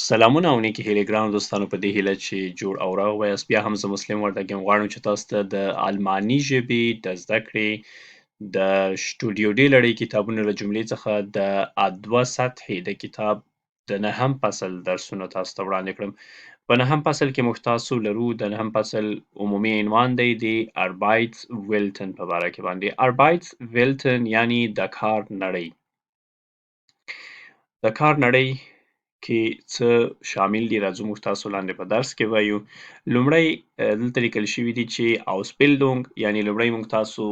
سلامونه او نیکې هیلې ګرانو دوستانو، په دې هیله چې جوړ او روغ ویاست. بیا هم زه مسلم وردګ یم، غواړم چې تاسو ته د الماني ژبې د زده کړې د سټوډیو ډي لړۍ کتابونو له جملې څخه د ادوه سطحې د کتاب د نهم فصل درسونه تاسو ته وړاندې کړم. په نهم فصل کې موږ تاسو لرو، د نهم فصل عمومي عنوان دی د اربایتس ویلټن په باره کې باندې. اربایتس ویلټن یعنی د کار نړۍ. د کار نړۍ کې څه شامل دي، راځو موږ تاسو لاندې په درس کې وایو. لومړی دلته لیکل شوي دي چې Ausbildung، یعنی لومړی موږ تاسو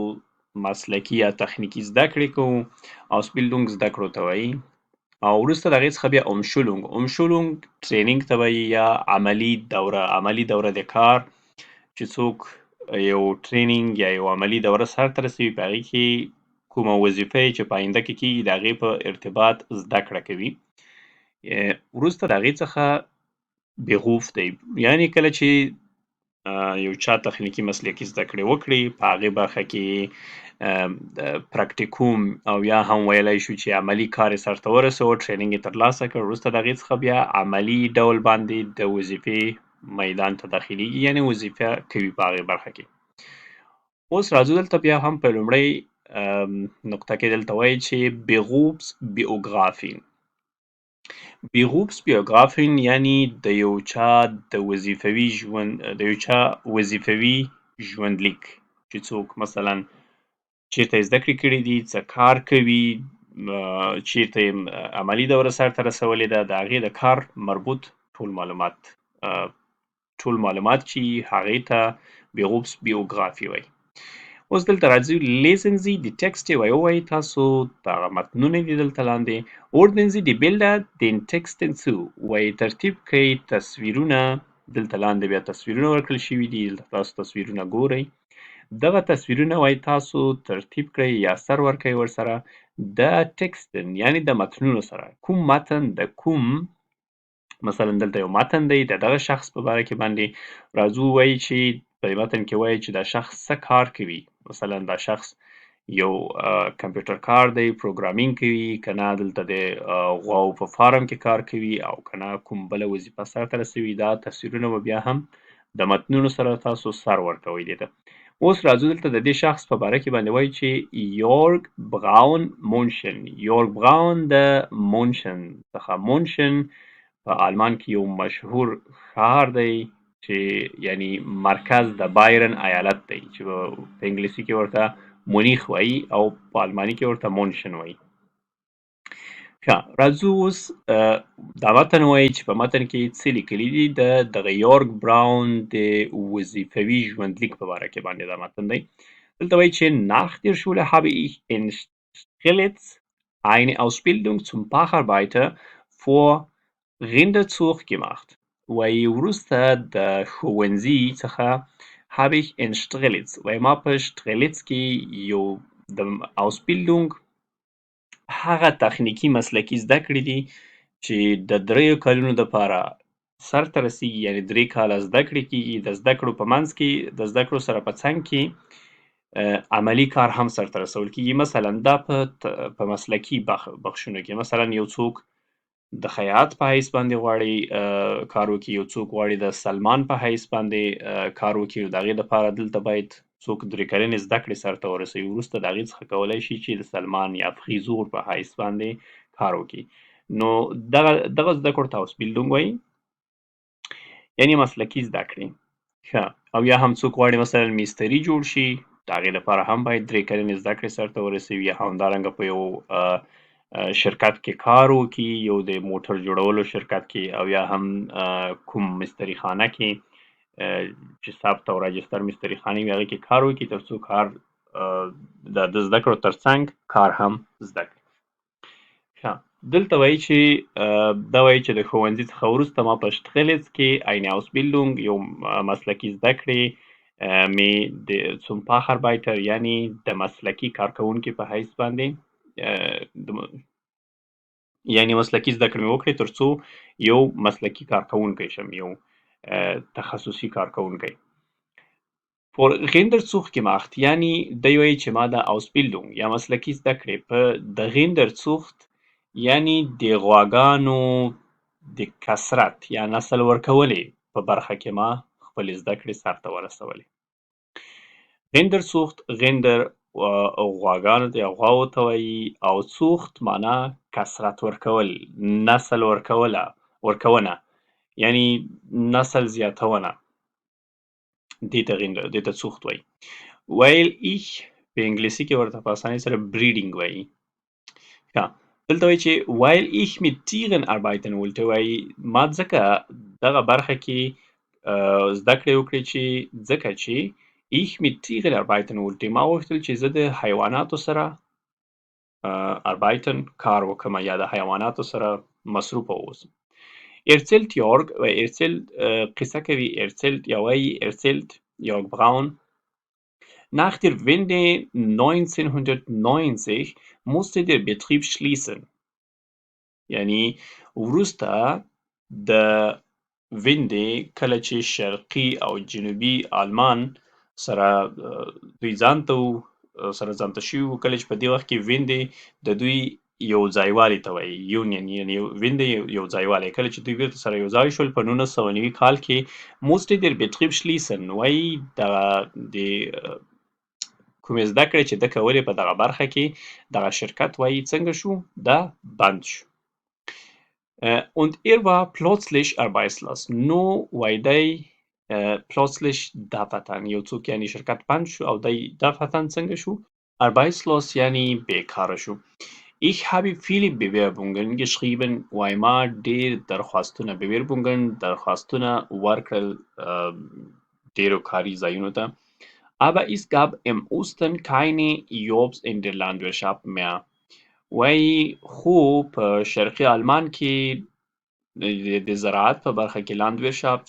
مسلکي یا تخنیکي زده کړې کوو، Ausbildung زده کړو ته وایي، او وروسته د هغې څخه بیا Umschulung، Umschulung training ته وایي یا عملي دوره، عملي دوره د کار چې څوک یو training یا یو عملي دوره سرته رسوي، په هغې کې کومه وظیفه یې چې په آینده کې کېږي د هغې په ارتباط زده کړه کوي. وروسته د هغې څخه Beruf دی، یعنی کله چې یو چا تخنیکي مسلکي زده کړې وکړي، په هغې برخه کې Praktikum او یا هم ویلی شو چې عملي کار یې سرته ورسوه، training یې ترلاسه کړ، وروسته د هغې څخه بیا عملي ډول باندې د وظیفې میدان ته داخلیږي، یعنی وظیفه کوي په هغې برخه کې. اوس راځو دلته بیا هم په لومړۍ نقطه کې دلته وایي چې Berufsbiografien. Berufsbiografien یعنی د یو چا د وظیفوي ژوند، د یو چا وظیفوي ژوندلیک، چې څوک مثلا چیرته یې زده کړې کړې دي، څه کار کوي، چیرته یې عملي دوره سرته رسولې ده، د هغې د کار مربوط ټول معلومات، ټول معلومات چې هغې ته Berufsbiografie وایي. اوس دلته راځو، lesen Sie die Texte، وایي ووایي تاسو دغه متنونه دي دلته لاندې. Ordnen Sie die Bilder den Texten zu، وایي ترتیب کړئ تصویرونه. دلته لاندې بیا تصویرونه ورکړل شوي دي، دلته تاسو تصویرونه ګورئ. دغه تصویرونه وایي تاسو ترتیب کړئ یا سر ورکړئ ورسره د Texten، یعنی د متنونو سره. کوم متن د کوم، مثلا دلته یو متن دی د دغه شخص په باره کې باندې، راځو وایي چې په دې متن کې وایي چې دا شخص څه کار کوي. مثلا دا شخص یو کمپیوټر کار دی، programming کوي، که نه دلته د غواو په فارم کې کار کوي، او که نه کوم بله وظیفه سرته رسوي. دا تصویرونه به بیا هم د متنونو سره تاسو سر ورکوئ دې ته. اوس راځو دلته د دې شخص په باره کې باندې وایي چې یورګ براون مونشن. یورګ براون د مونشن څخه، مونشن په آلمان کې یو مشهور ښار دی چې یعنی مرکز د بایرن ایالت دی، چې په انګلیسي کې ورته مونیخ وایي او په آلماني کې ورته مونشن وایي. ښه، راځو اوس دا متن وایي چې په متن کې څه لیکلي دي د دغه یورګ براون د وظیفوي ژوندلیک په باره کې باندې دا متن دی. دلته وایي چې nach der Schule habe ich in Strelitz eine Ausbildung zum Facharbeiter für Rinderzucht gemacht. وایي وروسته د ښوونځي څخه habe ich in Strelitz، وایي ما په شترلیڅ کې یو د Ausbildung هغه تخنیکي مسلکي زده کړې دي چې د دریو کلونو دپاره سرته رسیږي، یعنی 3 کاله زده کړې کیږي. د زده کړو په منځ کې، د زده کړو سره په څنګ کې عملي کار هم سرته رسول کیږي. مثلا دا په مسلکي بخشونو کې، مثلا یو څوک د خیاط په حیث باندې غواړي کار وکړي، یو څوک غواړي د سلمان په حیث باندې کار وکړي، نو د هغې دپاره دلته باید څوک 3 کلنې زده کړې سرته ورسوي، وروسته د هغې څخه کولی شي چې د سلمان یا Friseur په حیث باندې کار وکړي. نو دغه زده کړو ته Ausbildung وایي، یعنی مسلکي زده کړې. ښه، او یا هم څوک غواړي مثلا میستري جوړ شي، د هغې دپاره هم باید 3 کلنې زده کړې سرته ورسوي، یا همدارنګه په یو شرکت کې کار وکړي، یو د موټر جوړولو شرکت کې، او یا هم کوم مستري خانه کې چې ثبت او راجستر مستري خانې وي هغې کې کار وکړي، تر څو کار د زده کړو ترڅنګ کار هم زده کړي. ښه، دلته وایي چې دا وایي چې د ښوونځي څخه وروسته ما په شتغلېڅ کې eine Ausbildung یو مسلکي زده کړې مې د zum Facharbeiter یعنی د مسلکي کارکوونکي په حیث باندې، یعنی مسلکي زده کړې مې وکړې تر څو یو مسلکي کارکوونکی شم، یو تخصصي کارکوونکی. Für Rinderzucht gemacht، یعنی دی وایي چې ما د Ausbildung یا مسلکي زده کړې په د Rinderzucht یعنی د غواګانو د کثرت یا نسل ورکولې په برخه کې ما خپلې زده کړې سرته ورسولې. Rinderzucht، Rinder غواګانو ته یا غواوو ته وایي، او Zucht معنا کثرت ورکول، نسل ورکونه، یعنی نسل زیاتونه، دې ته Rinder، دې ته Zucht وایي. Weil ich په انګلیسي کې ورته په اسانۍ سره breeding وایي. ښه، دلته وایي چې weil ich mit Tieren arbeiten wollte، وایي ما ځکه دغه برخه کې زده کړې وکړې چې ځکه چې ich mit Tieren arbeiten wollte، ما غوښتل چې زه د حیواناتو سره arbeiten کار وکړم یا د حیواناتو سره مصروف اوسم. Erzählt Jörg، وایي erzählt قصه کوي، erzählt یا وایي erzählt Jörg Braun: Nach der Wende 1990 musste der Betrieb schließen. یعنی وروسته د Wende، کله چې شرقي او جنوبي آلمان سره دوی ځانته وو، سره ځانته شوي وو، کله چې په دې وخت کې Wende د دوی یو ځایوالي ته وایي، union، یعنی Wende یو ځایوالی، کله چې دوی بیرته سره یو ځای شول په 1990 کال کې، musste der Betrieb schließen، وایي دغه د کومې زده کړې چې ده کولې په دغه برخه کې، دغه شرکت وایي څنګه شو، دا بند شو. Und er war plötzlich arbeitslos. نو وایي دی plötzlich دفعتا، یو څوک یعنی شرکت بند شو او دی دفعتا څنګه شو، arbeitslos یعنی بیکاره شو. Ich habe viele Bewerbungen geschrieben، وایي ما ډېر درخواستونه، Bewerbungen درخواستونه ورکړل ډېرو کاري ځایونو ته. Aber es gab im Osten keine Jobs in der Landwirtschaft mehr. وایي خو په شرقي آلمان کې د زراعت په برخه کې، Landwirtschaft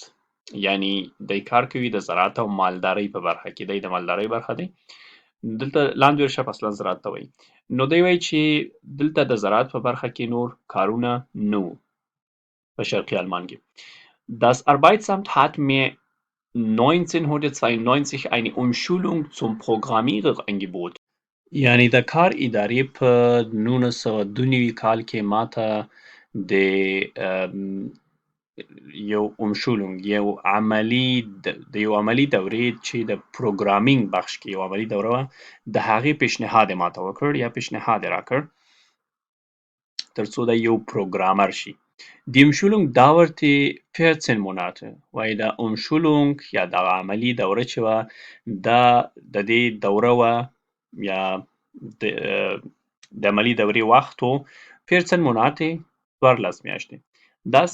یعنی دی کار کوي د زراعت او مالدارۍ په برخه کې، دی د مالدارۍ برخه دی، دلته Landwirtschaft اصلا زراعت ته وایي. نو دی وایي چې دلته د زراعت په برخه کې نور کارونه نه وو په شرقي آلمان کې. Das Arbeitsamt hat mir 1992 eine Umschulung zum Programmierer angeboten. یعنی د کار ادارې په 1992 کال کې ماته د یو Umschulung، یو عملی د یو عملی دورې چې د programming بخش کې یو عملی دوره وه، د هغې پیشنهاد یې ماته وکړ یا پیشنهاد یې راکړ ترڅو دی یو programmer شي. Die Umschulung dauerte 14 Monate. وایي دا Umschulung یا دغه عملی دوره چې وه، دا د دې دوره وه یا د عملی دورې وخت و 14 Monate، 14 میاشتې. Das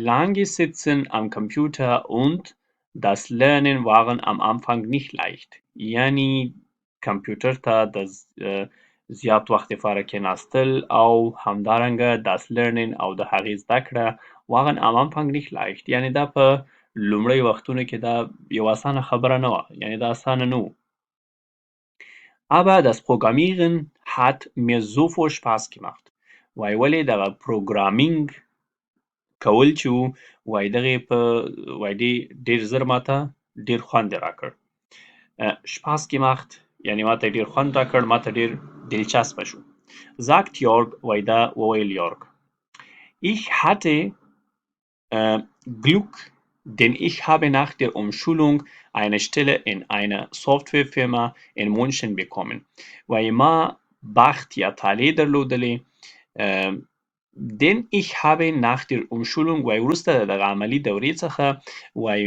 lange Sitzen am Computer und das Lernen waren am Anfang nicht leicht. یعنی کمپیوټر ته د زیات وخت لپاره کېناستل او همدارنګه das Lernen او د هغې زده کړه waren am Anfang nicht leicht، یعنی دا په لومړیو وختونو کې دا یو اسانه خبره نه وه، یعنی دا اسانه نه وو. Aber das Programmieren hat mir sofort Spaß gemacht. وایي ولې دغه programming کول چې وو، وایي دغې په وایي دې ډېر زر ماته ډېر خوند یې راکړ. Spaß gemacht یعنی ماته ډېر خوند راکړ، ماته ډېر دلچسپه شو. Sagt Jörg، وایي دا وویل یورګ. Ich hatte Glück, denn ich habe nach der Umschulung eine Stelle in einer Softwarefirma in München bekommen. وایي ما بخت یا طالع درلودلې، denn ich habe nach der Umschulung، وایي وروسته د دغه عملي دورې څخه، وایي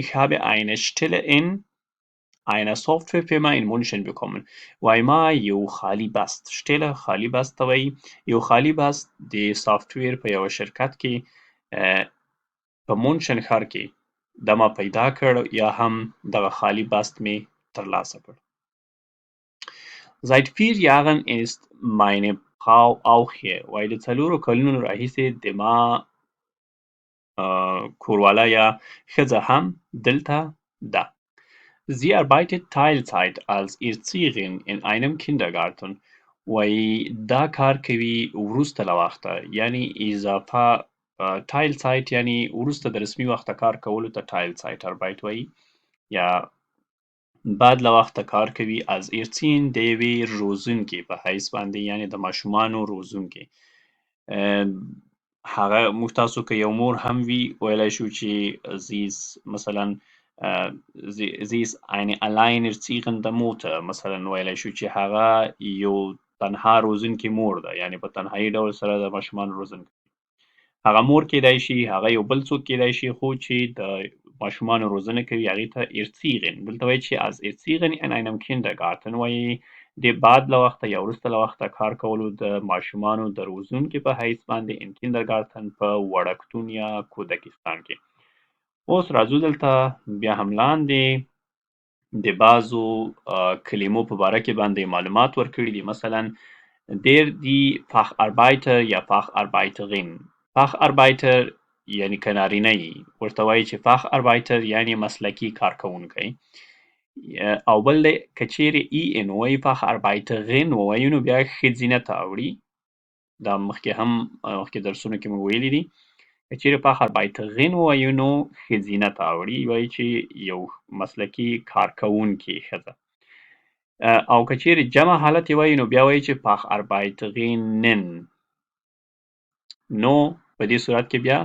ich habe eine Stelle in einer Softwarefirma in München bekommen. وایي ما یو خالي بست، Stelle خالي بست ته وایي، یو خالي بست د software په یوه شرکت کې په مونشن ښار کې دا ما پیدا کړ یا هم دغه خالي بست مې ترلاسه کړ. Seit 4 Jahren ist meine Frau auch hier. وایي د 4 کلونو راهیسې د ما کورواله یا ښځه هم دلته ده. Sie arbeitet Teilzeit als Erzieherin in einem Kindergarten. وایي دا کار کوي وروسته له وخته، یعنی اضافه Teilzeit، یعنی وروسته د رسمي وخته کار کولو ته Teilzeitarbeit وایي، یا بعد له وخته کار کوي als Erzieherin د یوې روزونکې په حیث باندې، یعنی د ماشومانو روزونکې. هغه موږ تاسو که یو مور هم وي، ویلی شو چې sie ist مثلا sie ist eine alleinerziehende Mutter، مثلا ویلی شو چې هغه یو تنها روزونکې مور ده، یعنې په تنهایی ډول سره د ماشومانو روزنه کوي. هغه مور کیدای شي، هغه یو بل څوک کیدای شي، خو چې د ماشومانو روزنه کوي هغې ته Erzieherin. دلته وایي چې als Erzieherin in einem Kindergarten، وایي د بعد له وخته یا وروسته له وخته کار کولو د ماشومانو د روزونکي په حیث باندې in Kindergarten په وړکتون یا کودکستان کې. اوس راځو دلته بیا هم لاندې د بعضو کلمو په باره کې باندې معلومات ورکړي دي. مثلا der die Facharbeiter یا Facharbeiterin. Facharbeiter یعنی که نارینه یي ورته وایي چې Facharbeiter یعنی مسلکي کارکوونکی، او بل دی که چیرې ای ان ووایي Facharbeiterin ووایي نو بیا ښځینه ته اوړي. دا مخکې هم مخکې درسونو کې مو ویلي دي، که چیرې Facharbeiterin ووایو نو ښځینه ته اوړي، وایي چې یو مسلکي کارکوونکې ښځه. او که چیرې جمع حالت یې وایي نو بیا وایي چې Facharbeiterinnen، نو په دې صورت کې بیا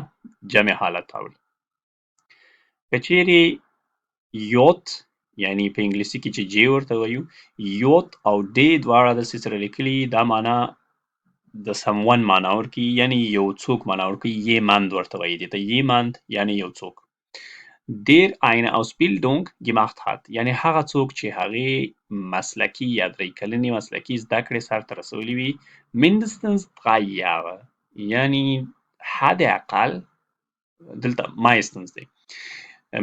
جمع حالت اوړي. که چیرې J یعنی په انګلیسي کې چې J ورته وایو، J او D دواړه داسې سره لیکلي، دا معنا د someone معنا ورکوي، یعنی یو څوک معنا ورکوي. jemand ورته وایي دې ته، jemand یعنی یو څوک. der eine Ausbildung gemacht hat، یعنی هغه څوک چې هغې مسلکي یا درې کلنې مسلکي زده کړې سرته رسولي وي، mindestens drei Jahre، یعنی حد اقل، دلته meistens دی،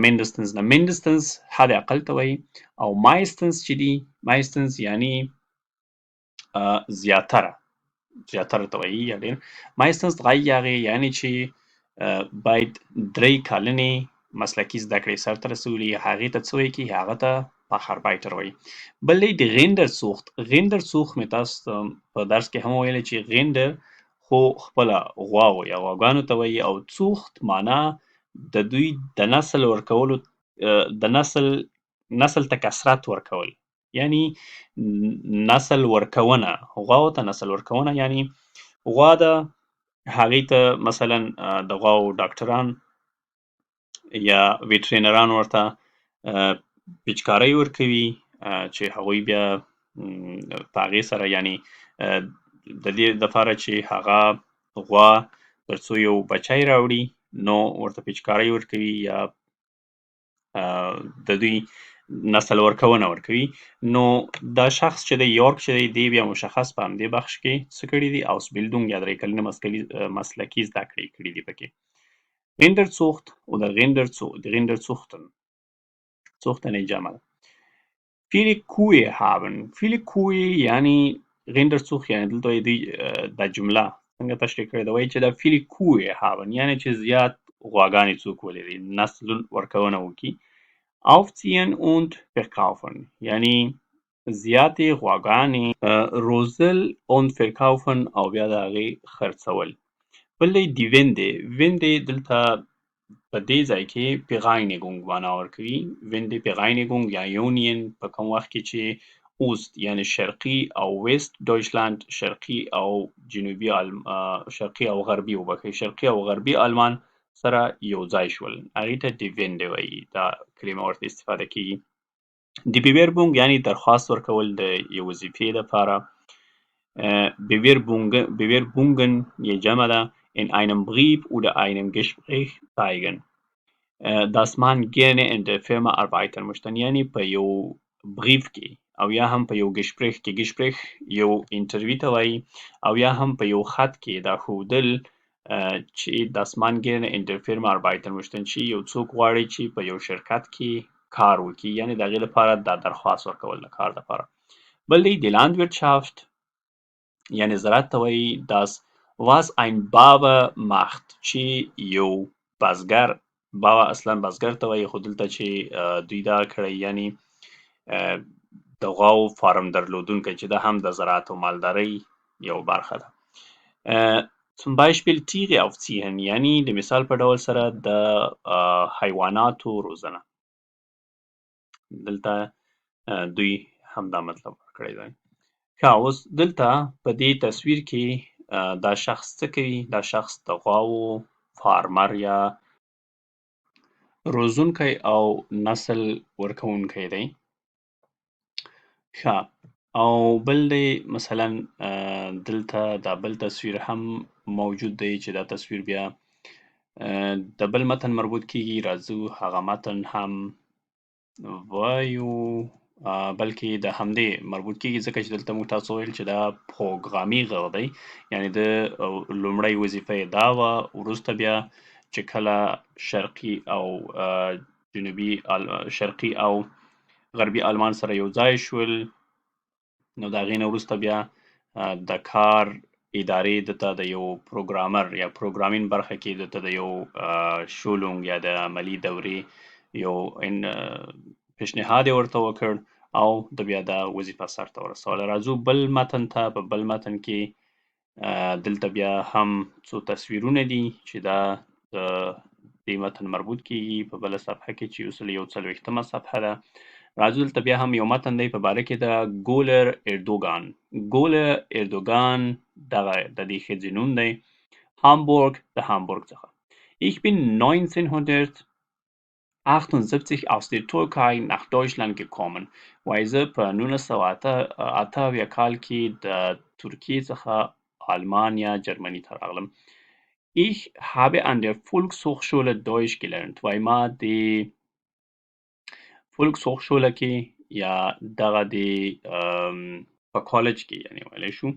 mindestens نه، mindestens حد اقل ته وایي، او meistens چې دي، meistens یعنی زیاتره، زیاتره ته وایي یا ډېر. meistens drei Jahre یعنی چې باید درې کلنې مسلکي زده کړې سرته رسولي، هغې ته څه وایي کېږي؟ هغه ته Facharbeiter وایي. بل دی د Rinderzucht. Rinderzucht مې تاسو ته په درس کې هم ویلي چې Rinder خو خپله غواو یا غواګانو ته وایي، او Zucht معنا د دوی د نسل ورکولو، د نسل ته کثرت ورکول، یعنی نسل ورکونه، غواو ته نسل ورکونه، یعنی غوا ده هغې ته مثلا د غواو ډاکټران یا ویټرینران ورته پیچکارۍ ورکوي، چې هغوی بیا په هغې سره یعنی د دې دپاره چې هغه غوا تر څو یو بچی راوړي نو ورته پیچکارۍ ورکوي یا د دوی نسل ورکونه ورکوي. نو دا شخص چې دی، یورک چې دی، دی بیا مشخص په همدې بخش کې څه کړي دي؟ Ausbildung یا درې کلنې مسلکي زده کړې کړي دي پکې. Rinderzucht oder Rinderzuchten. Zuchten یې جمع ده. Viele Kühe haben. Viele Kühe یعنی Rinderzucht، یعنی دلته وایي دوی دا جمله څنګه تشریح کړې ده؟ وایي چې دا viele Kühe haben یعنی چې زیات غواګانې څوک ولري، نسل ورکونه وکړي. Aufziehen und verkaufen یعنی زیاتې غواګانې روزل und verkaufen او بیا د هغې خرڅول. بل دی die Wende. Wende دلته په دې ځای کې Bereinigung معنا ورکوي. Wende Bereinigung یا Union په کوم وخت کې چې Ost یعنی شرقي او West Deutschland، شرقي او جنوبي شرقي او غربي وبخښئ، شرقي او غربي آلمان سره یو ځای شول، هغې ته die Wende وایي، دا کلمه ورته استفاده کیږي. die Bewerbung یعنی درخواست ورکول د یو وظیفې دپاره. Bewerbungen یې جمع ده، in einem Brief oder einem Gespräch zeigen dass man gerne in der Firma arbeiten möchte، یعنی په یو Brief کې او یا هم په یو Gespräch کې، Gespräch یو interview ته وایي، او یا هم په یو خط کې دا ښودل چې dass man gerne in der Firma arbeiten möchte، چې یو څوک غواړي چې په یو شرکت کې کار وکړي، یعنی د هغې لپاره دا درخواست ورکول د کار لپاره. بل دی die Landwirtschaft یعنی زراعت ته وایي، das was ein Bauer macht، چې یو بزګر، Bauer اصلا بزګر ته وایي، خو دلته چې دوی دا کړی یعنی د غواو فارم درلودونکی، چې دا هم د زراعت او مالدارۍ یو برخه ده. zum Beispiel Tiere aufziehen یعنی د مثال په ډول سره د حیواناتو روزنه، دلته دوی همدا مطلب ورکړی دی. ښه، اوس دلته په دې تصویر کې دا شخص څه کوي؟ دا شخص د غواوو فارمر یا روزونکی او نسل ورکوونکی دی. ښه، او بل دی مثلا دلته دا بل تصویر هم موجود دی چې دا تصویر بیا د بل متن مربوط کیږي. راځو هغه متن هم وایو، بلکې د همدې مربوط کیږي، ځکه چې دلته موږ تاسو ویل چې دا پروګرامي غر دی، یعنې د لومړۍ وظیفه یې دا وه. وروسته بیا چې کله شرقي او جنوبي، شرقي او غربي آلمان سره یو ځای شول، نو د هغې نه وروسته بیا د کار ادارې ده ته د یو پروګرامر یا پروګرامین برخه کې ده ته د یو شولونګ یا د عملي دورې یو پیشنهاد یې ورته وکړ او د بیا دا وظیفه سرته ورسوله. راځو بل متن ته. په بل متن کې دلته بیا هم څو تصویرونه دي چې دا د دې متن مربوط کیږي. په بله صفحه کې چې 41مه صفحه ده، راځو دلته بیا هم یو متن دی په باره کې د ګولر اردوغان. ګولر اردوغان دغه د دې ښځې نوم دی، هامبورګ، د هامبورګ څخه. Ich bin 1978 aus der Türkei nach Deutschland gekommen. وایي زه په 1978 کال کې د ترکیې څخه آلمان یا جرمني ته راغلم. Ich habe an der Volkshochschule Deutsch gelernt. وایي ما د Volkshochschule کې یا دغه د په کالج کې، یعنې ویلی شو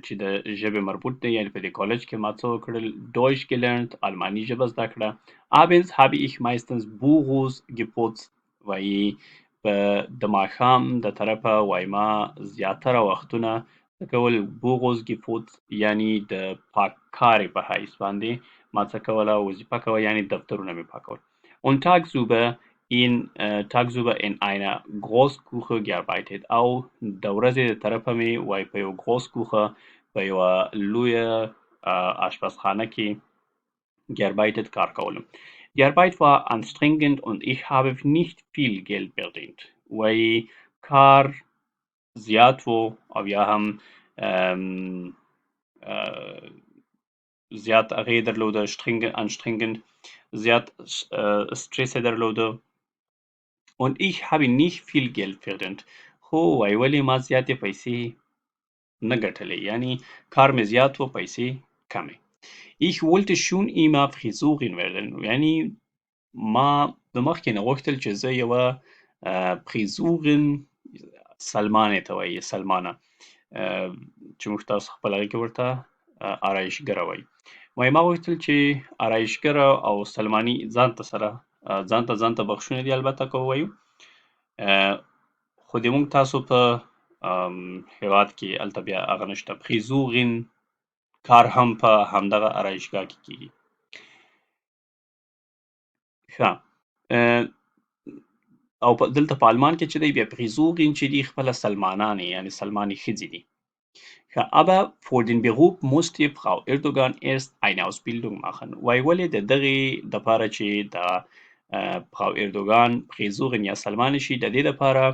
چې د ژبې مربوط دی، یعنې په دې کالج کې ما څه وکړل؟ Deutsch gelernt، آلماني ژبه زده کړه. Abends habe ich meistens Büros geputzt. وایي په د ماښام د طرفه وایي ما زیاتره وختونه څه کول؟ Büros geputzt، یعنی د پاککارې په حیث باندې ما څه کوله؟ وظیفه کوه، یعنی دفترونه مې پاکول. Und tagsüber in einer Großküche gearbeitet. او د ورځې د طرفه مې وایي په یو Großküche، په یوه لویه آشپزخانه کې gearbeitet کار کولم. Die Arbeit war anstrengend und ich habe nicht viel Geld verdient. وایي کار زیات وو او یا هم زیات هغې درلوده، anstrengend، زیات استرس یې درلوده. Und ich habe nicht viel Geld verdient. خو وایي ولې ما زیاتې پیسې نه ګټلې، یعنی کار مې زیات و، پیسې کمې. Ich wollte schon immer Friseurin werden. یعنی ما د مخکې نه غوښتل چې زه یوه Friseurin، سلمانې ته وایي، سلمانه چې موږ تاسو خپل هغې کې ورته آرایشګره وایي. وایي ما غوښتل چې آرایشګره او سلماني ځان ته سره ځان ته بخشونه دي، البته که ووایو، خو د موږ تاسو په هېواد کې هلته بیا هغه نشته. Friseurin کار هم په همدغه آرایشګاه کې کیږي. ښه، او دلته په آلمان کې چې دی بیا Friseurin چې دي خپله سلمانانې، یعنې سلمانې ښځې دي. ښه، aber für den Beruf musste Frau Erdogan erst eine Ausbildung machen. وایي ولې د دغې دپاره چې د Frau Erdogan Friseurin یا سلمانه شي، د دې دپاره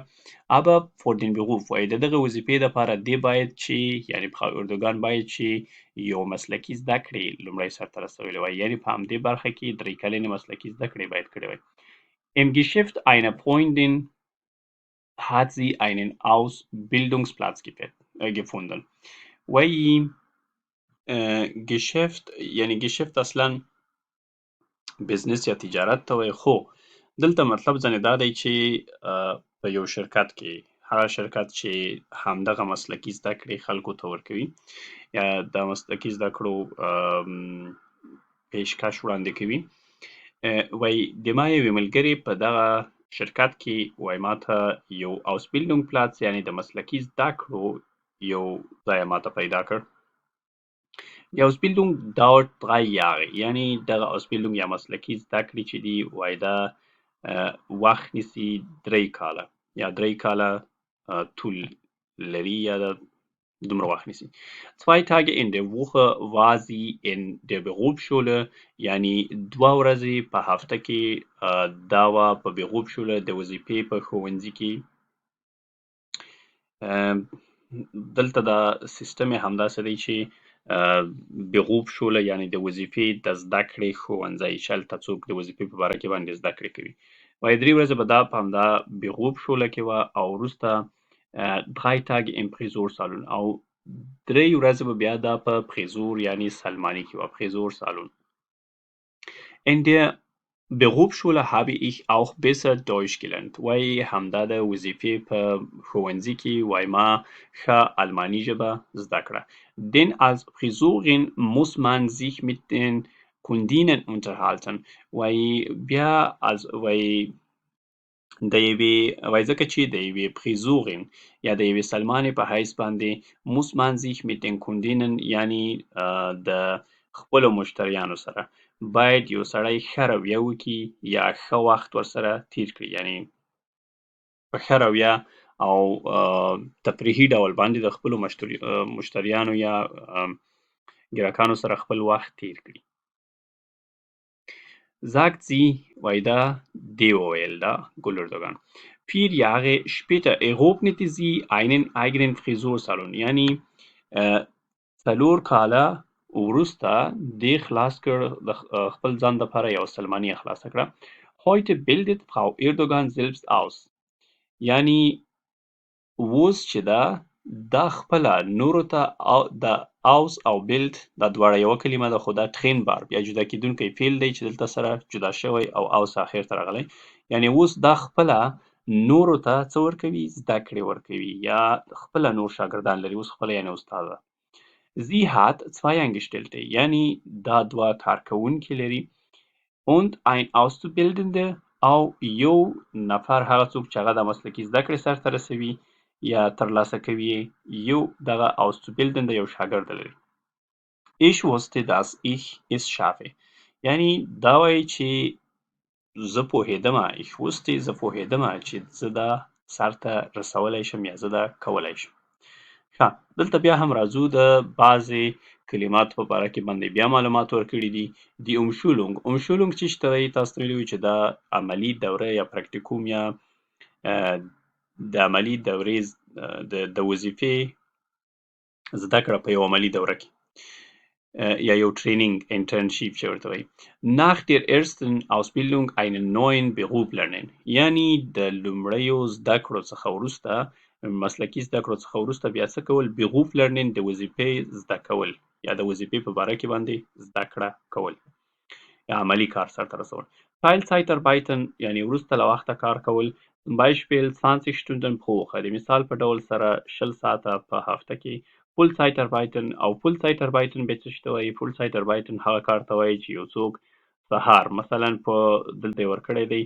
aber für den Beruf، وایي د دغې وظیفې دپاره دې باید چې، یعنې Frau Erdogan باید چې یو مسلکي زده کړې لومړی سرته رسولې وای، یعنې په همدې برخه کې 3 کلنې مسلکي زده کړې باید کړې وای. Im Geschäft einer Freundin hat sie einen Ausbildungsplatz gefunden. وایي Geschäft، یعنی Geschäft اصلا بزنس یا تجارت ته وایي، خو دلته مطلب ځنې دا دی چې په یو شرکت کې، هغه شرکت چې همدغه مسلکي زده کړې خلکو ته ورکوي یا د مسلکي زده کړو پیشکش وړاندې کوي، وایي د ما یوې ملګرې په دغه شرکت کې وایي ما ته یو Ausbildungsplatz، یعنی د مسلکي زده کړو یو ځای ما ته پیدا کړ. Die Ausbildung dauert 3 Jahre، یعنی دغه Ausbildung یا مسلکي زده کړې چې دي وایي دا وخت نیسي 3 کاله یا 3 کاله طول لري یا دا دومره وخت نیسي. 2 Tage in der Woche war sie in der Berufsschule، یعنی 2 ورځې په هفته کې دا وه په Berufsschule د وظیفې په ښوونځي کې. دلته دا سیستم یې همداسې دی چې Berufsschule یعنی د وظیفې د زده کړې ښوونځی، چې هلته څوک د وظیفې په باره کې باندې زده کړې کوي. وایي 3 ورځې به دا په همدا Berufsschule کې وه او وروسته drei Tage im Friseursalon او 3 ورځې به بیا دا په Friseur یعنی سلماني کې وه، Friseursalon. In der Berufsschule habe ich auch besser Deutsch gelernt. وایي همدا د وظیفې په ښوونځي کې وایي ما ښه الماني ژبه زده کړه. Denn als Friseurin muss man sich mit den Kundinnen unterhalten. وایي بیا از وایي د یوې وایي ځکه چې د یوې Friseurin یا د یوې سلمانې په حیث باندې muss man sich mit den Kundinnen یعنی د خپلو مشتریانو سره باید یو سړی ښه رویه وکړي یا ښه وخت ورسره تیر کړي، یعنی په ښه رویه او تفریحي ډول باندې د خپلو مشتریانو یا ګراکانو سره خپل وخت تیر کړي. Sagt sie، وایي دا دې وویل، دا ګل اردوغان. 4 Jahre später eröffnete sie einen eigenen Friseursalon. یعنی 4 کاله وروسته دې خلاص کړ د خپل ځان دپاره یوه سلماني یې خلاصه کړه. Heute bildet Frau Erdogan selbst aus. یعنی اوس چې ده دا خپله نورو ته د aus او bild دا دواړه یوه کلمه ده، خو دا trennbar یا جدا کېدونکی فعل دی چې دلته سره جدا شوی او aus اخر ته راغلی. یعنی اوس دا خپله نورو ته څه ورکوي؟ زده کړې ورکوي یا خپله نور شاګردان لري، اوس خپله یعنی استاده. Sie hat zwei Angestellte، یعنی دا دوه کارکوونکي لري، und ein Auszubildende او یو نفر هغه څوک چې هغه د مسلکي زده کړې سرته رسوي یا ترلاسه کوي، یو دغه Auszubildende یو شاګرد لري. Ich wusste, dass ich es schaffe. یعنی دا وایي چې زه پوهېدمه، ich wusste زه پوهېدمه چې زه دا سرته رسولی شم یا زه دا کولی شم. ښه، دلته بیا هم راځو د بعضې کلماتو په باره کې باندې بیا معلومات ورکړي دي. Die Umschulung، Umschulung چې څه ته وایي؟ تاسو ته ویلي وو چې دا عملي دوره یا Praktikum یا د عملي دورې د وظیفې زده کړه په یو عملي دوره کې یا یو training internship چې ورته وایي. Nach der ersten Ausbildung einen neuen Beruf lernen، یعنی د لومړیو زده کړو څخه وروسته، مسلکي زده کړو څخه وروسته بیا څه کول؟ Beruf lernen د وظیفې زده کول یا د وظیفې په باره کې باندې زده کړه کول یا عملي کار سرته رسول. Teilzeitarbeiten یعنی وروسته له وخته کار کول. Zum Beispiel 20 Stunden pro Woche، د مثال په ډول سره 20 ساعته په هفته کې. Vollzeitarbeiten او Vollzeitarbeiten بیا څه شي ته وایي؟ Vollzeitarbeiten هغه کار ته وایي چې یو څوک سهار مثلا په دلته یې ورکړی دی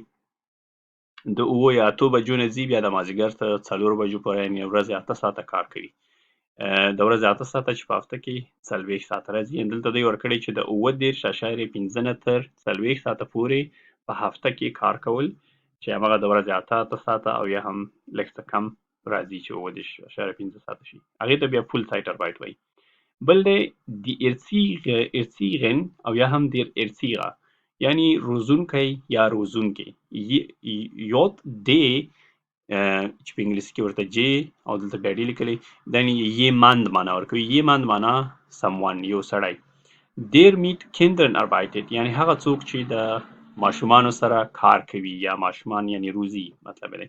د 7 یا 8 بجو نه ځي، بیا د مازدیګر ته 4 بجو پورې، یعنې ورځې 8 ساعته کار کوي. د ورځې 8 ساعته چې په هفته کې 40 ساعته راځي. یعنې دلته دوی ورکړی چې د 37.5 نه تر 40 ساعته پورې په هفته کې کار کول، چې هماغه د ورځې 8 ساعته او یا هم لږ څه کم راځي چې 37.5 ساعته شي، هغې ته بیا Vollzeitarbeit وایي. بل دی die Erzieherin او یا هم der Erzieher، یعنی روزونکی یا روزونکی. J D چې په انګلیسي کې ورته J او دلته بیا D لیکلی، یعنی jemand معنا ورکوي. jemand معنا someone، یو سړی. Der mit Kindern arbeitet، یعنی هغه څوک چې د ماشومانو سره کار کوي یا ماشومان یعنی روزي مطلب دی.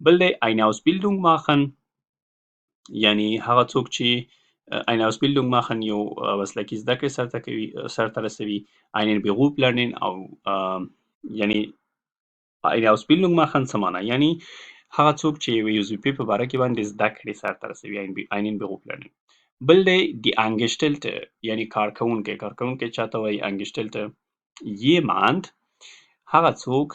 بل دی eine Ausbildung machen، یعنی هغه څوک چې eine Ausbildung machen یو مسلکي زده کړې سرته کوي، سرته رسوي. einen Beruf lernen او یعنی eine Ausbildung machen څه معنا؟ یعنی هغه څوک چې یوې وظیفې په باره کې باندې زده کړې سرته رسوي، einen Beruf lernen. بل دی die Angestellte، یعنی کارکوونکی. کارکوونکی چاته وایي؟ Angestellte jemand هغه څوک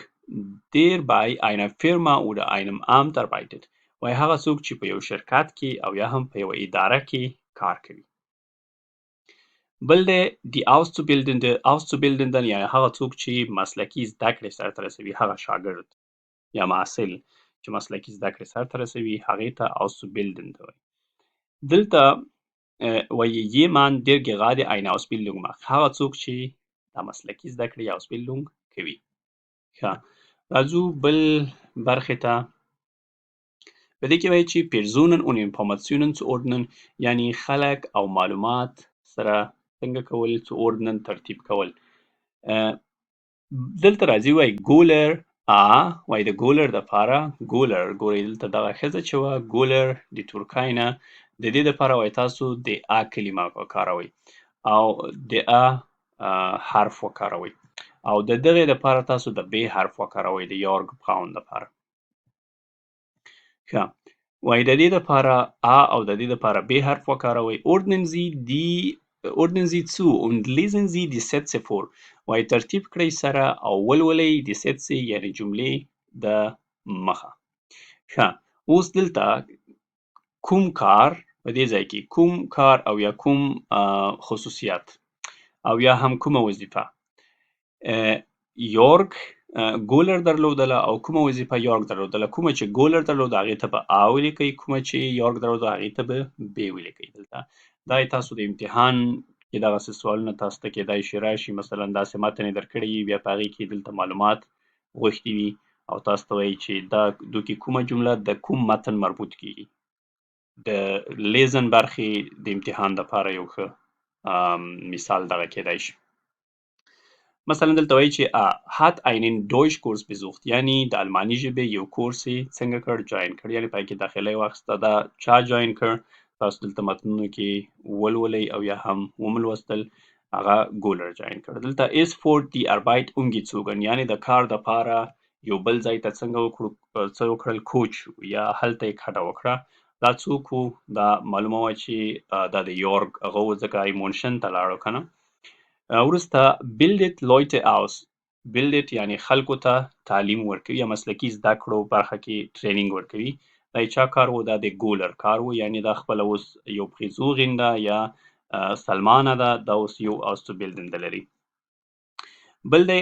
der bei einer Firma oder einem Amt arbeitet، وایي هغه څوک چې په یو شرکت کې او یا هم په یوه اداره کې کار کوي. بل دی die Auszubildende، Auszubildenden یعنی هغه څوک چې مسلکي زده کړې سرته رسوي، هغه شاګرد یا محصل چې مسلکي زده کړې سرته رسوي هغې ته Auszubildende وایي. دلته وایي jemand der gerade eine Ausbildung macht، هغه څوک چې دا مسلکي زده کړې یا Ausbildung کوي. ښه، راځو بل برخې ته. په دې کې وایي چې Personen und Informationen zuordnen، یعنی خلک او معلومات سره څنګه کول، zu ordnen ترتیب کول. دلته راځي وایي ګولر ا، وایي د ګولر دپاره ګولر، ګورئ دلته دغه ښځه چې وه ګولر د ترکۍ نه، د دې دپاره وایي تاسو د ا کلمه وکاروئ او د ا حرف وکاروئ، او د دغې دپاره تاسو د ب حرف وکاروئ د یورګ براون دپاره. ښه، وایي د دې دپاره ا او د دې دپاره ب حرف وکاروئ. Ordnen Sie die ordnen Sie zu und lesen Sie die Sätze vor، وایي ترتیب کړئ سره او ولولئ د Sätze یعنې جملې د مخه. ښه، اوس دلته کوم کار په دې ځای کې کوم کار او یا کوم خصوصیت او یا هم کومه وظیفه یورګ ګولر درلودله او کومه وظیفه یورګ درلودله. کومه چې ګولر درلوده هغې ته به ا ولیکئ، کومه چې یورګ درلوده هغې ته به ب ولیکئ. دلته دا تاسو د امتحان کې دغسې سوالونه تاسو ته کېدای شي راشي، مثلا داسې متن یې درکړی وي، بیا په هغې کې دلته معلومات غوښتي وي او تاسو ته وایي چې دا دو کې کومه جمله د کوم متن مربوط کیږي. د lesen برخې د امتحان دپاره یو ښه مثال دغه کېدای شي. مثلا دلته وایي چې ا hat einen Deutschkurs besucht، یعنی د الماني ژبې یو کورس یې څنګه کړ، join کړ، یعنی په هغې کې داخله یې واخیسته. دا چا join کړ؟ تاسو دلته متنونو کې ولولئ او یا هم ومو لوستل، هغه ګولر join کړ. دلته ist für die Arbeit umgezogen، یعنی د کار دپاره یو بل ځای ته څنګه وکړو، څه وکړل، کوچ شو یا هلته یې کډه وکړه. دا څوک و؟ دا معلومه وه چې دا د یورګ هغه و، ځکه هغې مونشن ته لاړو که نه. وروسته bildet Leute aus، bildet یعنی خلکو ته تعلیم ورکوي یا مسلکي زده کړو برخه کې training ورکوي. دا یې چا کار و؟ دا د ګولر کار و، یعنی دا خپله اوس یو Friseurin ده یا سلمانه ده، دا اوس یو Auszubildende لري. بل دی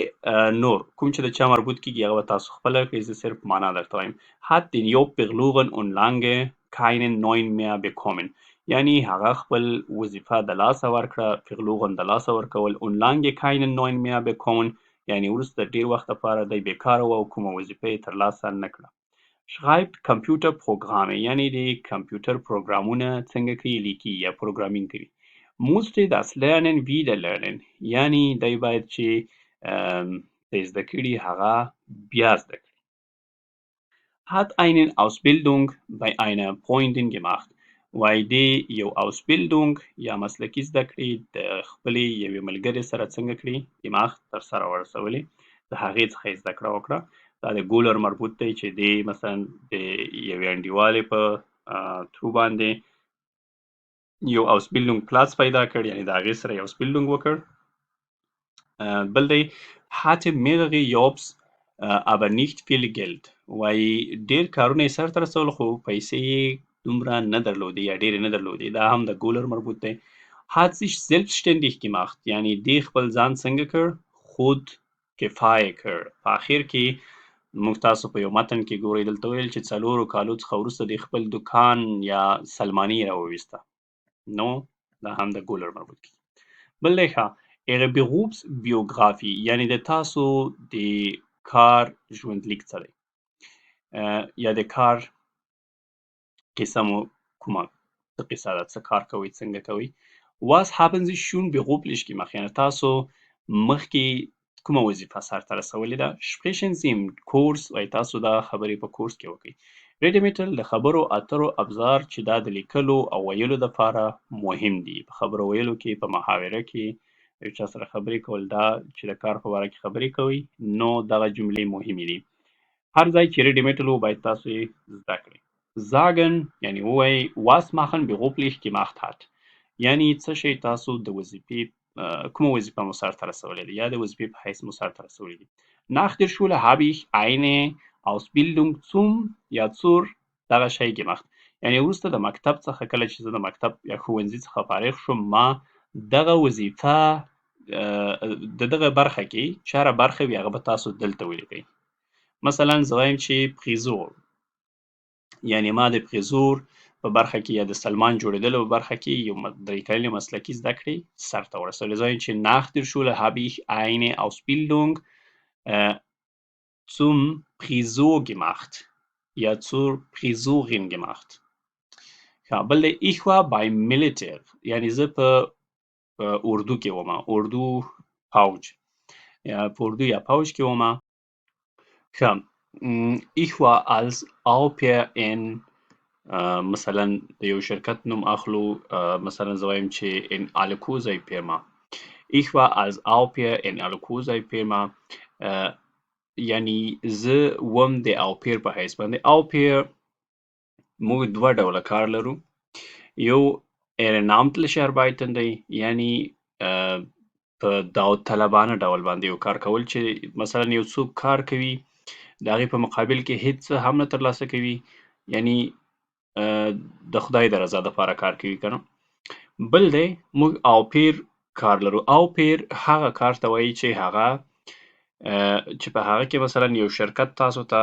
نور کوم چې د چا مربوط کیږي هغه به تاسو خپله کړئ، زه صرف معنا درته وایم. hat den Job verloren und lange keinen neuen mehr bekommen، یعنی هغه خپل وظیفه د لاسه ورکړه، verloren د لاسه ورکول، und lange keinen neuen mehr bekommen یعنی وروسته ډېر وخت لپاره دی بیکاره و او کومه وظیفه یې ترلاسه نه کړه. schreibt Computerprogramme، یعنی د کمپیوټر پروګرامونه څنګه کوي، لیکي یا programming کوي. musste das Lernen wieder lernen، یعنی دی باید چې څه یې زده کړي هغه بیا زده کړي. hat eine Ausbildung bei einer Freundin gemacht، وایي دی یو Ausbildung یا مسلکي زده کړې د خپلې یوې ملګرې سره څنګه کړي، gemacht ترسره ورسولې، د هغې څخه یې زده کړه وکړه. دا د ګولر مربوط دی چې دی مثلا د یوې انډیوالې په through باندې یو Ausbildungsplatz پیدا کړ، یعنی د هغې سره یې Ausbildung وکړ. بل دی hatte mehrere Jobs aber nicht viel Geld، وایي ډېر کارونه یې سرته رسول خو پیسې یې دومره نه درلودې یا ډېرې نه درلودې. دا هم د ګولر مربوط دی. hat sich selbstständig gemacht، یعنی دی خپل ځان څنګه کړ، خود کفایه کړ. په اخر کې موږ تاسو په یو متن کې ګورئ دلته ویل چې 4 کالو څخه وروسته دی خپل دکان یا سلمانی راوویسته، نو دا هم د ګولر مربوط کیږي. بل دی ښه Ihre Berufsbiografie، یعنی د تاسو د کار ژوندلیک څه دی، یا د کار قصه مو کومه څه قصه ده، څه کار کوئ، څنګه کوئ. Was haben Sie schon beruflich gemacht، یعنی تاسو مخکې کومه وظیفه سرته رسولې ده. Sprechen Sie im Kurs، وایي تاسو دا خبرې په کورس کې وکړئ. Redemittel د خبرو اترو ابزار چې دا د لیکلو او ویلو دپاره مهم دي. په خبرو ویلو کې، په محاوره کې یو چا سره خبرې کول، دا چې د کار په باره کې خبرې کوئ نو دغه جملې مهمې دي. هر ځای چې Redemittel و باید تاسو یې زده کړئ. Sagen یعنی ووایئ was machen beruflich gemacht hat، یعنی څه شی تاسو د وظیفې کومه وظیفه مو سرته رسولې ده یا د وظیفې په حیث مو سرته رسولې دي. Nach der Schule habe ich eine Ausbildung zum یا zur دغه شی gemacht، یعنی وروسته د مکتب څخه کله چې زه د مکتب یا ښوونځي څخه فارغ شوم ما دغه وظیفه د دغه برخه کې چې هره برخه وي هغه به تاسو دلته ولیکئ. مثلا زه وایم چې Friseur، یعنی ما د Friseur په برخه کې یا د سلمان جوړېدلو په برخه کې یو 3 کلنې مسلکي زده کړې سرته ورسولې. زه وایم چې nach der Schule habe ich eine Ausbildung zum Friseur gemacht یا zur Friseurin gemacht. ښه، بل دی ich war beim Militär، یعنی زه په په اردو کې وم، اردو پوج یا په اردو یا پوج کې وم. ښه، ich war als Au pair in، مثلا د یو شرکت نوم اخلو، مثلا زه وایم چې in Alakozai Firma. Ich war als Au pair in Alakozai Firma، یعنی زه وم د Au pair په حیث باندې. Au pair موږ دوه ډوله کار لرو. یو ehrenamtliche Arbeiten دی، یعنی په داوطلبانه ډول باندې یو کار کول، چې مثلا یو څوک کار کوي، د هغې په مقابل کې هیڅ څه هم نه ترلاسه کوي، یعنی د خدای د رضا دپاره کار کوي که نه. بل دی موږ Au pair کار لرو. Au pair هغه کار ته وایي چې هغه چې په هغه کې مثلا یو شرکت تاسو ته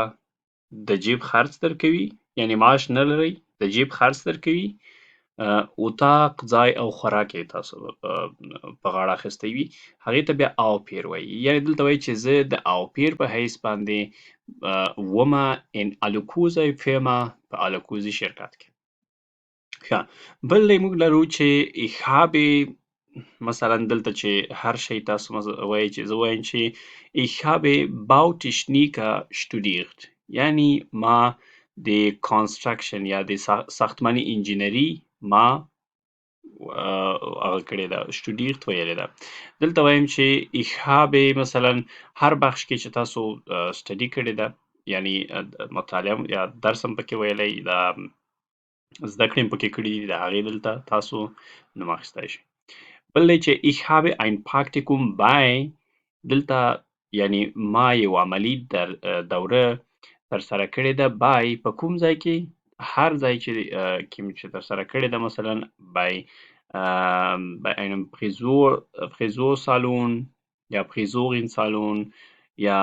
د جیب خرڅ درکوي، یعنی معاش نه لرئ، د جیب خرڅ درکوي، اتاق، ځای او خوراک یې تاسو په غاړه اخیستی وي، هغې ته بیا Au pair وایي. یعنی دلته وایي چې زه د Au pair په حیث باندې ومه in Alakozai Firma، په الکوزي شرکت کې. ښه، بل دی موږ لرو چې ich habe، مثلا دلته چې هر شی تاسو وایئ، چې زه وایم چې ich habe Bautechniker studiert، یعنی ما د construction یا د ساختماني انجینری ما هغه کړې ده، studiert ویلې ده. دلته وایم چې ich habe، مثلا هر بخش کې چې تاسو study کړې ده، یعنی مطالعه یا درس هم پکې ویلی، دا زده کړې هم پکې کړې دي، د هغې دلته تاسو نوم اخیستی شئ. بل دی چې ich habe ein Praktikum bei، دلته یعنی ما یو عملي دوره ترسره کړې ده، bei په کوم ځای کې، هر ځای چې کې مې چې ترسره کړې ده، مثلا bei einem Friseursalon یا Friseurin-Salon یا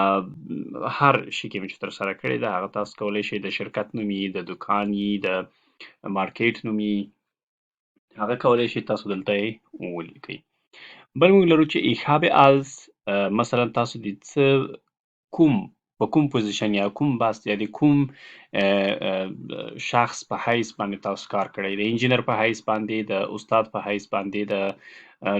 هر شي کې مې چې ترسره کړې ده، هغه تاسو کولی شئ د شرکت نوم یي، د دکان یي، د مارکیټ نوم یي، هغه کولی شئ تاسو دلته یې ولیکئ. بل موږ لرو چې ich habe als، مثلا تاسو د څه کوم په کوم position یا کوم بست یا د کوم شخص په حیث باندې تاسو کار کړی، د انجینر په حیث باندې، د استاد په حیث باندې، د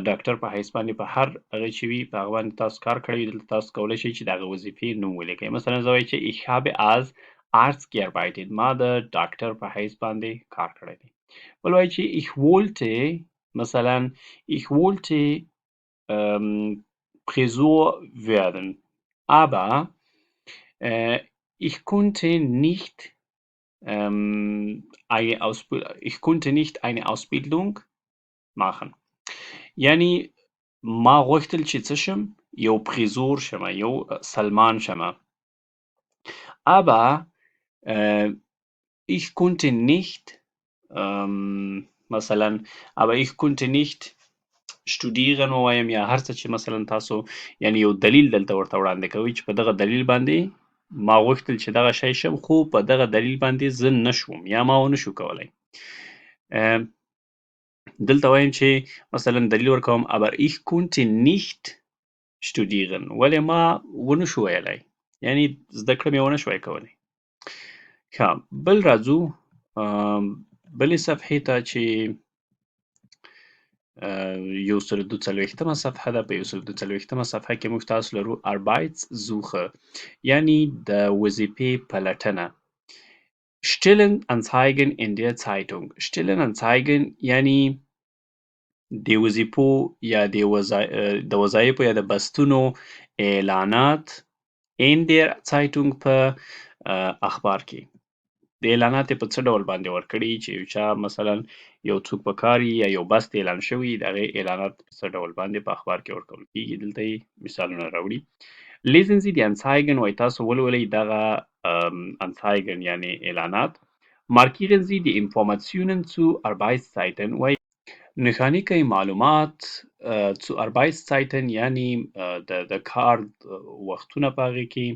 ډاکټر په حیث باندې، په هر هغه چې وي په هغه باندې تاسو کار کړی، دلته تاسو کولی شئ چې د هغه وظیفې نوم ولیکئ. مثلا زه وایم چې ich habe als Arzt gearbeitet، ما د ډاکټر په حیث باندې کار کړی دی. بل وایي چې ich wollte، مثلا ich wollte Friseur werden، aber ich konnte nicht eine ich konnte nicht eine Ausbildung machen. یعنی ما غوښتل چې څه شم، یو Friseur شم، یو سلمان شم، aber ich konnte nicht مثلا aber ich konnte nicht studieren ووایم یا هر څه چې مثلا تاسو یعنی یو دلیل دلته ورته وړاندې کوئ چې په دغه دلیل باندې ما غوښتل چې دغه شی شم، خو په دغه دلیل باندې زه نه شوم یا ما ونه شو کولی. دلته وایم چې مثلا دلیل ورکوم aber ich konnte nicht studieren، ولې ما ونه شو ویلی، یعنی زده کړه مې ونه شوای کولی. ښه، بل راځو بلې صفحې ته چې 142مه صفحه ده. په 142مه صفحه کې موږ تاسو لرو Arbeitssuche، یعنی د وظیفې پلټنه. Stellenanzeigen in der Zeitung. Stellenanzeigen یعنی د وظیفو یا د وظایفو یا د بستونو اعلانات in der Zeitung په اخبار کې. د اعلانات یې په څه ډول باندې ورکړي چې یو چا مثلا یو څوک په کار یا یو بست اعلان شوی، د هغې اعلانات په څه ډول باندې په اخبار کې ورکول کیږي، دلته یې مثالونه راوړي. Lesen Sie die Anzeigen، وایي تاسو ولولئ دغه Anzeigen یعنی اعلانات. Markieren Sie die Informationen zu Arbeitszeiten، وایي نښاني کوي معلومات zu Arbeitszeiten یعنی د کار وختونه په هغې کې،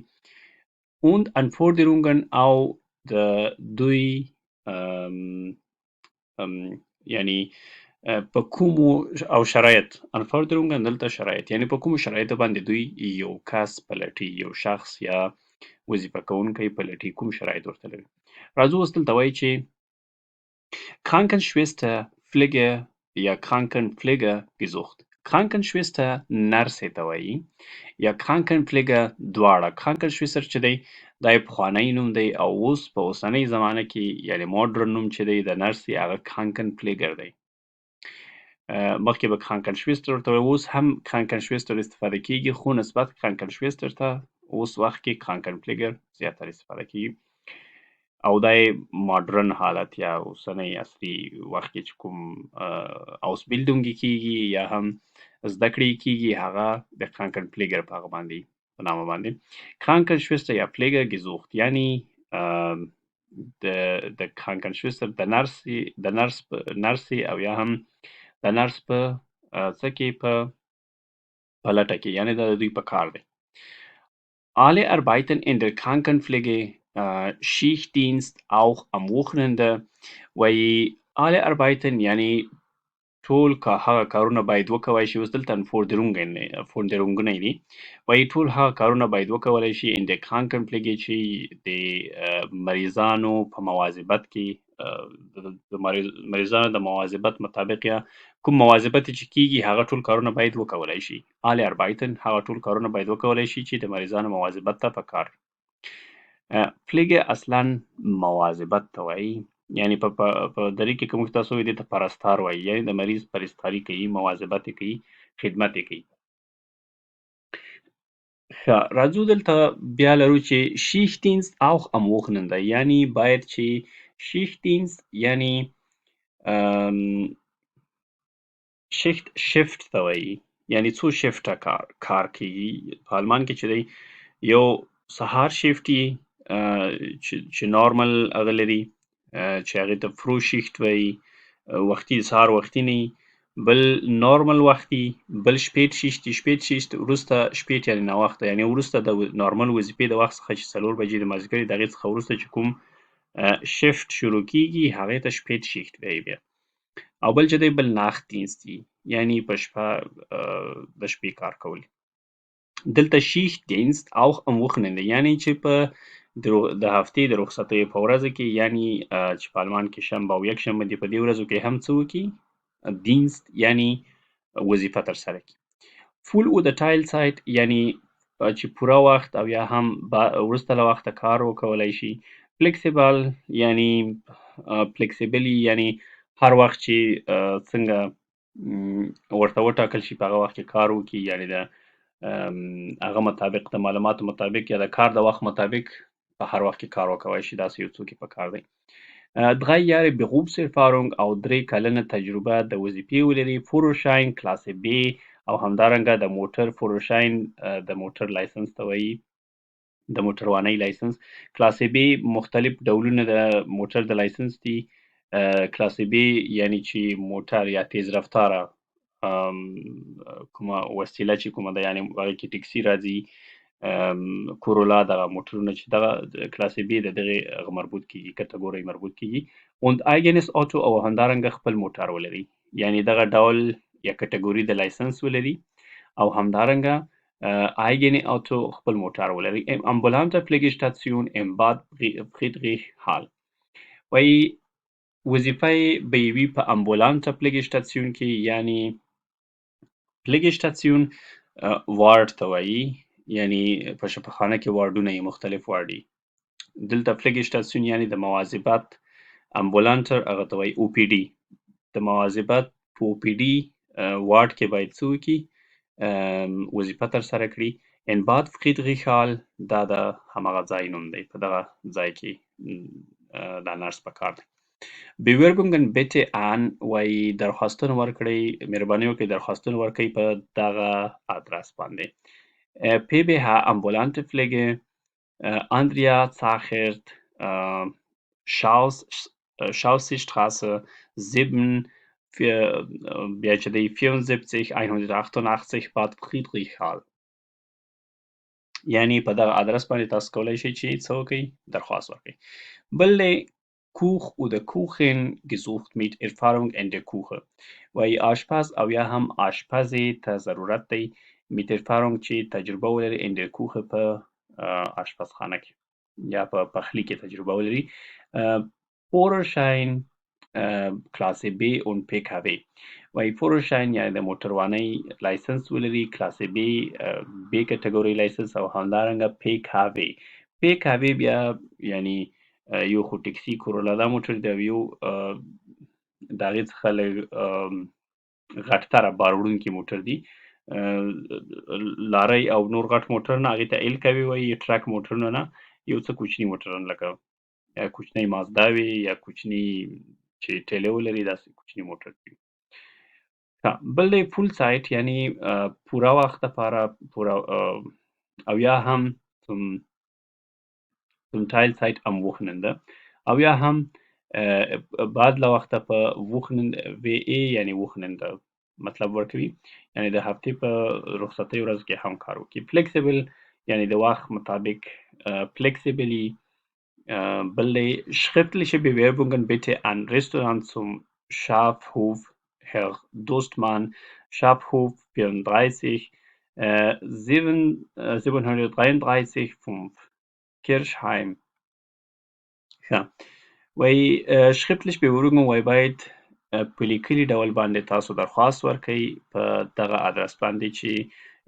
und Anforderungen او د دوی یعنی په کومو او شرایط، Anforderungen دلته شرایط، یعنی په کومو شرایطو باندې دوی یو کس پلټي، یو شخص یا وظیفه کوونکی پلټي، کوم شرایط ورته لري. راځو اوس دلته وایي چې Krankenschwester، Pflege یا Krankenpfleger gesucht. Krankenschwester نرسې ته وایي یا Krankenpfleger دواړه. Krankenschwester چې دی دا یې پخوانی نوم دی او اوس په اوسنۍ زمانه کې یعنې مډرن نوم چې دی د نرسې هغه Krankenpfleger دی. مخکې به Krankenschwester ورته وایي، اوس هم Krankenschwester استفاده کیږي، خو نسبت Krankenschwester ته اوس وخت کې Krankenpfleger زیاتره استفاده کیږي. او دا یې ماډرن حالت یا اوسنی عصري وخت کې چې کوم Ausbildung یې کیږي یا هم زده کړې یې کیږي هغه د Krankenpfleger په هغه باندې په نامه باندې Krankenschwester یا Pfleger gesucht، یعنی د د Krankenschwester د نرسې د نرس نرسې او یا هم د نرس په څه کې په په لټه کې، یعنی دا د دوی په کار دی. Alle arbeiten in der Krankenpflege, Schichtdienst auch am Wochenende. وایي alle arbeiten یعنی ټول که هغه کارونه باید وکوای شي. اوس دلته Forderungen دي. وایي ټول هغه کارونه باید وکولای شي in der Krankenpflege چې د مریضانو په مواظبت کې، د مریضانو د مواظبت مطابق یا کوم مواظبت چې کیږي هغه ټول کارونه باید وکولای شي. Alle arbeiten هغه ټول کارونه باید وکولای شي چې د مریضانو مواظبت ته پکار. Pflege اصلا مواظبت ته وایي، یعنی په دری کې که موږ تاسو وایو دې ته پرستار وایي، یعنی د مریض پرستاري کوي، مواظبت یې کوي، خدمت یې کوي. ښه، راځو دلته بیا لرو چې Schichtdienst auch am Wochenende، یعنی باید چې Schichtdienst یعنی Schicht شفت ته وایي، یعنی څو شفټه کار کیږي په آلمان کې چې دی. یو سهار شفت یي چې نارمل هغه لري چې هغې ته Frühschicht وایي، وختي سهار وختي نه، بل نارمل وختي، بل Spätschicht. Spätschicht وروسته، spät یعنې ناوخته، یعنې وروسته د نارمل وظیفې د وخت څخه چې 4 بجې د مازدیګر د هغې څخه وروسته چې کوم شفت شروع کیږي هغې ته Spätschicht وایي بیا. او بل چې دی بل Nachtdienst وي، یعنی په شپه د شپې کار کول. دلته Schichtdienst auch am Wochenende یعنی چې په د هفتې د رخصتیو په ورځو کې، یعنی چې په آلمان کې شنبه او یکشنبه دي، په دې ورځو کې هم څه وکړي؟ Dienst یعنی وظیفه ترسره کړي. Voll oder Teilzeit یعنی چې پوره وخت او یا هم وروسته له وخته کار وکولای شي. Flexibel یعنی flexible یعنی هر وخت چې څنګه ورته وټاکل شي په هغه وخت کې کار وکړي، یعنی د هغه مطابق، د معلوماتو مطابق یا د کار د وخت مطابق په هر وخت کې کار وکوای شي، داسې یو څوک یې په کار دی. 3 Jahre Berufserfahrung او 3 کلنه تجربه د وظیفې ولري. Führerschein Klasse B او همدارنګه د موټر Führerschein د موټر license ته وایي، د موټروانۍ license Klasse B. مختلف ډولونه د موټر د license دي. Klasse B یعنی چې موټر یا تیز رفتاره کومه وسیله چې کومه ده، یعنی هغې کې ټکسي راځي، کورولا، دغه موټرونه چې دغه Klasse B د دغې هغه مربوط کیږي، کټګورۍ مربوط کیږي. Und eigenes Auto او همدارنګه خپل موټر ولري، یعنی دغه ډول یا کټګوري د license ولري او همدارنګه eigene Auto خپل موټر ولري. Ambulante Pflegestation in Bad Friedrichshall وایي وظیفه یې به یې وي په ambulante Pflegestation کې، یعنی Pflegestation وارډ ته وایي، یعنی په شفاخانه کې وارډونه یې مختلف وارډ. دلته Pflegestation یعنی د مواظبت، ambulanter هغه ته وایي OPD، د مواظبت په OPD وارډ کې باید څه وکړي؟ وظیفه ترسره کړي. In Bad Friedrichshall دا د هماغه ځای نوم دی، په دغه ځای کې دا نرس په کار دی. Bewerbungen bitte an وایي درخواستونه ورکړئ، مهرباني وکړئ درخواستونه ورکړئ په دغه ادرس باندې: PBH Ambulante Pflege، Andrea Zachert، Chausseestraße 7 بیا چې دی 74 188 Bad Friedrichshall. یعنی په دغه ادرس باندې تاسو کولی شئ چې څه وکړئ؟ درخواست ورکړئ. بل دی Koch oder Köchin gesucht mit Erfahrung in der Küche. وایي آشپز او یا هم آشپزې ته ضرورت دی mit Erfahrung چې تجربه ولري in der Küche په آشپزخانه کې یا په پخلي کې تجربه ولري. Führerschein Klasse B und PKW. وایي Führerschein یعنی د موټروانۍ license ولري، Klasse B، B کټګورۍ license، او همدارنګه PKW. PKW بیا یعنی یو خو ټکسي کورولا دا موټر دی، او یو د هغې څخه لږ غټتره بار وړونکي موټر دي، لارۍ او نور غټ موټر نه، هغې ته LKW وایي، truck موټرونه نه، یو څه کوچني موټرونه لکه کوچنۍ مازدا وي یا کوچني چې ټیلې ولري، داسې کوچني موټر دي. بل دی Vollzeit، یعنی پوره وخت دپاره پوره، او یا هم zum Teilzeit am Wochenende، او یا هم بعد له وخته په Wochenende، WE یعنی Wochenende مطلب ورکوي، یعنی د هفتې په رخصتۍ ورځ کې هم کار وکړي. Flexibel یعنی د وخت مطابق flexibly. بل دی schriftliche Bewerbungen bitte an Restaurant zum Schafhof Herr Dostmann، Schafhof 34 733 5 Kirchheim. ښه، وایي schriftlich Bewerbungen، وایي باید په لیکلي ډول باندې تاسو درخواست ورکړئ په دغه ادرس باندې چې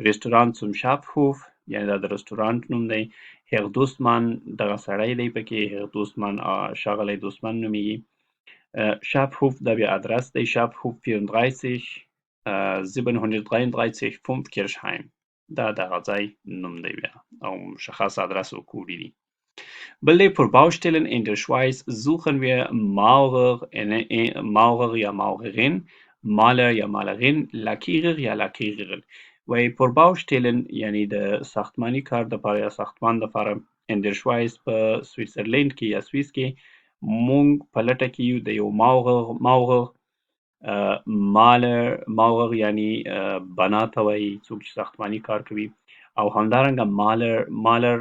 Restaurant zum Schafhof، یعنی دا د رستورانت نوم دی، Herr Dostmann دغه سړی دی پکې، Herr Dostmann، ښاغلی دوستمن نومیږي. Schafhof دا بیا ادرس دی، Schafhof 34 733 5 Kirchheim، دا دغه ځای نوم دی بیا او مشخص ادرس او کوډ دي. بل دی für Baustellen in der Schweiz suchen wir Maurer، Maurer یا Maurerin، Maler یا Malerin، Lackierer یا Lackiererin. وایي für Baustellen یعنی د ساختماني کار دپاره یا ساختمان دپاره in der Schweiz په سویټزرلند کې یا سویس کې مونږ په لټه کې یو د یو Maurer، Maler، Maurer یعنی بنا ته وایي، څوک چې ساختماني کار کوي، او همدارنګه Maler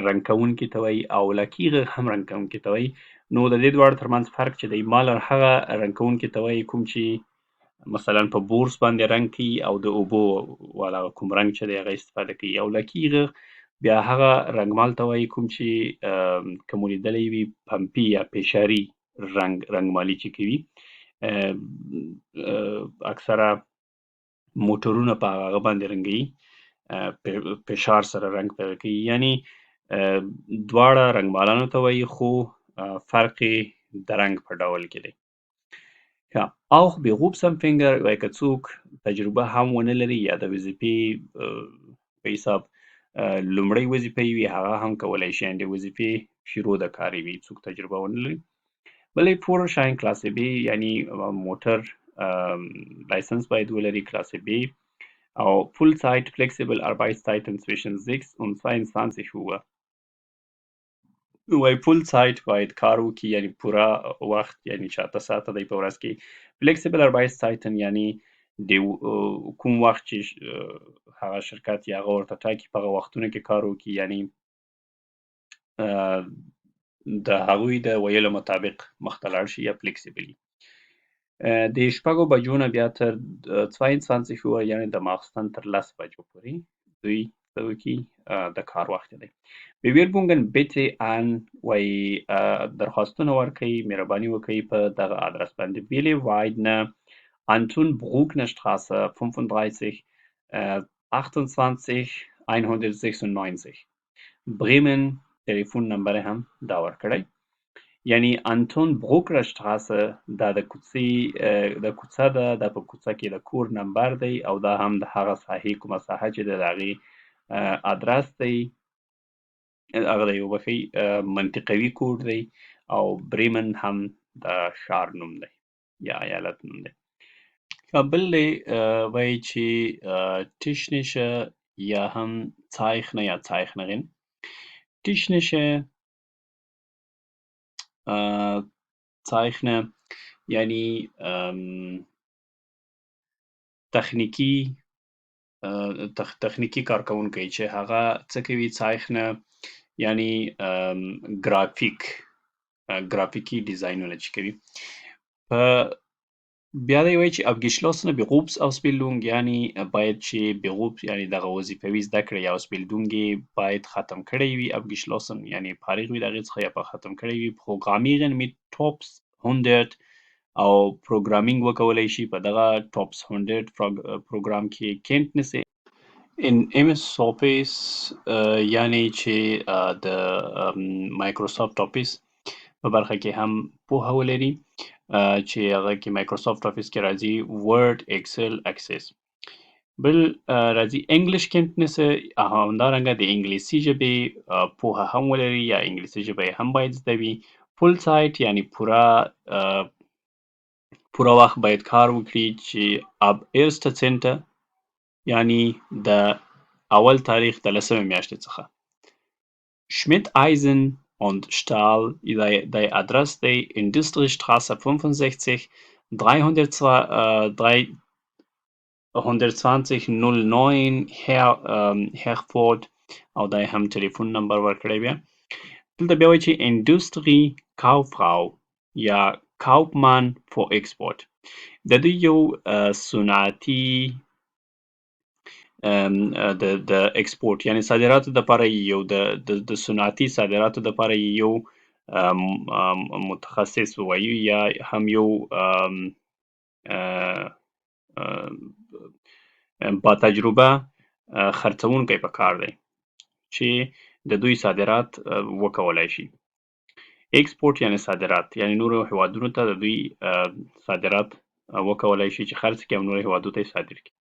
رنګ کوونکي ته وایي، او Lackierer هم رنګ کوونکي ته وایي. نو د دې دواړو ترمنځ فرق چې دی، Maler هغه رنګ کوونکي ته وایي کوم چې مثلا په بورس باندې رنګ کوي او د اوبو والا کوم رنګ چې دی هغه استفاده کوي، او Lackierer بیا هغه رنګمال ته وایي کوم چې که مو لیدلی وي پمپي یا پیشاري رنګمالي چې کوي، اکثره موټرونه په هغه باندې رنګوي، فشار سره رنګ پیدا کوي، یعنی دواړه رنګمالانو ته وایي، خو فرق یې د رنګ په ډول کې دی. Auch Berufsanfänger، وایي که څوک تجربه هم ونه لري یا د وظیفې په حساب لومړۍ وظیفه یې وي، هغه هم کولی شي، یعنې د وظیفې شروع د کار وي، څوک تجربه ونه لري. بلې Führerschein Klasse B، یعنی موټر license باید ولري Klasse B، او Vollzeit flexible Arbeitszeiten zwischen 6 und 22 Uhr. وایي Vollzeit باید کار وکړي، یعنی پوره وخت، یعنی چې 8 ساعته دی په ورځ کې. Flexible Arbeitszeiten یعنی د کوم وخت چې هغه شرکت یا هغه ورته ټاکي په هغه وختونو کې کار وکړي، یعنی د هغوی د ویلو مطابق مخته لاړ شي یا flexibly. د 6 بجو نه بیا تر 22 Uhr، یعنی د ماخستن تر 10 بجو پورې دوی څه وکړي، د کار وخت دی. Bewerbungen bitte an، وایي درخواستونه ورکړئ، مهرباني وکړئ په دغه ادرس باندې، Willi Weidner، Anton Bruckner Straße 35 28 196 Bremen. تلیفون نمبر هم دا ورکړی، یعنی Anton Bruckner Straße دا د کوڅې د کوڅه ده، دا په کوڅه کې د کور نمبر دی، او دا هم د هغه ساحې کومه ساحه چې د هغې ادرس دی، هغه د یو بخښئ منطقوي کوډ دی، او بریمن هم د ښار نوم دی یا ایالت نوم دی. بل دی وایي چې technische یا هم Zeichner یا Zeichnerin. Technische Zeichner یعنی تخنیکي کارکوونکی چې هغه څه کوي، Zeichner یعنی ګرافیکي ډیزاینونه چې کوي. په بیا دی وایي چې abgeschlossene Berufsausbildung، یعنی باید چې Beruf یعنی دغه وظیفوي زده کړې یا Ausbildung یې باید ختم کړی وي، abgeschlossen یعنی فارغ وي د هغې څخه یا په ختم کړی وي. Programmieren mit Tops 100 او programming وکولای شي په دغه TOPS 100 پروګرام کې. Kenntnisse in MS Office، یعنی چې د Microsoft Office په برخه کې هم پوهه ولري، چې هغه کې Microsoft Office کې راځي Word، Excel، Access. بل راځي Englischkenntnisse، همدارنګه د انګلیسي ژبې پوهه هم ولري یا انګلیسي ژبه یې هم باید زده وي. Vollzeit، یعنی پوره وخت باید کار وکړي، چې ab erster zehnte، یعنی د اول تاریخ د 10مې میاشتې څخه. Schmidt Eisen und Stahl، د ادرس دی Industriestraße 65، 320 09 Herford، او دا هم ټلیفون نمبر ورکړی. بیا دلته بیا وایي چې Industriekauffrau یا Kaufmann für Export، د دوی یو صنعتي د export یعنی صادراتو دپاره، یو د صنعتي صادراتو دپاره یو متخصص ووایو یا هم یو با تجربه خرڅونکی په کار دی چې د دوی صادرات وکولای شي. Export یعنی صادرات، یعنی نورو هیوادونو ته د دوی صادرات وکولای شي چې خرڅ کړي او نورو هیوادو ته یې صادر کړي.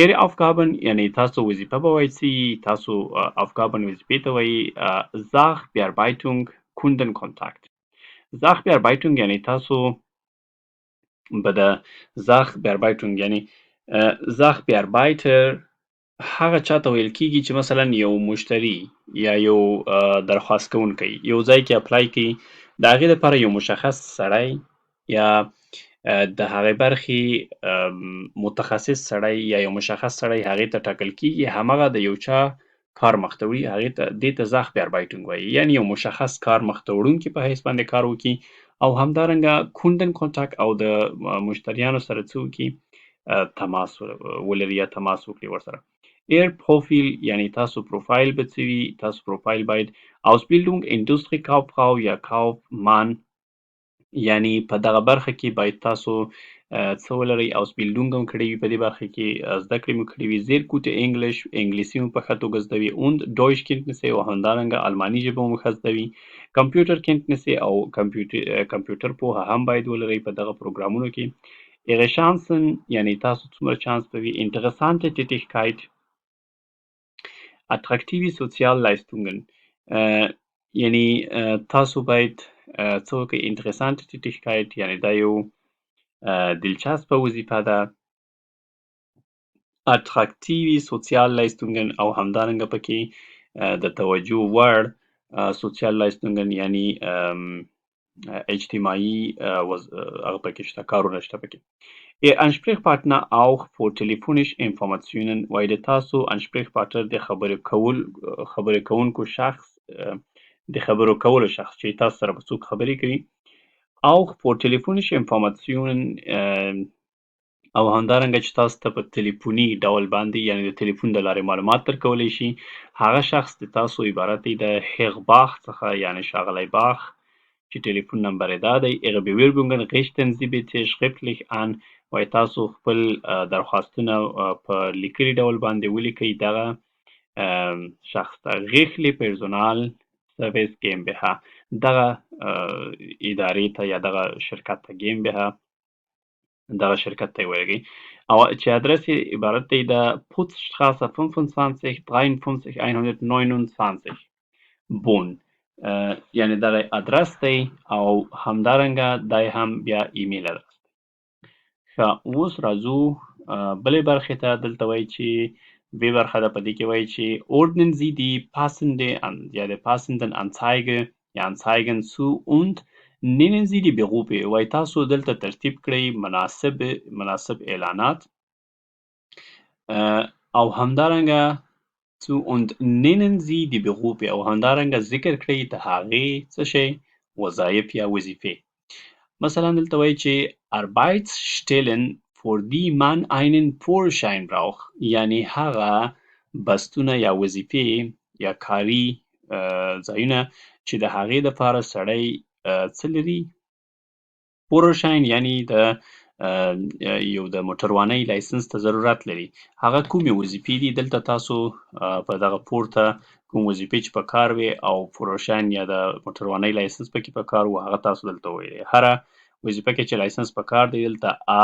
Ihre Aufgaben، یعنی تاسو وظیفه به وایي څه، تاسو Aufgaben وظیفې ته وایي Sachbearbeitung، Kundenkontakt. Sachbearbeitung یعنی تاسو به د Sachbearbeitung، یعنی Sachbearbeiter هغه چاته ویل کیږي چې مثلا یو مشتری یا یو درخواست کوونکی یو ځای کې apply کوي، د هغې لپاره یو مشخص سړی یا د هغې برخې متخصص سړی یا یو مشخص سړی هغې ته ټاکل کیږي، همغه د یو چا کار مخته وړي، هغې ته دې ته Sachbearbeitung وایي. یعنی یو مشخص کار مخته وړونکي په حیث باندې کار وکړي او همدارنګه Kundenkontakt او د مشتریانو سره څه وکړي؟ تماس ولري یا تماس وکړي ورسره. Ihr Profil، یعنی تاسو پروفایل به څه وي؟ تاسو پروفایل باید Ausbildung Industriekauffrau یا Kaufmann، یعنی په دغه برخه کې باید تاسو څه ولرئ؟ Ausbildung هم کړې وي، په دې برخه کې زده کړې مو کړې وي. Sehr gute Englisch، انګلیسي مو په ښه توګه زده وي. Und Deutschkenntnisse، او همدارنګه الماني ژبه مو ښه زده وي. Computerkenntnisse او کمپیوټر پوهه هم باید ولرئ په دغه پروګرامونو کې. Ihre Chancen، یعنی تاسو څومره چانس به وي. Interessante Tätigkeit، attraktive Sozialleistungen، یعنی تاسو باید څه وکړئ؟ Interessante Tätigkeit، یعنی دا یو دلچسپه وظیفه ده. Attraktive Sozialleistungen، او همدارنګه پکې د توجه وړ Sozialleistungen، یعنی اجتماعي هغه پکې شته، کارونه شته پکې. Ihr Ansprechpartner auch für telefonische Informationen، وایي د تاسو Ansprechpartner د خبرې کول خبرې کوونکو شخص، د خبرو کولو شخص چې تاسو سره به څوک خبرې کوي. Auch für telefonische Informationen، او همدارنګه چې تاسو ته په تلیفوني ډول باندې، یعنی د تلیفون د لارې معلومات درکولی شي، هغه شخص د تاسو عبارت دی د Herr Bach څخه، یعنی ښاغلی باخ چې ټلیفون نمبر یې دا دی. Ihre Bewerbungen richten Sie bitte schriftlich an، وایي تاسو خپل درخواستونه په لیکلي ډول باندې ولیکئ دغه شخص ته، Riechle Personalservice GmbH، دغه ادارې ته یا دغه شرکت ته، GmbH، دغه شرکت ته یې ولېږئ، او چې ادرس یې عبارت دی د Putzstraße 25، 53 129 Bonn، یعنی دغه ادرس دی او همدارنګه دا هم بیا ایمیل ادرس دی. ښه، اوس راځو بلې برخې ته. دلته وایي چې بې برخه ده، په دې کې وایي چې ordnen Sie die passende یا die passenden Anzeige یا Anzeigen zu und nennen Sie die Berufe. وایي تاسو دلته ترتیب کړئ مناسب اعلانات او همدارنګه zu und nennen Sie die Berufe، او همدارنګه ذکر کړئ د هغې څه شی؟ وظایف یا وظیفې. مثلا دلته وایي چې Arbeitsstellen، für die man einen Führerschein braucht، یعنی هغه بستونه یا وظیفې یا کاري ځایونه چې د هغې دپاره سړی څه لري؟ Führerschein یعنی د یو د موټروانۍ license ته ضرورت لري، هغه کومې وظیفې دي؟ دلته تاسو په دغه پورته کوم وظیفې چې په کار وي او Führerschein یا د موټروانۍ license پکې په کار وو، هغه تاسو دلته وویلې. هره وظیفه کې چې license په کار دی، دلته A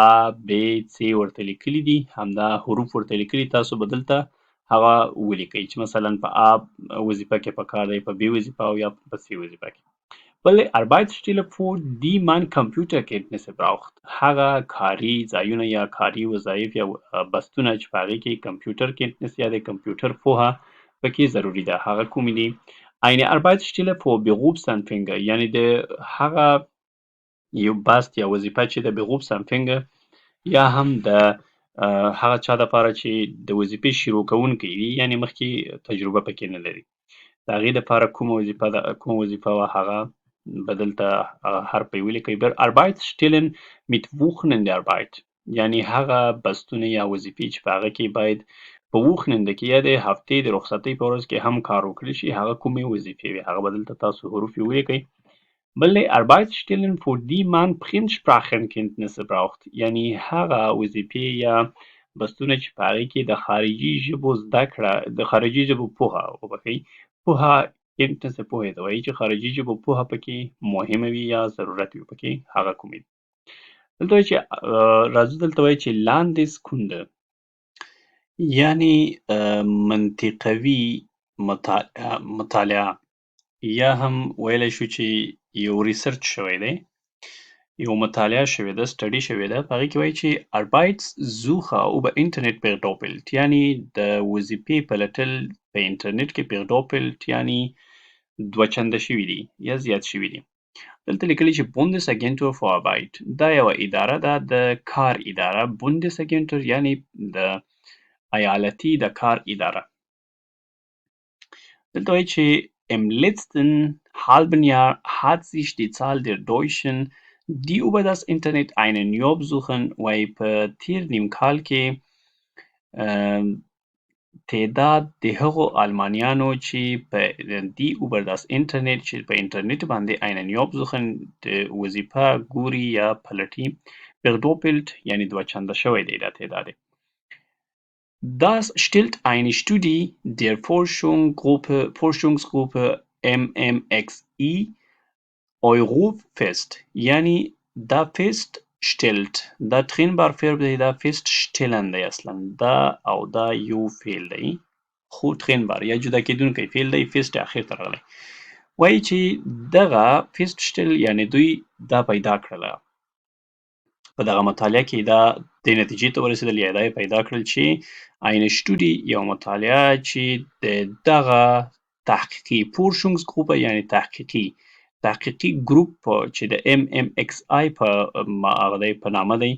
B C ورته لیکلي دي، همدا حروف ورته لیکلي، تاسو به دلته هغه ولیکئ چې مثلا په A وظیفه کې په کار دی، په B وظیفه او یا په C وظیفه کې. بل Arbeitsstelle، für die man Computerkenntnisse braucht، هغه کاري ځایونه یا کاري وظایف یا بستونه چې په هغې کې Computerkenntnis یا د کمپیوټر پوهه پکې ضروري ده، هغه کومې دي؟ Eine Arbeitsstelle für Berufsanfänger، یعنی د هغه یو بست یا وظیفه چې د Berufsanfänger یا هم د هغه چا دپاره چې د وظیفې شروع کوونکی وي، یعنی مخکې تجربه پکې نه لري، د هغې دپاره کومه وظیفه ده، کومه وظیفه وه، هغه به دلته حرف یې ولیکئ. بل Arbeitsstellen mit Wochenendarbeit، یعنی هغه بستونه یا وظیفې چې په هغه کې باید په Wochenende کې یا د هفتې د رخصتۍ په ورځ کې هم کار وکړل شي، هغه کومې وظیفې وي، هغه به دلته تاسو حروف یې ولیکئ. بل دی Arbeitsstellen، für die man Fremdsprachenkenntnisse braucht، یعنی هغه وظیفې یا بستونه چې په هغې کې د خارجي ژبو زده کړه، د خارجي ژبو پوهه، وبخښئ، پوهه، Kenntnisse پوهې ته وایي، چې خارجي ژبو پوهه پکې مهمه وي یا ضرورت وي پکې، هغه کومې دي؟ دلته وایي چې راځو، دلته وایي چې Landeskunde یعنی منطقوي مطالعه یا هم ویلی شو چې یو research شوی دی، یو مطالعه شوې ده، study شوې ده. په هغې کې وایي چې Arbeitssuche über Internet verdoppelt، یعنی د وظیفې پلټل په انټرنیټ کې verdoppelt یعنی دوه چنده شوي دي یا زیات شوي دي. دلته لیکلي چې Bundesagentur für Arbeit، دا یوه اداره ده، د کار اداره، Bundesagentur یعنی د ایالتي د کار اداره. دلته وایي چې im letzten halben Jahr hat sich die Zahl der Deutschen، die über das Internet einen Job suchen، وایي په تیر نیم کال کې تعداد د هغو آلمانیانو چې په die über das Internet، چې په انټرنیټ باندې einen Job suchen د وظیفه ګوري یا پلټي، verdoppelt یعنی دوه چنده شوی دی دا تعداد. Das stellt eine Studie der Forschungsgruppe MMXI Europe fest، یعنی دا feststellt، دا trennbar Verb دی، دا feststellen دی، اصلا دا او دا یو فعل دی خو trennbar یا جدا کېدونکی فعل دی، fest اخر ته راغلی. وایي چې دغه feststell یعنی دوی دا پیدا کړله، په دغه مطالعه کې دا دې نتیجې ته ورسېدل یا دا یې پیدا کړل چې eine Studie یو مطالعه چې د دغه تحقیقي Forschungsgruppe یعنی تحقیقي ګروپ چې د MMXI په هغه دی په نامه دی،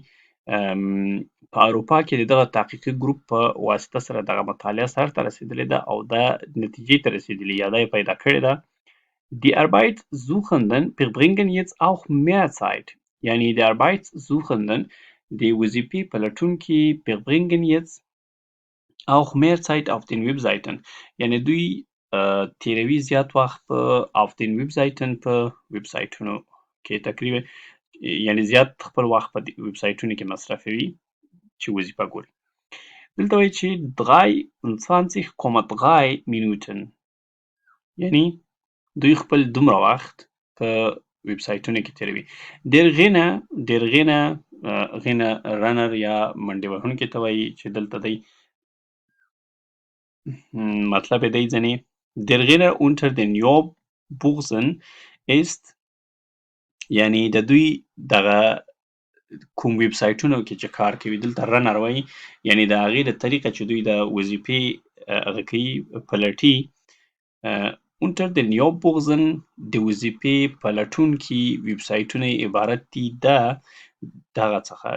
په اروپا کې د دغه تحقیقي ګروپ په واسطه سره دغه مطالعه سر ته رسېدلې ده او دا نتیجې ته رسېدلې یا دا یې پیدا کړې ده. Die Arbeitssuchenden verbringen jetzt auch mehr Zeit، یعنی د Arbeitssuchenden د وظیفې پلټونکي verbringen jetzt auch mehr Zeit auf den Webseiten، یعنی دوی تیروي زیات وخت په auf den Webseiten په ویب سایټونو کې، تقریبا یعنی زیات خپل وخت په ویب سایټونو کې مصرفوي چې وظیفه ګوري. دلته وایي چې 23,3 Minuten، یعنی دوی خپل دومره وخت په ویب سایټونو کې تیروي. Der Renner، der Renner، Renner runner یا منډې وهونکي ته وایي چې دلته دی مطلب یې دی ځنې. Der Renner unter den Jobbörsen ist، یعنی د دوی دغه کوم ویب سایټونو کې چې کار کوي، دلته Renner وایي، یعنی د هغې د طریقه چې دوی د وظیفې هغه کوي پلټي، unter den Jobbörsen د وظیفې پلټونکي ویب سایټونه عبارت دي د دغه څخه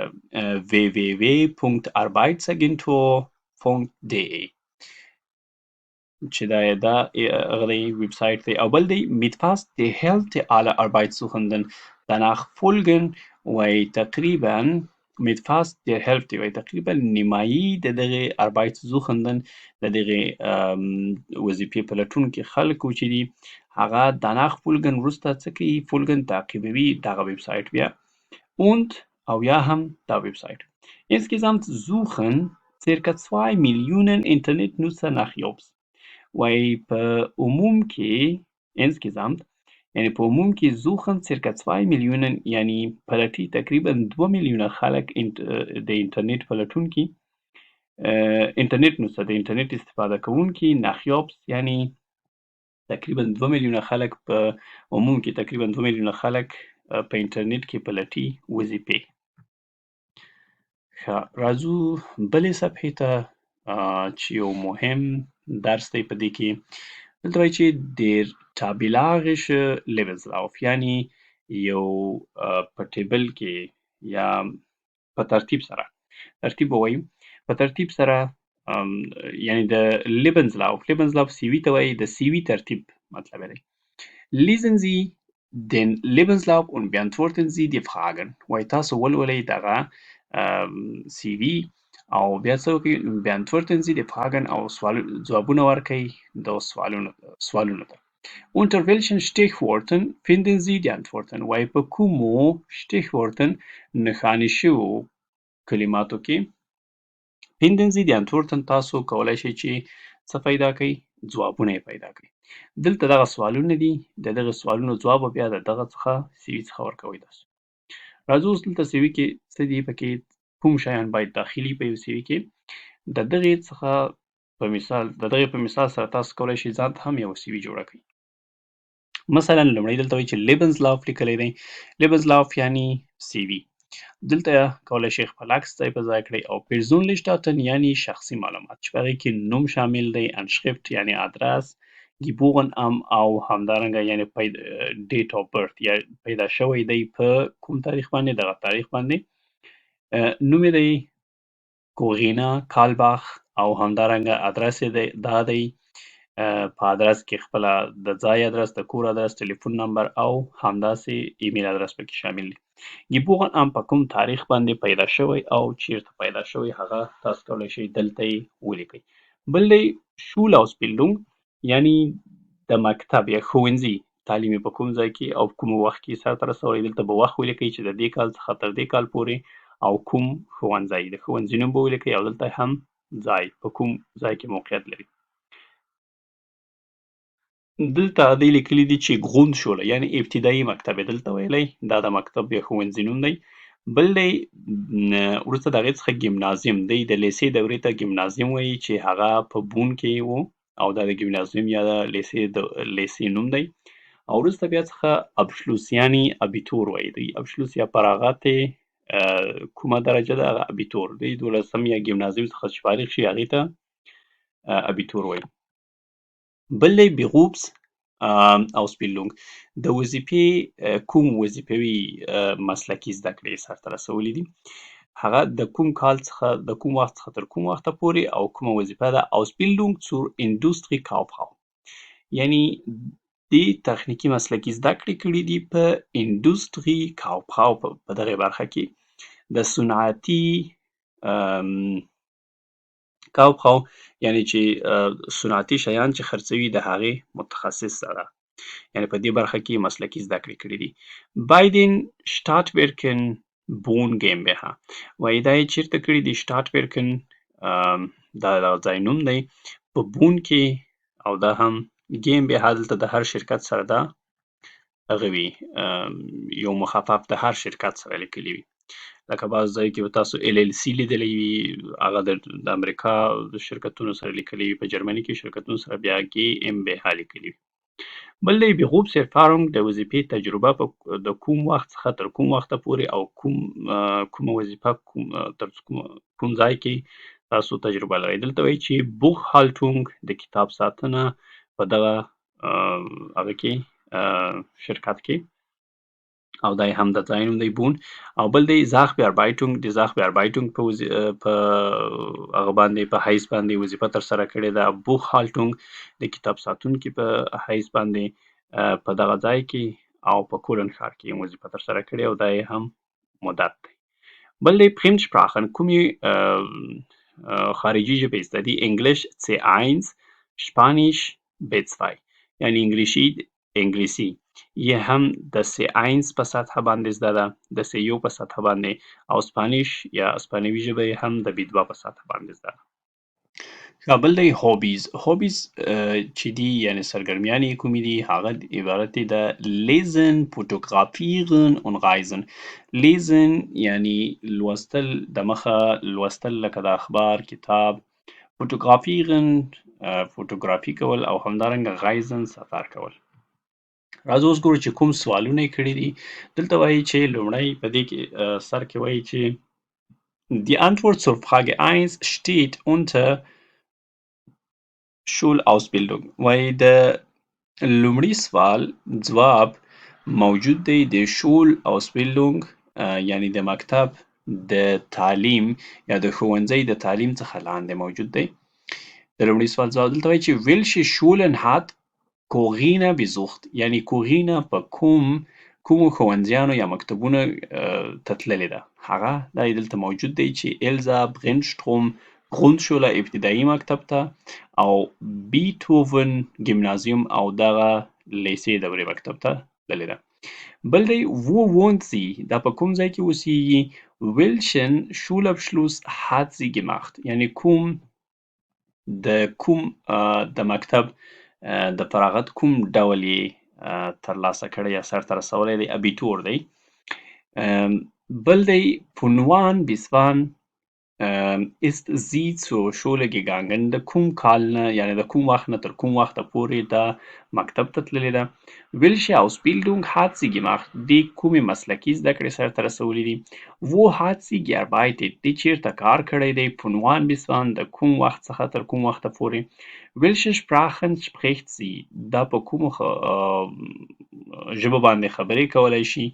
www.arbeitsagentur.de چې دا دا هغه دی ویب سایټ دی. او بل دی mit fast der Hälfte aller Arbeitssuchenden danach folgen، وایي تقریبا mit fast der Hälfte، وایي تقریبا نیمایي د دغې Arbeitssuchenden د دغې وظیفې پلټونکي خلکو چې دي هغه danach folgen وروسته څه کوي، folgen تعقیبوي دغه ویب سایټ بیا. Und او یا هم دا ویب سایټ. Insgesamt suchen circa 2 Millionen Internetnutzer nach Jobs. وایي په عموم کې، insgesamt یعنی په عموم کې، suchen circa 2 Millionen یعنی پلټي تقریبا 2 میلیونه خلک د انټرنیټ پلټونکي، انټرنیټ Nutzer د انټرنیټ استفاده کوونکي، nach Jobs یعنی تقریبا 2 میلیونه خلک، په عموم کې تقریبا 2 میلیونه خلک په انټرنیټ کې پلټي وظیفې. ښه، راځو بلې صفحې ته چې یو مهم درس دی په دې کې. دلته وایي چې der tabellarische Lebenslauf یعنی یو په table کې یا په ترتیب سره، ترتیب به وایو، په ترتیب سره یعنی د Lebenslauf، Lebenslauf CV ته وایي، د CV ترتیب مطلب دی. Lesen Sie den Lebenslauf und beantworten Sie die Fragen. وایي تاسو ولولئ دغه CV او بیا څه وکړئ؟ Beantworten Sie die Fragen او سوال ځوابونه ورکړئ د سوالونو ته. Unter welchen Stichworten finden Sie die Antworten؟ وایي په کومو Stichworten نښاني شوو کلماتو کې finden Sie die Antworten تاسو کولای شئ چې څه پیدا کړئ؟ ځوابونه یې پیدا کړئ. دلته دغه سوالونه دي، د دغه سوالونو ځواب به بیا د دغه څخه CV څخه ورکوئ تاسو. راځو اوس دلته CV کې څه دي، پکې کوم شیان باید داخلي په یو CV کې. د دغې څخه په مثال، د دغې په مثال سره تاسو کولای شئ ځان ته هم یو CV جوړه کړئ. مثلا لومړی دلته وایي چې Lebenslauf لیکلی دی. Lebenslauf یعنی CV. دلته کولای شئ خپل عکس ځای په ځای کړئ او persönliche Daten یعنی شخصي معلومات چې په هغې کې نوم شامل دی، Anschrift یعنی ادرس، geboren am او همدارنګه یعنی date of birth یا پیدا شوی دی په کوم تاریخ باندې، دغه تاریخ باندې، نوم یې دی کوغینا کالباخ او همدارنګه ادرس یې دی دا دی، په ادرس کې خپله د ځای ادرس، د کور ادرس، ټلیفون نمبر او همداسې ایمیل ادرس پکې شامل دي. Geboren am په کوم تاریخ باندې پیدا شوی او چیرته پیدا شوی هغه تاسو کولی شئ دلته یې ولیکئ. بل دی Schulausbildung یعنی د مکتب یا ښوونځي تعلیم یې په کوم ځای کې او کوم وخت کې سرته رسولی. دلته به وخت ولیکئ چې د دې کال څخه تر دې کال پورې او کوم ښوونځی، د ښوونځي نوم به ولیکئ او دلته هم ځای په کوم ځای کې موقعیت لري. دلته دی لیکلي دي چې Grundschule یعنی ابتدایي مکتب یې دلته ویلی، دا د مکتب یا ښوونځي نوم دی. بل دی وروسته د هغې څخه Gymnasium دی، د لیسې دورې ته Gymnasium وایي چې هغه په بون کې و او دا د Gymnasium یا د لیسې نوم دی. او وروسته بیا څخه Abschluss یعنی Abitur وایي دی. Abschluss یا فراغت کومه درجه ده هغه Abitur دی. دولسم یا Gymnasium څخه چې فارغ شي هغې ته Abitur وایي. بل دی Berufsausbildung د وظیفې، کوم وظیفوي مسلکي زده کړې یې سرته رسولي دي، هغه د کوم کال څخه د کوم وخت څخه تر کوم وخته پورې او کومه وظیفه ده. Ausbildung zur Industriekauffrau یعنی دې تخنیکي مسلکي زده کړې کړي دي په Industriekauffrau په دغې برخه کې د صنعتي Kauffrau یعنی چې صنعتي شیان چې خرڅوي د هغې متخصصه ده، یعنی په دې برخه کې مسلکي زده کړې کړي دي. Bei den Stadtwerken Bonn GmbH وایي دا یې چیرته کړي دي؟ Stadtwerken دا د ځای نوم دی په بون کې، او دا هم GmbH دلته د هر شرکت سره دا هغه وي، یو مخفف د هر شرکت سره لیکلی وي. لکه بعض ځای کې به تاسو LLC لیدلی وي، هغه د امریکا د شرکتونو سره لیکلی وي، په جرمني کې شرکتونو سره بیا GmbH لیکلی وي. بل دی Berufserfahrung د وظیفې تجربه په د کوم وخت څخه تر کوم وخته پورې او کومه وظیفه تر کوم ځای کې تاسو تجربه لرئ. دلته وایي چې Buchhaltung د کتاب ساتنه په دغه هغه کې شرکت کې، او دا یې هم د ځای نوم دی بون. او بل دی Sachbearbeitung د Sachbearbeitung په هغه باندې په حیث باندې وظیفه ترسره کړې ده. Buchhaltung د کتاب ساتونکي په حیث باندې په دغه ځای کې او په کولن ښار کې یې وظیفه ترسره کړې او دا یې هم مدت دی. بل دی Fremdsprachen کومې خارجي ژبې زده دي؟ Englisch C1، Spanisch B2 یعنی انګلیسي یې هم د C eins په سطحه باندې زده ده، د C 1 په سطحه باندې، او Spanish یا اسپانوي ژبه یې هم د B 2 په سطحه باندې زده ده. ښه، بل دی Hobbys. Hobbys چې دي، یعنې سرګرمیانې یې کومې دي، هغه عبارت دي د lesen، fotografieren und reisen. Lesen یعنی لوستل، د مخه لوستل لکه د اخبار، کتاب، fotografieren فوټوګرافي کول، او همدارنګه reisen سفر کول. راځو اوس ګورو چې کوم سوالونه یې کړي دي. دلته وایي چې لومړی په دې کې سر کې وایي چې Die Antwort zur Frage 1 steht unter Schulausbildung. وایي د لومړي سوال ځواب موجود دی د Schulausbildung، یعنی د مکتب د تعلیم یا د ښوونځي د تعلیم څخه لاندې موجود دی. د لومړي سوال ځواب دلته وایي چې welche Schulen hat Corinna besucht، یعنی کورینا په کومو ښوونځیانو یا مکتبونو ته تللې ده. هغه دا یې دلته موجود دی چې الزا برینشتروم Grundschule ابتدایي مکتب ته او بیتوون ګیمنازیوم او دغه لیسې دورې مکتب ته تللې ده. بل دی wo wohnt sie، دا په کوم ځای کې اوسیږي. welchen Schulabschluss hat sie gemacht، یعنی کوم د کوم د مکتب د فراغت کوم ډول یې ترلاسه کړی یا سرته رسولی دی، Abitur دی. بل دی von wann bis wann ist sie zur Schule gegangen، د کوم کال نه یعنی د کوم وخت نه تر کوم وخته پورې دا مکتب ته تللې ده. welche Ausbildung hat sie gemacht، دې کومې مسلکي زده کړې سرته رسولې دي. wo hat sie gearbeitet، دې چیرته کار کړی دی. von wann bis wann، د کوم وخت څخه تر کوم وخته پورې. welche Sprachen spricht sie، دا په کومو ژبو باندې خبرې کولی شي.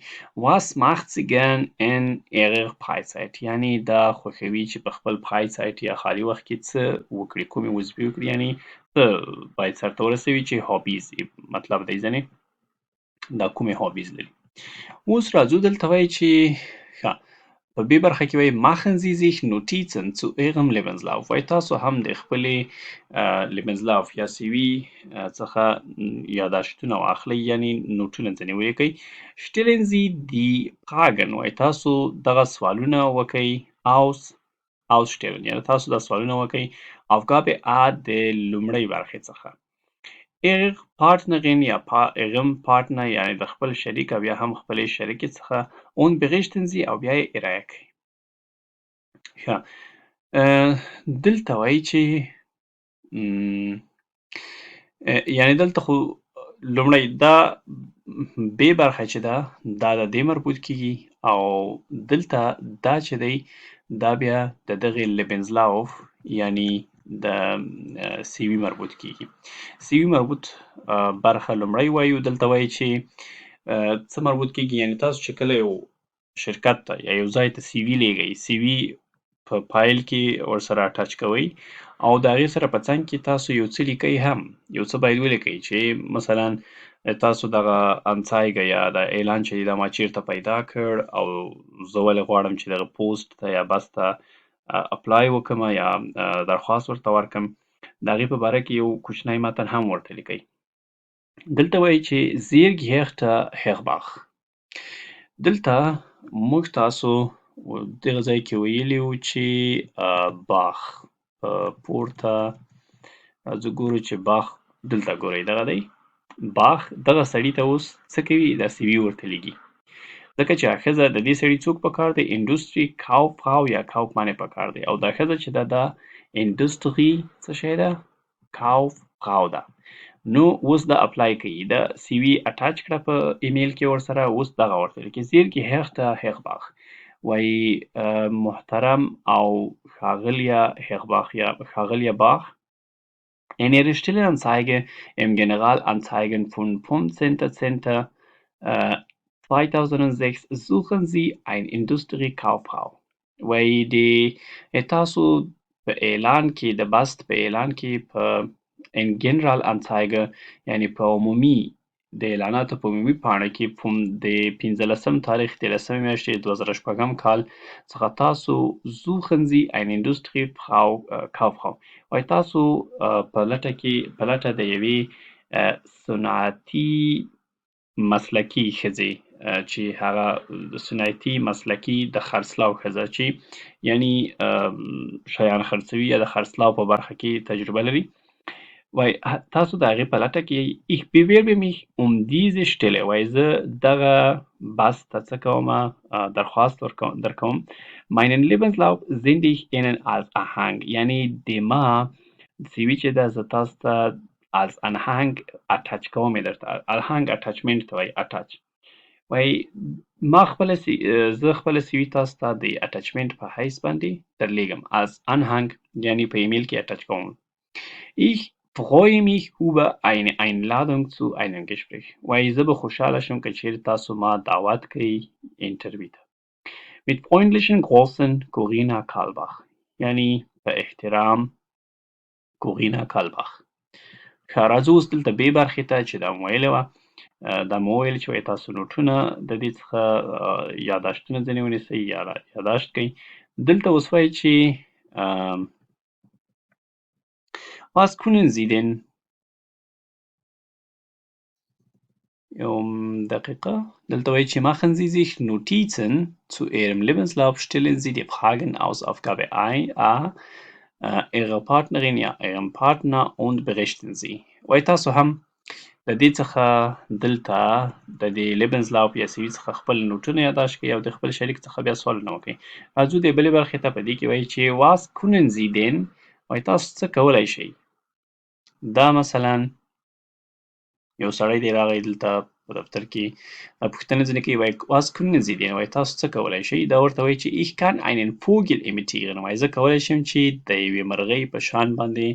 was macht sie gern in ihrer Freizeit، یعنی دا خوښوي چې په خپل Freizeit یا خالي وخت کې څه وکړي، کومې وظیفې وکړي، یعنی څه باید سرته ورسوي چې Hobbys مطلب دی، ځنې دا کومې Hobbys لري. اوس راځو دلته وایي چې ښه په بې برخه کې وایي machen Sie sich Notizen zu Ihrem Lebenslauf، وایي تاسو هم د خپلې Lebenslauf یا CV څخه یاداشتونه واخلئ، یعنی نوټونه ځنې ولیکئ. stellen Sie die Fragen، وایي تاسو دغه سوالونه وکئ. ausstellen، یعنی تاسو دا سوالونه وکئ. Aufgabe A د لومړۍ برخې څخه Ihrer Partnerin یا Ihrem Partner، یعنی د خپل شریک او یا هم خپلې شریکې څخه und berichten Sie او بیا یې ارائه کړئ. ښه، دلته وایي چې یعنی دلته خو لومړی دا بې برخه چې ده دا د دې مربوط کیږي، او دلته دا چې دی دا بیا د دغې Lebenslauf یعنی د CV مربوط کیږي. CV مربوط برخه لومړی وایو. دلته وایي چې څه مربوط کیږي، یعنی تاسو چې کله یو شرکت ته یا یو ځای ته CV لیږئ، CV په فایل کې ورسره attach کوئ او د هغې سره په څنګ کې تاسو یو څه لیکئ هم، یو څه باید ولیکئ چې مثلا تاسو دغه Anzeige یا د اعلان چې دا ما چیرته پیدا کړ او زه ولې غواړم چې دغه پوسټ ته یا بست ته apply وکړم یا درخواست ورته ورکړم، د هغې په باره کې یو کوچنی متن هم ورته لیکئ. دلته وایي چې sehr geehrter Herr Bach، دلته موږ تاسو دغه ځای کې ویلي وو چې باخ په پورته راځو ګورو چې باخ دلته ګورئ دغه دی باخ، دغه سړي ته اوس څه کوي، دا CV ورته لیږي، ځکه چې ښځه د دې سړي څوک پکار دی، Industriekauffrau یا Kaufmann یې پکار دی، او دا ښځه چې ده دا Industrie څه شی ده، Kauffrau ده. نو اوس دا apply کوي، دا CV attach کړه په ایمیل کې ورسره، اوس دغه ورته لیکي sehr geehrter Herr Bach، وایي محترم او ښاغلیه Herr Bach یا ښاغلیه باخ، In Ihrer Stellenanzeige im Generalanzeigen von 15.10.2006 suchen Sie eine Industriekauffrau. وایي د تاسو په اعلان کې د بست په اعلان کې په in Generalanzeige یعنی په عمومي د اعلاناتو په عمومي پاڼه کې د 15 تاریخ د لسمې میاشتې 2006 کال څخه تاسو suchen Sie eine Industriefrau Kauffrau، وایي تاسو په لټه کې په لټه د یوې صنعتي مسلکي ښځې چې هغه صنعتي مسلکي د خرڅلاو ښځه چې یعنی شیان خرڅوي یا د خرڅلاو په برخه کې تجربه لري. وای تاسو د هغې په لټه کې یئ. Ich bewerbe mich um diese Stelle. وای زه دغه بس ته څه کوم، درخواست درکوم. Meinen Lebenslauf sende ich Ihnen als Anhang. یعنی د ما CV چې ده زه تاسو ته als Anhang attach کوم یې درته. Anhang attachment ته وایي، attach. وایي ما خپله زه خپله CV تاسو ته د attachment په حیث باندې درلیږم. Als Anhang یعنی په ایمیل کې attach کوم. Ich freue mich über eine Einladung zu einem Gespräch. وایي زه به خوشحاله شم که چیرې تاسو ما دعوت کړئ انټرویو ته. Mit freundlichen Grüßen Corinna Kalbach. یعنی په احترام کورینا کالباخ. ښه، راځو اوس دلته بې برخې ته چې دا مو ویلې وه. دا مو وویل چې وایي تاسو نوټونه د دې څخه یاداشتونه ځینې ونیسئ یا یاداشت کړئ. دلته اوس وایي چې Was können Sie denn یو دقیقه. دلته وایي چې machen Sie sich Notizen zu Ihrem Lebenslauf, stellen Sie die Fragen aus Aufgabe A Ihrer Partnerin یا Ihrem Partner und berichten Sie. وایي تاسو هم د دې څخه دلته د دې Lebenslauf یا CV څخه خپل نوټونه یاداشت کړئ او د خپل شریک څخه بیا سوالونه وکړئ. راځو دې بلې برخې ته. په دې کې وایي چې was können Sie denn، وایي تاسو څه کولی شئ. دا مثلا یو سړی دی راغی دلته په دفتر کې پوښتنه ځینې کوي، وایي was können Sie denn، وایي تاسو څه کولی شئ. دا ورته وایي چې ich kann einen Vogel imitieren، وایي زه کولی شم چې د یوې مرغۍ په شان باندې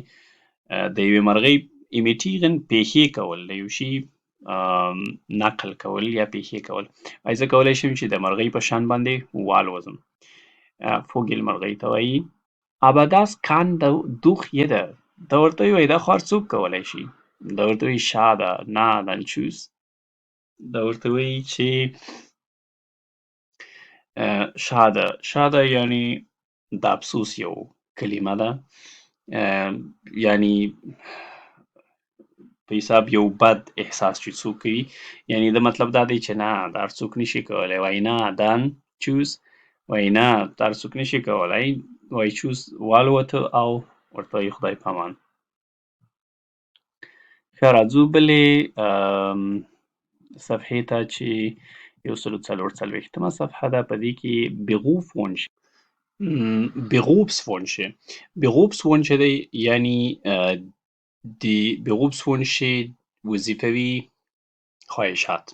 د یوې مرغۍ imitieren پیښې کول، د یو شي نقل کول یا پیښې کول. وایي زه کولی شم چې د مرغۍ په شان باندې والوزم. Vogel مرغۍ ته وایي. Aber das kann doch jeder. دا ورته وایي دا خو هر څوک کولی شي. دا ورته وایي schade، na dann tschüss. دا ورته وایي چې schade، schade یعنی د افسوس یو کلمه ده، یعنی په حساب یو بد احساس چې څوک کوي. یعنی د مطلب دا دی چې نه دا هر څوک نشي کولی. وایي na dann tschüss، وایي نه دا هر څوک نشي کولی. وایي tschüss والوته او ورته وایي خدای پامان. ښه، راځو بلې صفحې ته چې 144مه صفحه ده. په دې کې Berufswünsche، Berufswünsche، Berufswünsche دی، یعنی د Berufswünsche وظیفوي خواهشات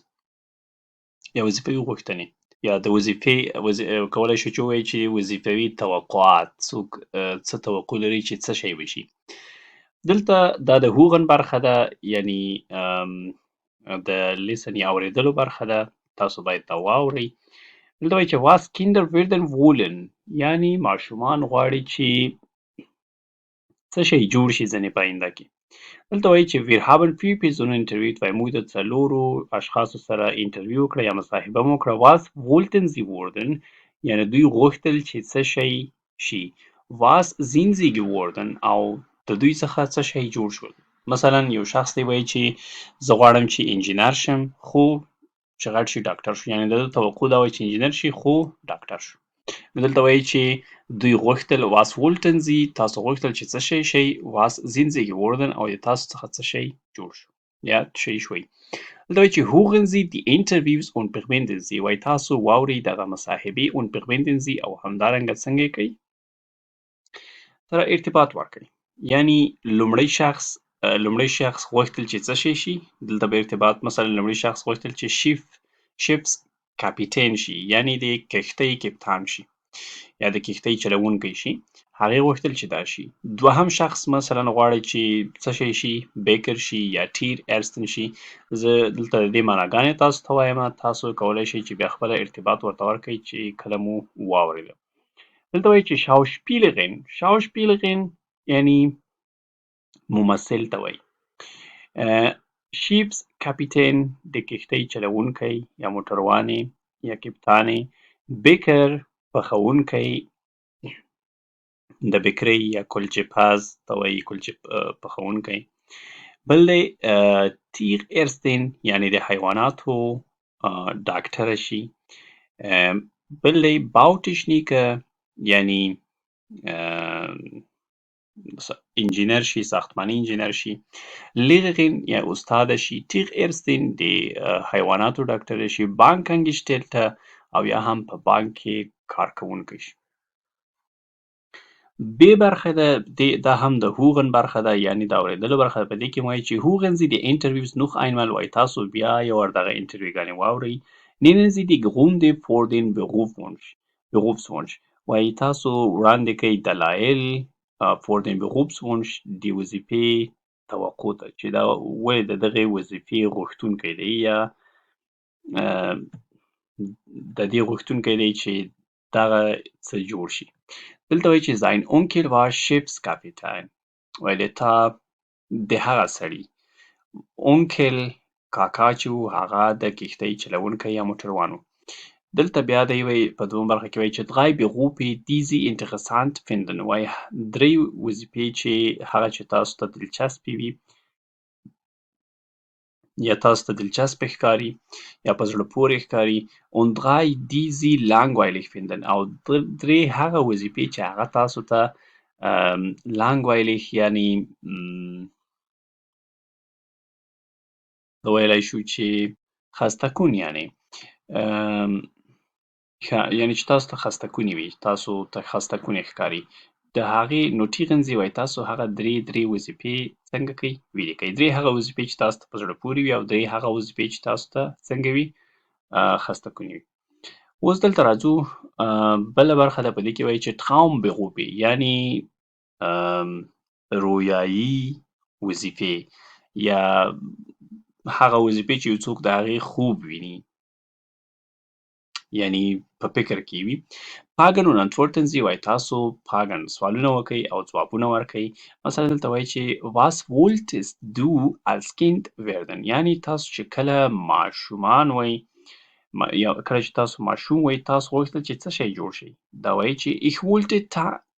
یا وظیفوي غوښتنې یا د وظیفې کولی شو چې ووایو چې وظیفوي توقعات، څوک څه توقع لري چې څه شی وشي. دلته دا د hören برخه ده، یعنی د listen یا اورېدلو برخه ده، تاسو باید دا واورئ. دلته وایي چې was Kinder werden wollen، یعنی ماشومان غواړي چې څه شی جوړ شي ځینې په آینده کې. دلته وایي چې wir haben vier Personen interviewt، وایي موږ د څلورو اشخاصو سره انټرویو وکړه یا مصاحبه مو وکړه. Was wollten sie werden، یعنی دوی غوښتل چې څه شی شي. Was sind sie geworden، او د دوی څخه څه شی جوړ شول. مثلا یو شخص دی وایي چې زه غواړم چې انجینر شم، خو چې غټ شي ډاکټر شو، یعنی د ده توقع دا وه چې انجینر شي خو ډاکټر شو. نو دلته وایي چې دوی غوښتل was wollten sie، تاسو غوښتل چې څه شی شئ. Was sind sie geworden، او د تاسو څخه څه شی جوړ شو یا شی شوئ. دلته وایي چې hören Sie die Interviews und verbinden sie، وایي تاسو واورئ دغه مصاحبې und verbinden sie، او همدارنګه څنګه یې کوئ سره ارتباط ورکړئ. یعنی لومړی شخص غوښتل چې څه شی شي، دلته به ارتباط مثلا لومړی شخص غوښتل چې Schiffskapitän شي، یعنی د کښتۍ کپتان شي یا د کښتۍ چلوونکی شي، هغې غوښتل چې دا شي. دوهم شخص مثلا غواړي چې څه شی شي، Bäcker شي یا Tierärztin شي. زه دلته د دې معناګانې تاسو ته وایم، تاسو کولی شئ چې بیا خپله ارتباط ورته ورکړئ چې کله مو واورېده. دلته وایي چې Schauspielerin، Schauspielerin یعنی ممثل ته وایي. Schiffskapitän د کښتۍ چلوونکی یا موټروانې یا کپتانې، Bäcker پخوونکی د بکرۍ یا کلچې پز ته وایي، کلچې پخوونکی، بل دی Tierärztin، یعنی د حیواناتو ډاکټره شي. بل دی Bautechniker، یعنی انجینر شي، ساختماني انجینر شي. Lehrerin یا استاده شي. Tierärztin د حیواناتو ډاکټره شي. Bankangestellte او یا هم په بانک کې کارکوونکی شي. ب برخه ده، دا هم د hören برخه ده، یعنی د اورېدلو برخه ده. په دې کې وایي چې hören Sie die Interviews noch einmal، وایي تاسو بیا یو وار دغه انټرویوګانې واورئ. Nennen Sie die Gründe für den Berufswunsch، وایي تاسو وړاندې کړئ دلایل für den Berufswunsch د وظیفې توقع ته، چې دا ولې د دغې وظیفې غوښتونکی دی یا د دې غوښتونکی دی چې دغه څه جوړ شي. دلته وایي چې sein Onkel war Schiffskapitän، وایي د تا د هغه سړي Onkel کاکا چې و هغه د کښتۍ چلوونکی یا موټروان و. دلته بیا دی وایي په دویم برخه کې وایي چې drei Berufe die Sie interessant finden، وایي درې وظیفې چې هغه چې تاسو ته دلچسپې وي یا تاسو ته دلچسپې ښکاري یا په زړه پورې ښکاري. und drei die Sie langweilig finden، او درې هغه وظیفې چې هغه تاسو ته langweilig یعنی ویلی شو چې خسته کن، یعنی یعنی چې تاسو ته خسته کونې وي، تاسو ته خسته کونې ښکاري د هغې. notieren Sie، وایي تاسو هغه درې درې وظیفې څنګه کوئ ولیکئ. درې هغه وظیفې چې تاسو ته په زړه پورې وي او درې هغه وظیفې چې تاسو ته څنګه وي خسته کونې وي. اوس دلته راځو بله برخه ده، په دې کې وایي چې Traumberufe یعنی رویایي وظیفې یا هغه وظیفې چې یو څوک د هغې خوب ویني، یعنی په فکر کې وي. Fragen und antworten Sie، وایي تاسو Fragen سوالونه وکئ او ځوابونه ورکئ. مثلا دلته وایي چې was wolltest du als Kind werden، یعنی تاسو چې کله ماشومان وئ یا کله چې تاسو ماشوم وئ تاسو غوښتل چې څه شی جوړ شئ. دا وایي چې ich wollte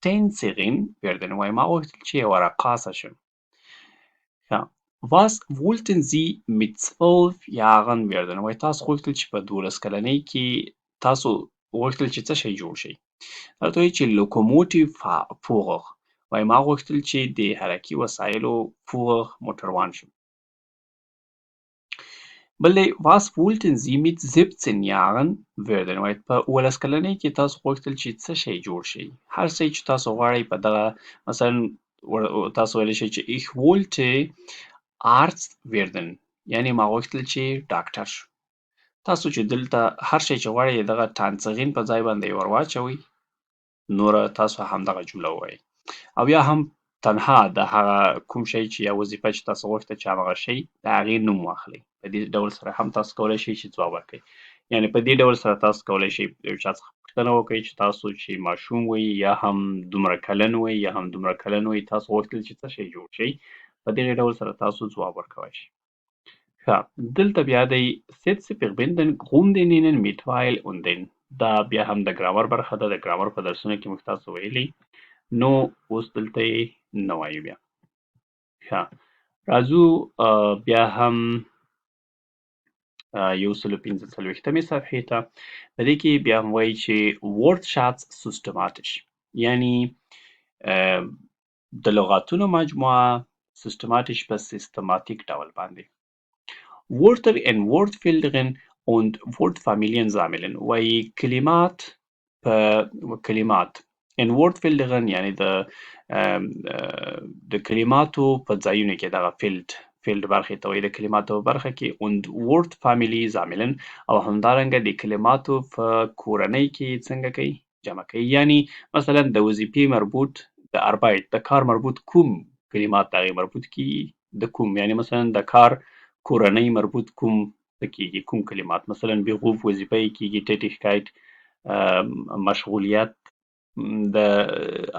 Tänzerin werden، وایي ما غوښتل چې یوه رقاصه شم. Was wollten Sie mit 12 Jahren werden، وایي تاسو غوښتل چې په 12 کلنۍ کې تاسو غوښتل چې څه شی جوړ شئ. دا وایي چې Lokomotivführer، وایي ما غوښتل چې د حرکي وسایلو Führer موټروان شم. بل دی was wollten Sie mit 17 Jahren werden، وایي په 17 کلنۍ کې تاسو غوښتل چې څه شی جوړ شئ. هر څه چې تاسو غواړئ په دغه مثلا تاسو ویلی شئ چې ich wollte Arzt werden، یعنی ما غوښتل چې ډاکټر شم. تاسو چې دلته هر شی چې غواړئ دغه Tänzerin په ځای باندې ور واچوئ، نوره تاسو همدغه جمله ووایئ. او یا هم تنها د هغه کوم شی چې یا وظیفه چې تاسو غوښته چې همغه شی د هغې نوم واخلئ. په دې ډول سره هم تاسو کولی شئ چې ځواب ورکړئ. یعنی په دې ډول سره تاسو کولی شئ یو چا څخه پوښتنه وکړئ چې تاسو چې ماشوم وئ یا هم دومره کلن وئ یا هم دومره کلن وئ تاسو غوښتل چې څه شی جوړ شئ. په دغې ډول سره تاسو ځواب ورکولی شئ. ښه، دلته بیا دی Sätze verbinden Gründe nennen mit weil und denn. دا بیا هم د ګرامر برخه ده، د ګرامر په درسونو کې موږ تاسو ویلي، نو اوس دلته یې نه وایو بیا. ښه، راځو بیا هم 145 صفحې ته. په دې کې بیا هم وایي چې Wortschatz systematisch، یعنی د لغاتونو مجموعه systematisch په سیستماتیک ډول باندې. Wörter in Wortfeldern und Wortfamilien sammeln، وایي کلمات په کلمات in Wortfeldern یعنی د کلماتو په ځایونو کې، دغه Feld برخې ته وایي، د کلماتو په برخه کې und Wortfamilie sammeln، او همدارنګه د کلماتو په کورنۍ کې څنګه کوي جمع کوي. یعنی مثلا د وظیفې مربوط د Arbeit د کار مربوط کوم کلمات د هغې مربوط کیږي د کوم، یعنی مثلا د کار کورنۍ مربوط کوم څه کیږي، کوم کلمات، مثلا Beruf وظیفه یې کیږي، Tätigkeit مشغولیت د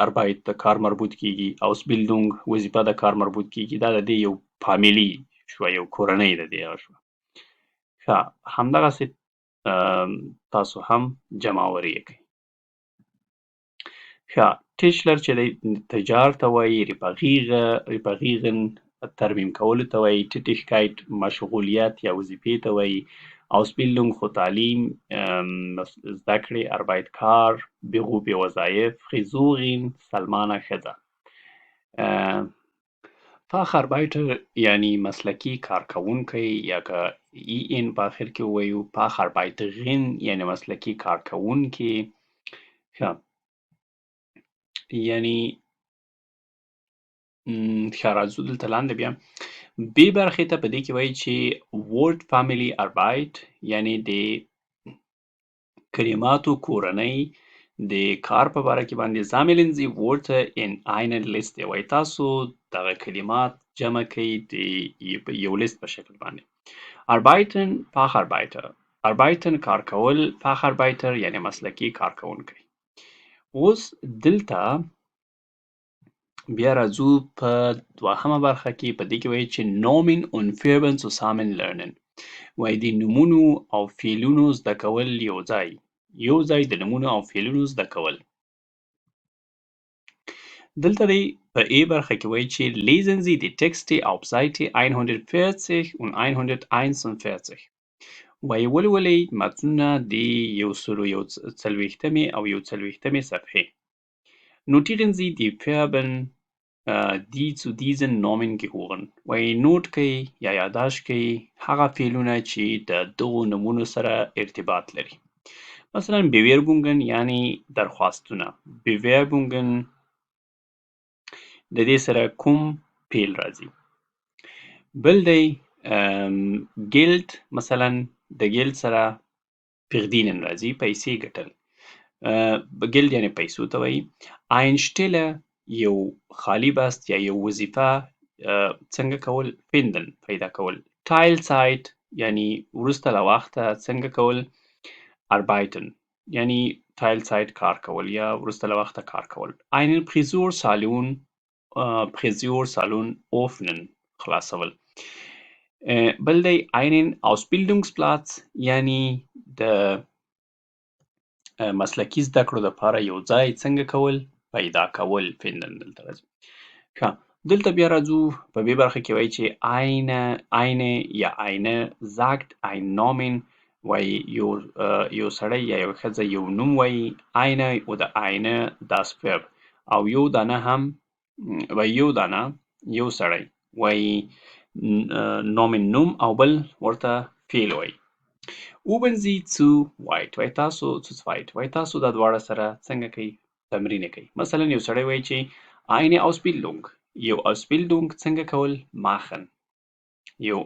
Arbeit د کار مربوط کیږي، Ausbildung وظیفه د کار مربوط کیږي. دا د دې یو فامیلي شوه، یو کورنۍ د دې هغه شوه. ښه، همدغسې تاسو هم جمعآوري یې کوئ. ښه، Tischler چې دی تجار ته وایي، reparieren ترمیم کولو ته وایي، Tätigkeit مشغولیت یا وظیفې ته وایي، Ausbildung خو تعلیم، زده کړې، Arbeit کار، Beruf وظایف، Friseurin سلمانه ښځه. Facharbeiter یعنی مسلکي کارکوونکی، یا که EN په اخر کې ووایو Facharbeiterin یعنی مسلکي کارکوونکې. ښه، یعنی ښه، راځو دلته لاندې بیا B برخې ته. په دې کې وایي چې Word Family Arbeit، یعنی د کلماتو کورنۍ د کار په باره کې باندې sammeln Sie Wörter in einer Liste. وایي تاسو دغه کلمات جمع کړئ د یو لیست په شکل باندې. Arbeiten، Facharbeiter، Arbeiten کار کول، Facharbeiter یعنی مسلکي کارکوونکی. اوس دلته بیا راځو په دوهمه برخه کې. په دې کې وایي چې Nomen und Verben zusammen lernen. وایي د نومونو او فعلونو زده کول یو ځای، یو ځای د نومونو او فعلونو زده کول. دلته دی په A برخه کې وایي چې lesen Sie die Texte auf Seite 140 und 141. وایي ولولئ متنونه د 140مې او 41مې صفحې. Notieren Sie die Verben، die zu diesen Nomen gehören. وایي نوټ کړئ یا یاداشت کړئ هغه فعلونه چې د دغو نومونو سره ارتباط لري. مثلا Bewerbungen یعنی درخواستونه، Bewerbungen د دې سره کوم فعل راځي؟ بل دی Geld، مثلا د Geld سره verdienen راځي، پیسې ګټل، Geld یعنی پیسو ته وایي. Eine Stelle یو خالی بست یا یو وظیفه څنګه کول؟ finden پیدا کول. Teilzeit یعنی وروسته له وخته څنګه کول؟ Arbeiten، یعنی Teilzeit کار کول یا وروسته له وخته کار کول. Einen Friseursalon öffnen خلاصول. بل دی einen Ausbildungsplatz یعنی د مسلکي زده کړو دپاره یو ځای څنګه کول؟ پیدا کول، finden دلته راځي. ښه، دلته بیا راځو په B برخه کې. وایي چې eine، eine یا eine sagt ein Nomen. وایي یو سړی یا یو ښځه یو نوم وایي، eine oder eine das Verb، او یو دانه هم وایي، یو دانه یو سړی وایي Nomen نوم او بل ورته فعل وایي. Üben Sie zu zweit. وایي تاسو zu zweit، وایي تاسو دا دواړه سره څنګه کوئ؟ تمرین کوئ. مثلا یو سړی وایي چې eine Ausbildung، یو Ausbildung څنګه کول؟ machen، یو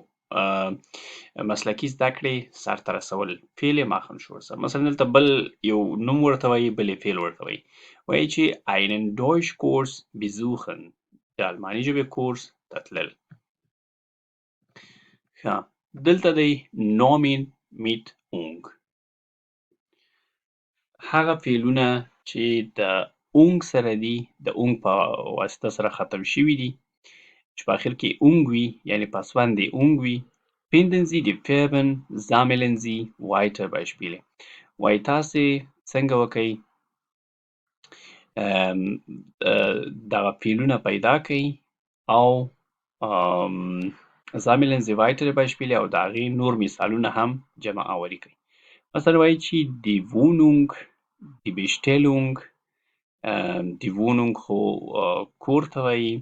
مسلکي زده کړې سرته رسول، فعل یې machen شو ورسره. مثلا دلته بل یو نوم ورته وایي، بل یې فعل ورته وایي، وایي چې einen Deutschkurs besuchen، د الماني ژبې کورس ته تلل. ښه، دلته دی Nomen mit ung، هغه فعلونه چې د ung سره دي، د ung په واسطه سره ختم شوي دي، چې په اخر کې ung وي، یعنی پسوند یې ung وي. Finden Sie die Verben، sammeln Sie weitere Beispiele. وایي تاسې څنګه وکئ؟ دغه فعلونه پیدا کړئ او sammeln Sie weitere Beispiele، او د هغې نور مثالونه هم جمع آوري کړئ. مثلا وایي چې die Wohnung، die Bestellung، die Wohnung خو کور ته وایي،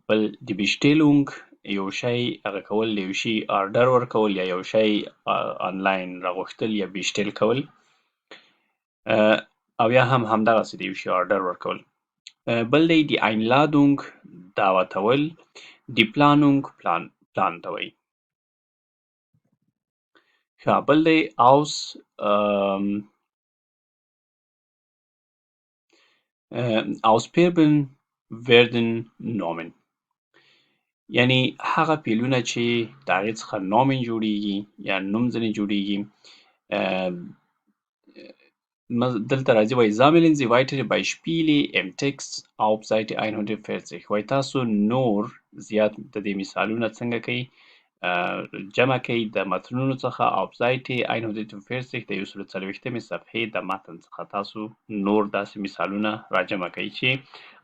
بل die Bestellung یو شی هغه کول، یو شي order ورکول یا یو شی آنلاین راغوښتل یا bestell کول، او یا هم همدغسې د یو شي order ورکول. بل دی die Einladung دعوتول، die Planung پلان، پلان ته وایي. ښه، بل دی aus Verben werden Nomen، یعنی هغه فعلونه چې د هغې څخه Nomen جوړیږي یا نوم ځنې جوړیږي. دلته راځي، وایي sammeln Sie weitere Beispiele im Text auf Seite 140. وایي تاسو نور زیات د دې مثالونه څنګه کوئ؟ جمع کوي د متنونو څخه auf Seite 140 د 140مې صفحې د متن څخه تاسو نور داسې مثالونه راجمع کوي چې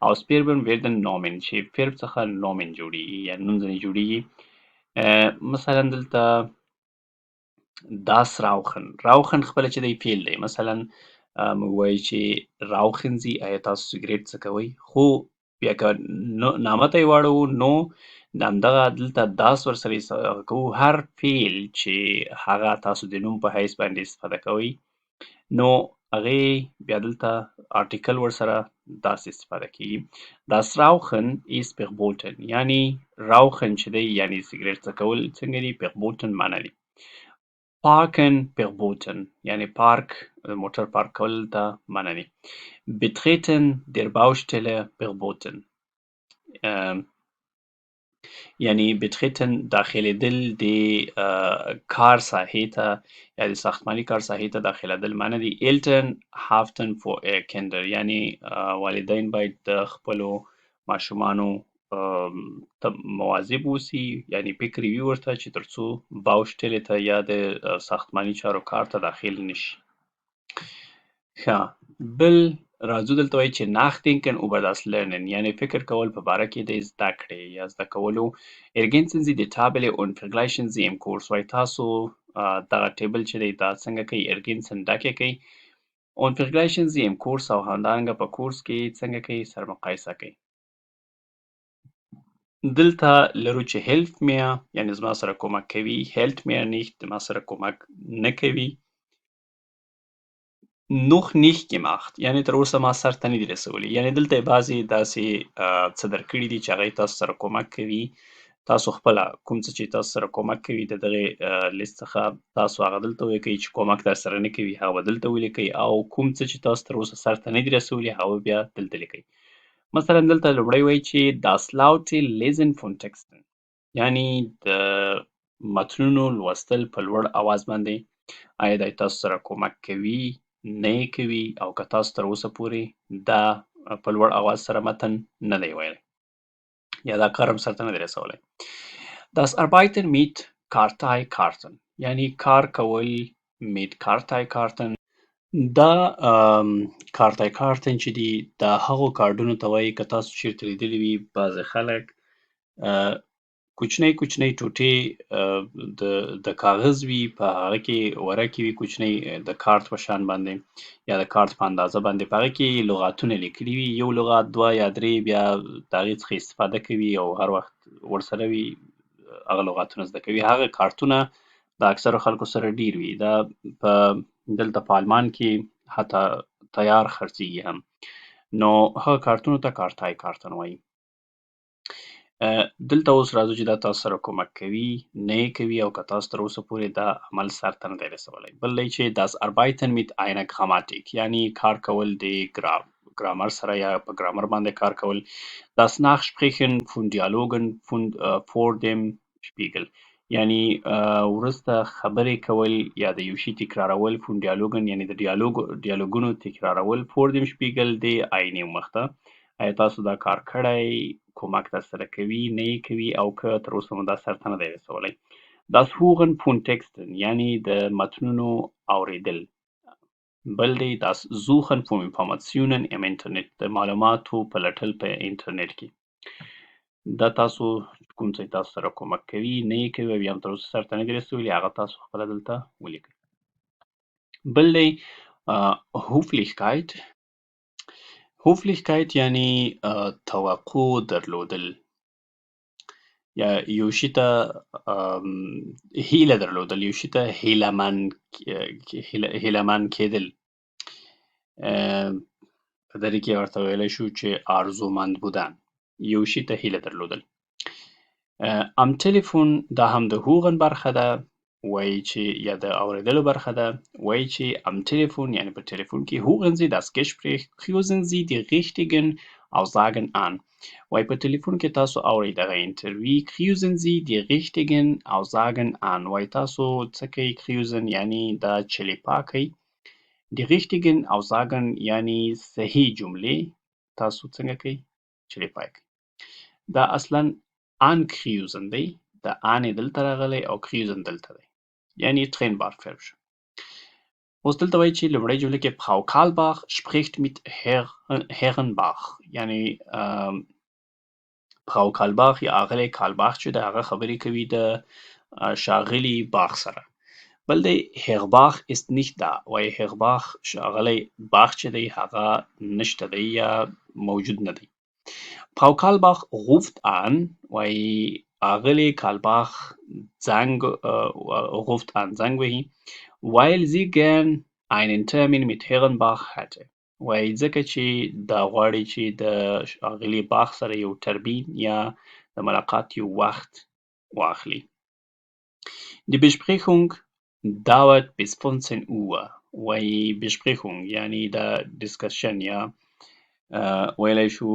aus Verben werden Nomen، چې Verb څخه Nomen جوړیږي یا نوم ځنې جوړیږي. مثلا دلته das Rauchen، Rauchen خپله چې دی فعل دی. مثلا موږ وایو چې rauchen Sie، آیا تاسو سګریټ څکوئ؟ خو بیا که نامه ته یې واړوو نو همدغه دلته das ورسره کوو. هر فعل چې هغه تاسو د نوم په حیث باندې استفاده کوئ نو هغې بیا دلته Artikel ورسره das استفاده کیږي. Das Rauchen ist verboten، یعنی Rauchen چې دی یعنی سګریټ څکول څنګه دي، verboten منع دي. Parken verboten، یعنی پارک، موټر پارک کول ته منع دي. Betreten der Baustelle verboten، یعنی betreten داخلېدل د کار ساحې ته یا د ساختماني کار ساحې ته داخلېدل منع دي. Eltern haften vor ihre Kinder، یعنی والدین باید د خپلو ماشومانو ته مواظب اوسي، یعنی فکر وي ورته چې تر څو Baustelle ته یا د ساختماني چارو کار ته داخل نشي. ښه، بل راځو دلته وایي چې nachdenken über das Lernen، یعنی فکر کول په باره کې د زده کړې یا زده کولو. Ergänzen Sie die Tabelle und vergleichen Sie im Kurs، وایي تاسو دغه table چې دی دا څنګه کوي، ergänzen ډکې کوي، und vergleichen Sie im Kurs او همدارنګه په کورس کې څنګه کوي سره مقایسه کوي. دلته لرو چې hilft mir، یعنی زما سره کومک کوي، hilft mir nicht، ما سره کومک نه کوي. noch nicht gemacht، یعنی تر اوسه ما سر ته نه دي رسولي. یعنی دلته یې بعضې داسې څه درکړي دي چې هغه یې تاسو سره کومک کوي. تاسو خپله کوم څه چې تاسو سره کومک کوي د دغې لیست څخه تاسو هغه دلته ولیکئ، چې کومک در سره نه کوي هغه به دلته ولیکئ، او کوم څه چې تاسو تر اوسه سر ته نه دي رسولي هغه به بیا دلته لیکئ. مثلا دلته لومړی وایي چې das laute Lesen von Texten، یعنی د متنونو لوستل په لوړ اواز باندې، آیا دا تاسو سره کومک کوي نه یې کوي، او که تاسو تر اوسه پورې دا په لوړ اواز سره متن نه دی ویلی یا دا کار هم سرته نه دی رسولی. Das Arbeiten mit Karteikarten، یعنی کار کول mit Karteikarten. دا Karteikarten چې دي دا هغو کارډونو ته وایي که تاسو چیرته لیدلي وي بعضې خلک کوچنۍ کوچنۍ ټوټې د کاغذ وي، په هغه کې ورکې وي کوچنۍ د کارت په شان باندې یا د کارت په اندازه باندې، په هغه کې لغاتونه لیکلي وي، یو لغات دوه یا درې، بیا د هغې څخه استفاده کوي او هر وخت ورسره وي هغه لغاتونه زده کوي. هغه کارتونه د اکثرو خلکو سره ډیر وي. دا په دلته په آلمان کې حتی تیار خرڅیږي هم، نو هغه کارتونو ته Karteikarten وایي. دلته اوس راځو چې دا تاسو سره کومک کوي نه یې کوي، او که تاسو تر اوسه پورې دا عمل سر ته نه دی رسولی. بل دی چې das Arbeiten mit einer Grammatik، یعنی کار کول د ګرامر سره یا په ګرامر باندې کار کول. das Nachsprechen von Dialogen vor dem Spiegel، یعنی وروسته خبرې کول یا د یو شي تکرارول، von Dialogen یعنی د دیالوګونو تکرارول، vor dem Spiegel د آینې مخته. آیا تاسو دا کار کړی، کومک در سره کوي نه یې کوي، او که تر اوسه مو دا سر ته نه دی رسولی. Das Hören von Texten، یعنی د متنونو اوریدل. بل دی das Suchen von Informationen im Internet، د معلوماتو پلټل په انټرنیټ کې. دا تاسو کوم څه تاسو سره کومک کوي نه یې کوي او یا هم تر اوسه سر ته نه دي رسولي، هغه تاسو خپله دلته ولیکئ. بل دی Höflichkeit. Höflichkeit یعنی توقع درلودل یا یو شي ته هیله درلودل، یو شي ته هیله من کېدل. په دري کې ورته ویلی شو چې آرزومند بودن، یو شي ته هیله درلودل. am Telefon دا هم د hören برخه ده، وایي چې یا د اورېدلو برخه ده، وایي چې am Telefon یعنی په ټلیفون کې hören Sie das Gespräch، kreuzen Sie die richtigen Aussagen an. وایي په ټلیفون کې تاسو اورئ دغه interview، kreuzen Sie die richtigen Aussagen an. وایي تاسو څه کوئ، kreuzen یعنی دا چلیپا کوئ، die richtigen Aussagen یعنی صحیح جملې تاسو څنګه کوئ، چلیپا کوئ. دا اصلا ankreuzen دی، د an دلته راغلی او Krisen دلته دی، یعنی trennbar Verb شو. اوس دلته وایي چې لومړۍ جمله کې Frau Kalbach spricht mit Herrn Bach، یعنی Frau Kalbach یا اغلې کالباخ چې د هغه خبرې کوي د ښاغلي باخ سره. بل دی Herr Bach ist nicht da، وایي Herr Bach ښاغلی باخ چې دی هغه نشته دی یا موجود نه دی. Frau Kalbach ruft an، وایي اغلې کالباخ زنګ ruft an زنګ وهي، weil sie gern einen Termin mit Herrn Bach hätte، وایي ځکه چې دا غواړي چې د ښاغلي باخ سره یو Termin یا د ملاقات یو وخت واخلي. Die Besprechung dauert bis 15 Uhr، وایي Besprechung یعنی د discussion یا ویلی شو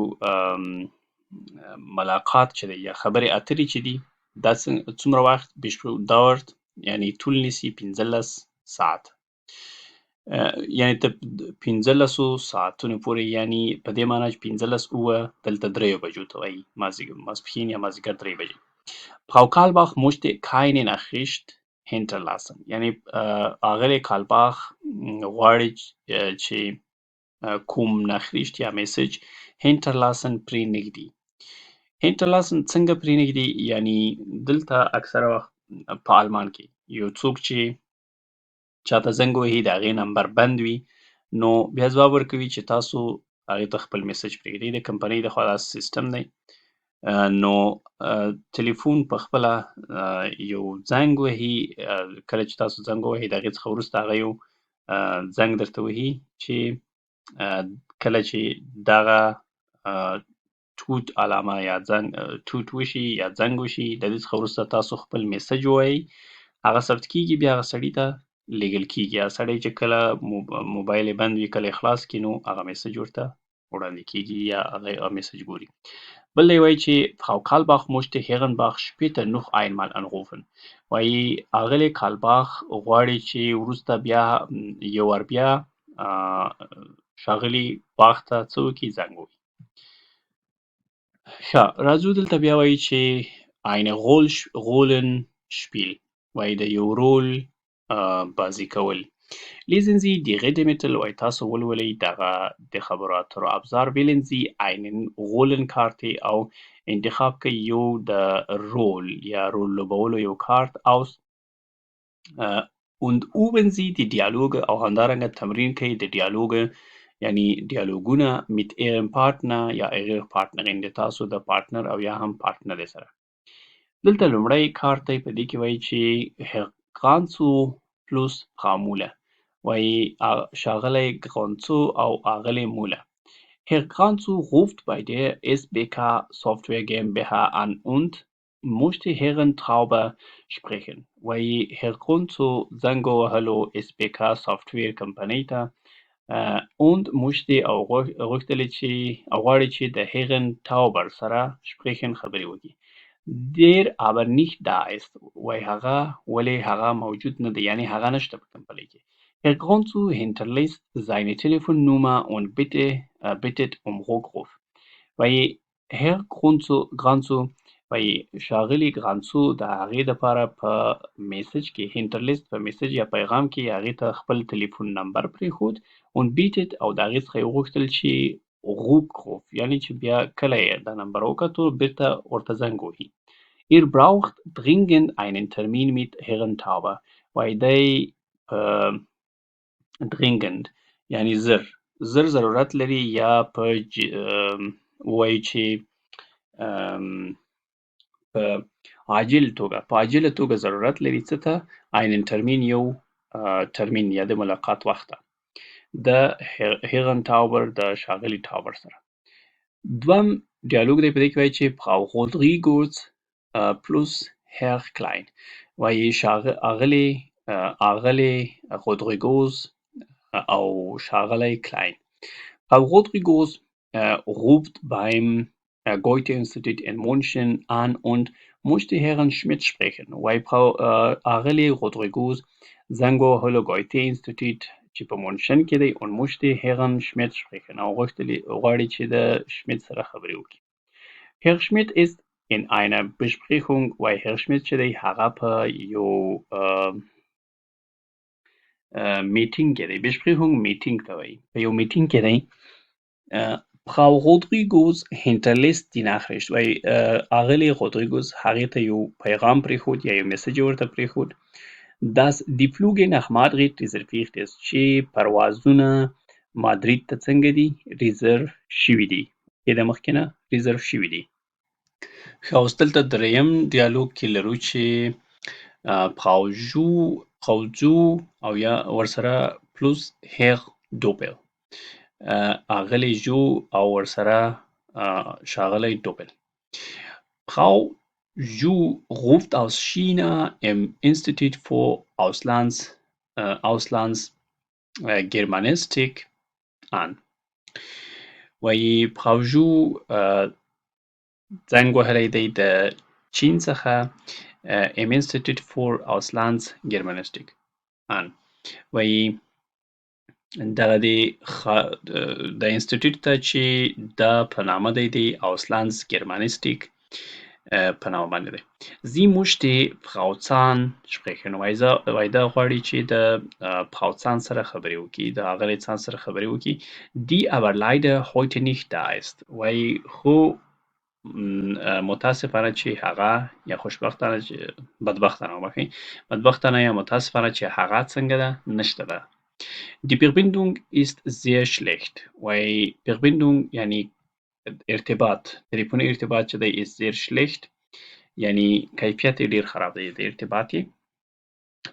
ملاقات چې دی یا خبرې اترې چې دي دا څومره وخت dauert یعنی طول نیسي 15 ساعت، یعنی تر 15 ساعتونو پورې، یعنی په دې معنی چې 15 اووه دلته دریو بجو ته وایي، ماسپښین یا مازدیګر 3 بجې. Frau Kalbach möchte keine Nachricht hinterlassen، یعنی اغلې کالباخ غواړي چې کوم Nachricht یا message hinterlassen پرې نږدي. hinterlassen څنګه پرې نږدي؟ یعنی دلته اکثره وخت په آلمان کې یو څوک چې چاته زنګ وهي د هغې نمبر بند وي، نو بیا ځواب ورکوي چې تاسو هغې ته خپل message پرېږدئ. د کمپنۍ د خوا داسې سیستم دی، نو تلیفون په خپله یو زنګ وهي، کله چې تاسو زنګ ووهئ د هغې څخه وروسته هغه یو زنګ درته وهي چې کله چې دغه توت علامه یا زنګ توت وشي یا زنګ وشي، د دې څخه وروسته تاسو خپل message ووایئ، هغه ثبت کیږي، بیا هغه سړي ته لیږل کیږي. هغه سړی چې کله موبایل یې بند وي، کله یې خلاص کړي، نو هغه message ورته وړاندې کیږي یا هغه message ګوري. بل دی وایي چې Frau Kalbach möchte Herrn Bach später noch einmal anrufen، وایي اغلې کالباخ غواړي چې وروسته بیا یو وار بیا ښاغلي باخ ته څه وکړي، زنګ ووهي. ښه راځو دلته بیا وایي چې eine Rollenspiel، وایي د یو رول بازي کول. Lesen Sie die Redemittel، وایي تاسو ولولئ دغه د خبرو اترو ابزار. Wählen Sie einen Rollenkarte او انتخاب کړئ یو د رول یا رول لوبولو یو کارت aus und üben Sie die Dialoge او همدارنګه تمرین کړئ د Dialoge یعنی دیالوګونه mit Ihrem Partner یا Ihrer Partnerin د تاسو د partner او یا هم partner سره. دلته لومړی کارت دی، په دې کې وایي چې Herr Granzo plus Frau Müller، وایي ښاغلی ګرانڅو او اغلې موله. Herr Granzo ruft bei der SBK Software GmbH an und möchte Herrn Trauber sprechen. وایي Herr Granzo زنګ ووهلو SBK Software کمپنۍ ته und möchte او غوښتل چې او غواړي چې د Herrn Tauber سره sprechen خبرې وکړي. Der aber nicht da ist، وایي هغه ولې هغه موجود نه دی، یعنی هغه نشته په کمپنۍ کې. Herr Granzo hinterlässt seine Telefonnummer und bittet um Rückruf. وایي Herr Granzo وایي ښاغلي ګرانڅو د هغې دپاره په message کې hinterlässt په message یا پیغام کې هغې ته خپل تلیفون نمبر پرېښود und bittet او د هغې څخه یې وغوښتل چې Rückruf یعنی چې بیا کله یې دا نمبر وکتو بیرته ورته زنګ ووهي. Er braucht dringend einen Termin mit Herrn Tauber. وایي دی په dringend یعنی زر زر ضرورت لري یا په ووایو چې په عاجل توګه په عاجله توګه ضرورت لري څه ته einen Termin یو Termin یا د ملاقات وخت ته د Herrn Tauber د ښاغلي ټاوبر سره. دویم ډیالوګ دی، په دې کې وایي چې Frau Rodriguez plus Herr Klein، وایي اغلې رودریګوز او ښاغلی کلاین. Frau Rodriguez ruft beim Goethe-Institut in München an und möchte Herrn Schmidt sprechen. وایي Frau اغلې رودریګوز زنګ ووهلو Goethe Institut چې په مونشن کې دی und möchte Herrn Schmidt sprechen او غواړي چې د شمیت سره خبرې وکړي. Herr Schmidt ist in einer Besprechung. وایي Herr Schmidt چې دی هغه په یو میټینګ کې دی. Besprechung میټینګ ته وایي، په یو میټینګ کې دی. Frau Rodriguez hinterlässt die Nachricht. وایي اغلې رودریګوز هغې ته یو پیغام پرېښود یا یو میسج یې ورته پرېښود، dass die Flüge nach Madrid reserviert ist، چې پروازونه مادرید ته څنګه دي؟ ریزرو شوي دي، د مخکې نه ریزرو شوي دي. ښه، اوس دلته دریم ډیالوګ کې لرو چې Frau ژو، Frau ژو او یا ورسره plus Herr دوپل، اغلې ژو او ورسره ښاغلی دوپل. Frau Zhu ruft aus China im Institut für Auslandsgermanistik an. وایي Frau Zhu زنګ وهلی دی د چین څخه im Institut für Auslandsgermanistik an. وایي دغه دی د انسټیټیوټ ته چې دا په نامه دی د Auslandsgermanistik په نامه باندې دی. Sie möchte Frau Zahn sprechen. وایي زه، وایي دا غواړي چې د Frau Zahn سره خبرې وکړي، د اغلې څان سره خبرې وکړي. Die aber leider heute nicht da ist. وایي خو متاسفانه چې هغه، یا خوشبختانه چې، بدبختانه، وبخښئ، بدبختانه یا متاسفانه چې هغه څنګه ده؟ نشته ده. Die Verbindung ist sehr schlecht. وایي Verbindung یعنی ارتباط، تلیفوني ارتباط چې دی ist sehr schlecht، یعنی کیفیت یې ډیر خراب دی د ارتباط یې.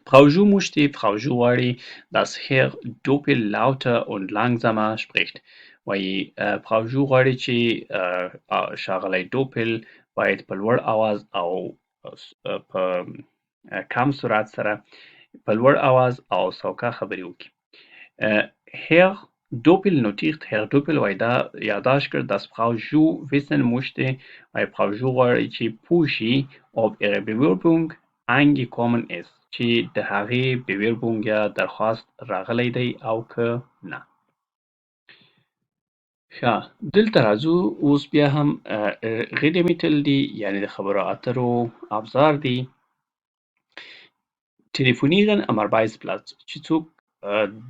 Frau Zhu möchte، Frau Zhu غواړي، dass Herr Doppel lauter und langsamer spricht. وایي Frau Zhu غواړي چې ښاغلی دوپل باید په لوړ اواز او په کم سرعت سره، په لوړ اواز او سوکه خبرې وکړي. Herr Doppel notiert، Herr Doppel وایي دا یادداشت کړ، dass Frau Zhu wissen möchte، وایي Frau Zhu غواړي چې پوه شي، ob ihre Bewerbung angekommen ist، چې د هغې Bewerbung یا درخواست راغلی دی او که نه. ښه، دلته راځو اوس بیا هم Redemittel دي، یعنی د خبرو اترو ابزار دي. Telefonieren am Arbeitsplatz، چې څوک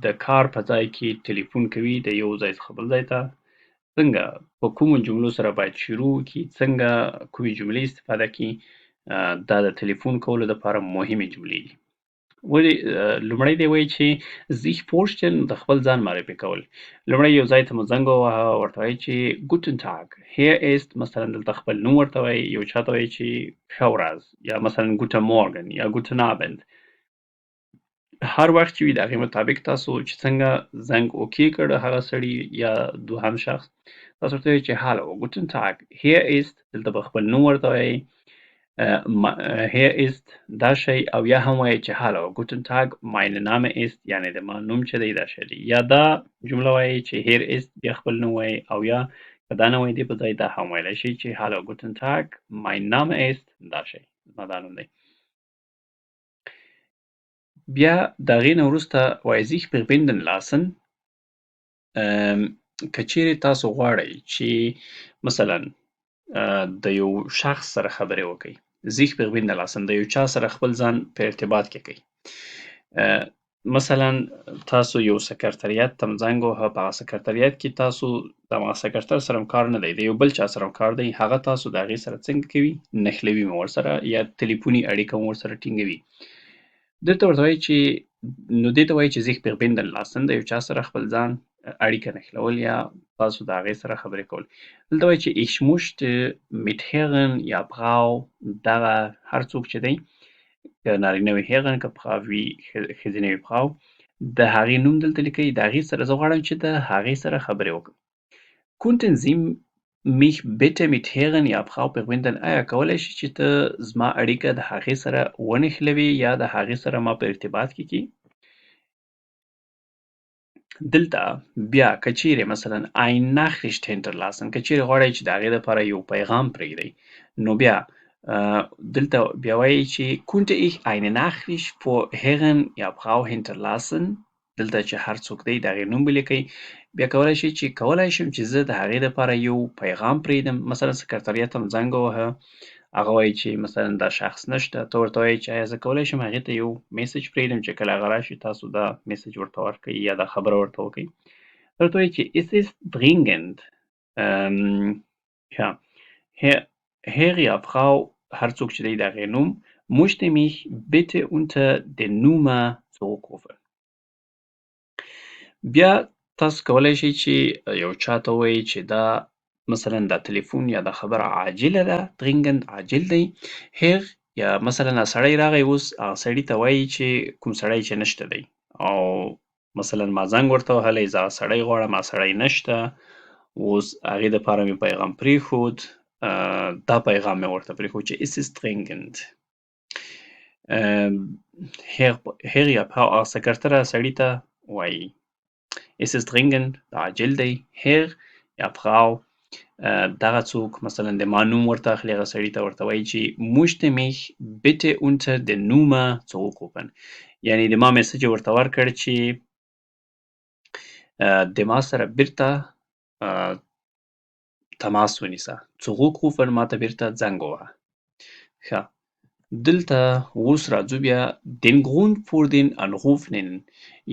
د کار په ځای کې ټلیفون کوي د یو ځای څخه بل ځای ته، څنګه په کومو جملو سره باید شروع وکړي، څنګه کومې جملې استفاده کړي، دا د ټلیفون کولو لپاره مهمې جملې دي. ولې لومړی دی وایي چې sich vorstellen، د خپل ځان معرفي کول. لومړی یو ځای ته مو زنګ وواهه، ورته وایي چې Guten Tag، hier ist، مثلا دلته خپل نوم ورته وایي، یو چا ته وایي چې ښه ورځ، یا مثلا Guten Morgen یا Guten Abend. هر وخت چې وي د هغې مطابق تاسو چې څنګه زنګ okay کړ هغه سړي یا دوهم شخص، تاسو ورته وایي چې Hallo، Guten Tag، hier ist، دلته به خپل نوم ورته وایي، hier ist دا شی، او یا هم وایي چې Hallo، Guten Tag، mein Name ist، یعنی د ما نوم چې دی دا شی دی، یا دا جمله وایي چې hier ist، بیا خپل نوم وایي، او یا که دا نه وایي دې په ځای دا هم ویلی شي چې Hallo، Guten Tag، mein Name ist دا شی، زما دا نوم دی. بیا د هغې نه وروسته وایي sich verbinden lassen. که چیرې تاسو غواړئ چې مثلا د یو شخص سره خبرې وکړئ، sich verbinden lassen، د یو چا سره خپل ځان په ارتباط کې کړئ. مثلا تاسو یو سکرتریت ته زنګ ووهه، په هغه سکرتریت کې تاسو د هغه سکرتر سره هم کار نه دی، د یو بل چا سره هم کار دی، هغه تاسو د هغې سره څنګه کوي؟ نښلوي مو ورسره یا تلیفوني اړیکه مو ورسره ټینګوي. دلته ورته وایي چې نو دې ته وایي چې sich verbinden lassen، د یو چا سره خپل ځان اړیکه نښلول یا تاسو د هغې سره خبرې کول. دلته وایي چې ich möchte mit Herrn یا Frau، دغه هر څوک چې دی، که نارینه وي Herrn، که Frau وي ښځینه وي Frau، د هغې نوم دلته لیکئ، د هغې سره زه غواړم چې د هغې سره خبرې وکړم. Könnten Sie mich bitte mit Herrn یا Frau verbinden؟ آیا کولی شي چې ته زما اړیکه د هغې سره ونښلوې یا د هغې سره ما په ارتباط کې کړې؟ دلته بیا که چیرې مثلا eine Nachricht hinterlassen، که چیرې غواړئ چې د هغې لپاره یو پیغام پرېږدئ، نو بیا دلته بیا وایي چې könnte ich eine Nachricht für Herrn یا Frau hinterlassen؟ دلته چې هر څوک دی د هغې نوم ولیکئ. بیا کولای شئ چې کولای شم چې زه د هغې دپاره یو پیغام پرېږدم. مثلا سکرتریت هم زنګ ووهه، هغه وایي چې مثلا دا شخص نشته، ته ورته وایې چې ایا زه کولای شم هغې ته یو message پرېږدم چې کله هغه راشي تاسو دا message ورته ورکړئ یا دا خبره ورته وکړئ. ورته وایي چې es ist dringend. Ja, Herr یا Frau، هر څوک چې دی د هغې نوم، möchte mich bitte unter der Nummer zurückrufen. بیا تاسو کولای شئ چې یو چا ته ووایئ چې دا مثلا دا تلیفون یا دا خبره عاجله ده، dringend عاجل دی. Herr یا مثلا سړی راغی، اوس هغه سړي ته وایي چې کوم سړی چې نشته دی، او مثلا ما زنګ ورته وهلی، زه هغه سړی غواړم، هغه سړی نشته، اوس هغې دپاره مې پیغام پرېښود، دا پیغام مې ورته پرېښود چې es ist dringend. Herr یا Frau، هغه سکرتره سړي ته وایي es ist dringend، دا عاجل دی. Herr یا Frau، دغه څوک مثلا د ما نوم ورته اخلي، هغه سړي ته ورته وایي چې möchte mich bitte unter der Nummer zurückrufen، یعنی د ما message ورته ورکړ چې د ما سره بیرته تماس ونیسه، zurückrufen، ما ته بیرته زنګ ووهه. ښه، دلته اوس راځو بیا den Grund für den Anruf nennen،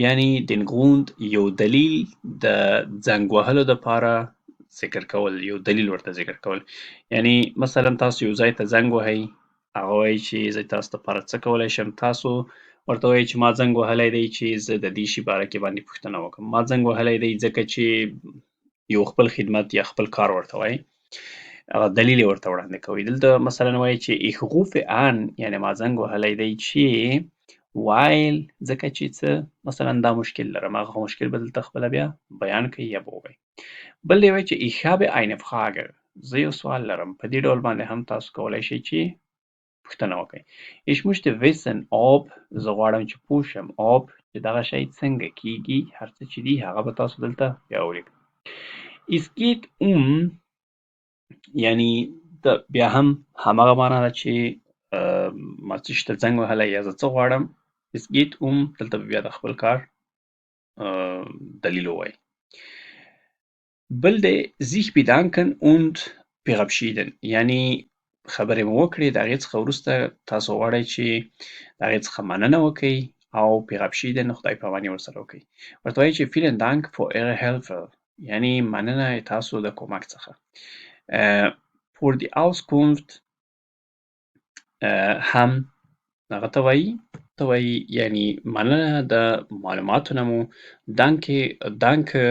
یعنی den Grund یو دلیل د زنګ وهلو دپاره ذکر کول، یو دلیل ورته ذکر کول. یعنی مثلا تاسو یو ځای ته زنګ وهئ، هغه وایي چې زه تاسو دپاره څه کولی شم، تاسو ورته وایي چې ما زنګ وهلی دی چې زه د دې شي باره کې باندې پوښتنه وکړم، ما زنګ وهلی دی ځکه چې یو خپل خدمت یا خپل کار ورته وایي، هغه دلیل یې ورته وړاندې کوي. دلته مثلا وایي چې ich rufe an، یعنی ما زنګ وهلی دی چې weil ځکه چې څه مثلا دا مشکل لرم، هغه مشکل به دلته خپله بیا بیان کوي یا به ووایي. بل دی وایي چې ich habe eine Frage، زه یو سوال لرم. په دې ډول باندې هم تاسو کولی شئ چې پوښتنه وکړئ. Ich möchte wissen ob، زه غواړم چې پوه شم ob چې دغه شی څنګه کیږي، هر څه چې دي هغه به تاسو دلته بیا ولیکئ. Es geht um، یعنی د بیا هم هماغه معنا ده چې ما څه شي ته زنګ وهلی یا زه څه غواړم. Es geht um، دلته به بیا د خپل کار دلیل ووایي. بل دی sich bedanken und verabschieden، یعنی خبرې مو وکړې، د هغې څخه وروسته تاسو غواړئ چې د هغې څخه مننه وکړئ او verabschieden خدای پاماني ورسره وکړئ. ورته وایي چې vielen Dank für Ihre Hilfe، یعنی مننه تاسو د کومک څخه. Für die Auskunft هم هغه ته وایي، یعنی مننه د معلوماتو نه مو. Danke، danke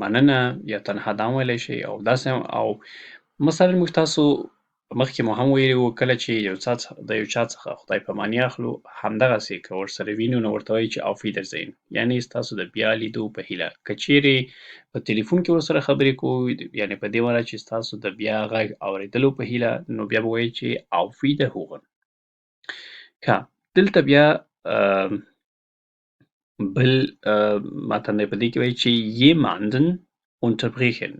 مننه یا تنها دا ویلی شئ. او داسې هم، او مثلا موږ تاسو مخکې مو هم ویلي وو کله چې د یو چا څخه خدای پاماني اخلو، همدغسې که ورسره وینو نو ورته وایي چې auf Wiedersehen، یعنی ستاسو د بیا لیدو په هیله. که چیرې په تلیفون کې ورسره خبرې کوو، یعنی په دې معنی چې ستاسو د بیا غږ اورېدلو په هیله، نو بیا به وایي چې auf Wiederhören. ښه، دلته بیا بل متن دی، په دې کې وایي چې jemanden unterbrechen،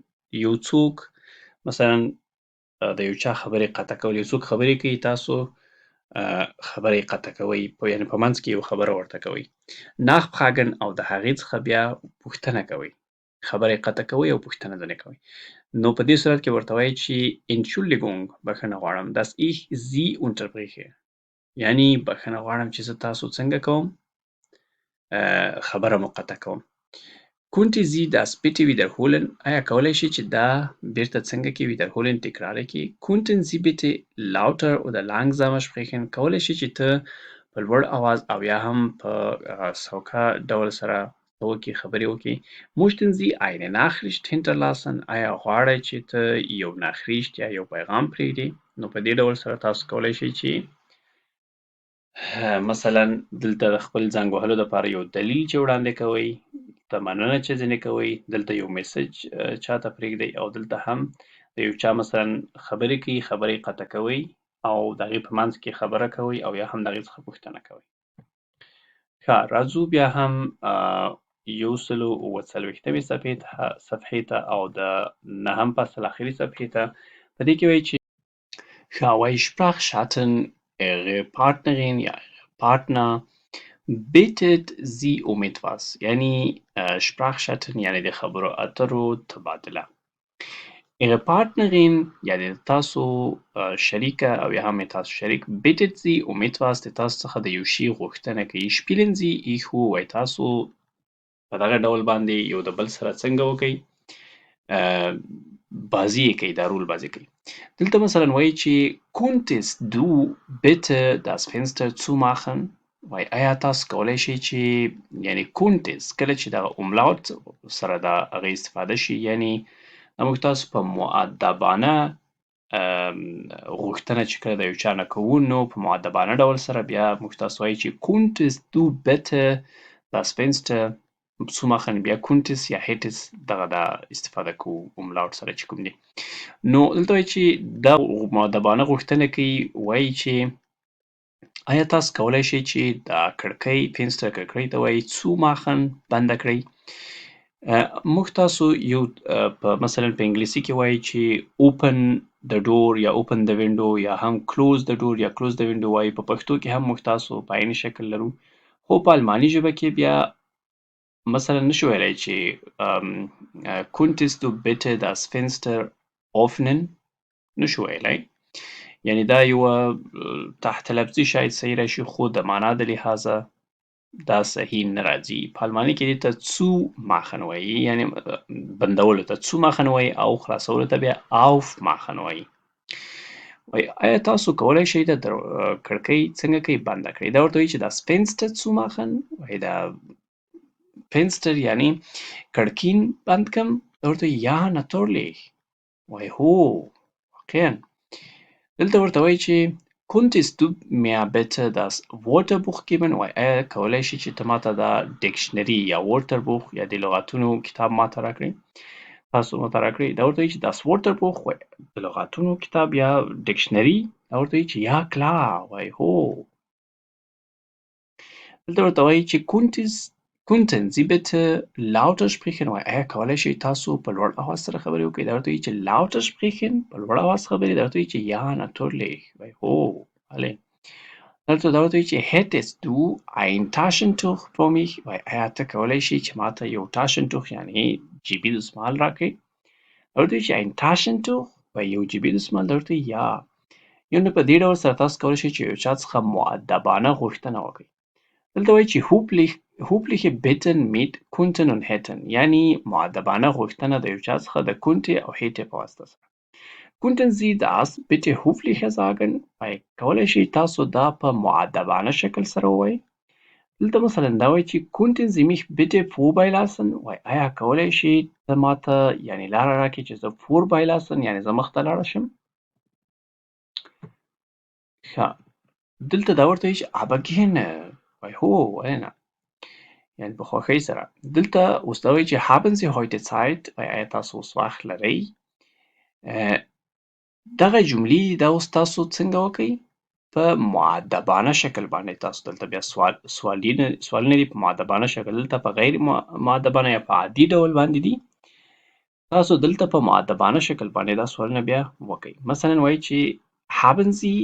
یو څوک مثلا د یو چا خبرې قطع کول، یو څوک خبرې کوي تاسو خبرې قطع کوئ، یعنی په منځ کې یو خبره ورته کوئ. nachfragen او د هغې څخه بیا پوښتنه کوئ، خبرې قطع کوئ او پوښتنه ځنې کوئ. نو په دې صورت کې ورته وایي چې Entschuldigung، بښنه غواړم، dass ich Sie unterbreche، یعنی بښنه غواړم چې زه تاسو څنګه کوم، خبره مو قطع کوم. Könnte Sie das bitte wiederholen؟ آیا کولی شئ چې دا بیرته څنګه کې wiederholen تکرار کړي؟ Könnten Sie bitte lauter oder langsamer sprechen؟ کولی شئ چې ته په لوړ اواز او یا هم په سوکه ډول سره وکړي، خبرې وکړي. Möchten Sie eine Nachricht hinterlassen؟ آیا غواړئ چې ته یو Nachricht یا یو پیغام پرېږدې؟ نو په دې ډول سره تاسو کولی شئ چې مثلا دلته د خپل زنګ وهلو دپاره یو دلیل چې وړاندې کوئ، ته مننه چې ځینې کوئ، دلته یو message چاته پرېږدئ، او دلته هم د یو چا مثلا خبرې کوي، خبرې قطع کوئ او د هغې په منځ کې خبره کوئ او یا هم د هغې څخه پوښتنه کوئ. ښه، راځو بیا هم 147مې صفحې ته او د نهم فصل آخري صفحې ته. په دې کې وایي چې ښه، وایي Sprachschatten Ihre Partnerin یا Ihre Partner Bittet sie um etwas، یعنی Sprachchatten، یعنی د خبرو اترو تبادله. Ihre Partnerin، یعنی د تاسو شریکه او یا هم تاسو شریک، bittet sie um etwas، د تاسو څخه د یو شي غوښتنه کوي. Spielen Sie Echo، وایي تاسو په دغه ډول باندې یو د بل سره څنګه وکئ، بازي یې کوي، دا رول بازي کوي. دلته مثلا وایي چې Könntest du bitte das Fenster zumachen؟ وایي آیا تاسو کولی شئ چې، یعنی könntest کله چې دغه Umlaut سره دا هغه استفاده شي، یعنی دا موږ تاسو په مؤدبانه غوښتنه چې کله د یو چا نه کوو، نو په مؤدبانه ډول سره بیا موږ تاسو وایي چې Könntest du bitte das Fenster zumachen؟ بیا könntest یا hättest دغه دا استفاده کوو Umlaut سره چې کوم دي. نو دلته وایي چې دا مؤدبانه غوښتنه کوي، وایي چې آیا تاسو کولی شئ چې دا کړکۍ، Fenster کړکۍ ته وایي، zumachen بنده کړئ. موږ تاسو یو په مثلا په انګلیسي کې وایي چې open the door یا open the window یا هم close the door یا close the window وایي. په پښتو کې هم موږ تاسو په عین شکل لرو، خو په الماني ژبه کې بیا مثلا نشو ویلی چې könntest du bitte das Fenster öffnen، نشو ویلی. یعنی دا یوه تحت لفظي شاید صحیح راشي، خو د معنا د لحاظه دا صحیح نه راځي. په الماني کې دې ته zumachen وایي، یعنی بندولو ته zumachen وایي او خلاصولو ته بیا aufmachen وایي. وایي آیا تاسو کولی شئ دا کړکۍ څنګه کوي بنده کړئ؟ دا ورته وایي چې das Fenster zumachen، وایي دا Fenster یعنی کړکین بند کم. دا ورته وایي ja natürlich، وایي هو واقعا. دلته ورته وایي چې Könntest du mir bitte das Wörterbuch geben؟ وایي آیا کولی شي چې ته ماته دا dictionary یا Wörterbuch یا د لغاتونو کتاب ماته راکړې، تاسو ماته راکړئ. دا ورته وایي چې das Wörterbuch، وایي د لغاتونو کتاب یا dictionary. دا ورته وایي چې ja klar، وایي هو. دلته ورته وایي چې Könnten Sie bitte lauter sprechen؟ وایي آیا کولی شئ تاسو په لوړ اواز سره خبرې وکړئ؟ دا ورته وایي چې lauter sprechen، په لوړ اواز خبرې. دا ورته وایي چې ja natürlich، وایي هو بله. دلته دا ورته وایي چې hättest du ein Taschentuch für mich؟ وایي آیا ته کولی شې چې ماته یو Taschentuch یعنی جیبي دستمال راکړې؟ دا ورته وایي چې ein Taschentuch، وایي یو جیبي دستمال. دا ورته وایي ja. یعنی په دې ډول سره تاسو کولی شئ چې یو چا څخه مؤدبانه غوښتنه وکړئ. دلته وایي چې höfliche Bitten mit könnten und hätten، یعنی مؤدبانه غوښتنه د یو چا څخه د könnte او hätte په واسطه سره. Könnten Sie das bitte höflicher sagen؟ وایي کولی شئ تاسو دا په مؤدبانه شکل سره ووایئ. دلته مثلا دا وایي چې Könnten Sie mich bitte vorbeilassen؟ وایي آیا کولی شئ ته ماته یعنی لاره راکړې چې زه vorbeilassen یعنی زه مخته لاړه شم؟ ښه، دلته دا ورته وایي چې aber gerne، وایي هو ولې نه، یعنی په خوښۍ سره. دلته اوس دا وایي چې haben Sie heute Zeit؟ وایي آیا تاسو اوس وخت لرئ؟ دغه جملې دا اوس تاسو څنګه وکئ؟ په مؤدبانه شکل باندې تاسو دلته بیا سوالونه دي په مؤدبانه شکل، دلته په غیر مؤدبانه یا په عادي ډول باندې دي. تاسو دلته په مؤدبانه شکل باندې دا سوالونه بیا وکئ. مثلا وایي چې haben Sie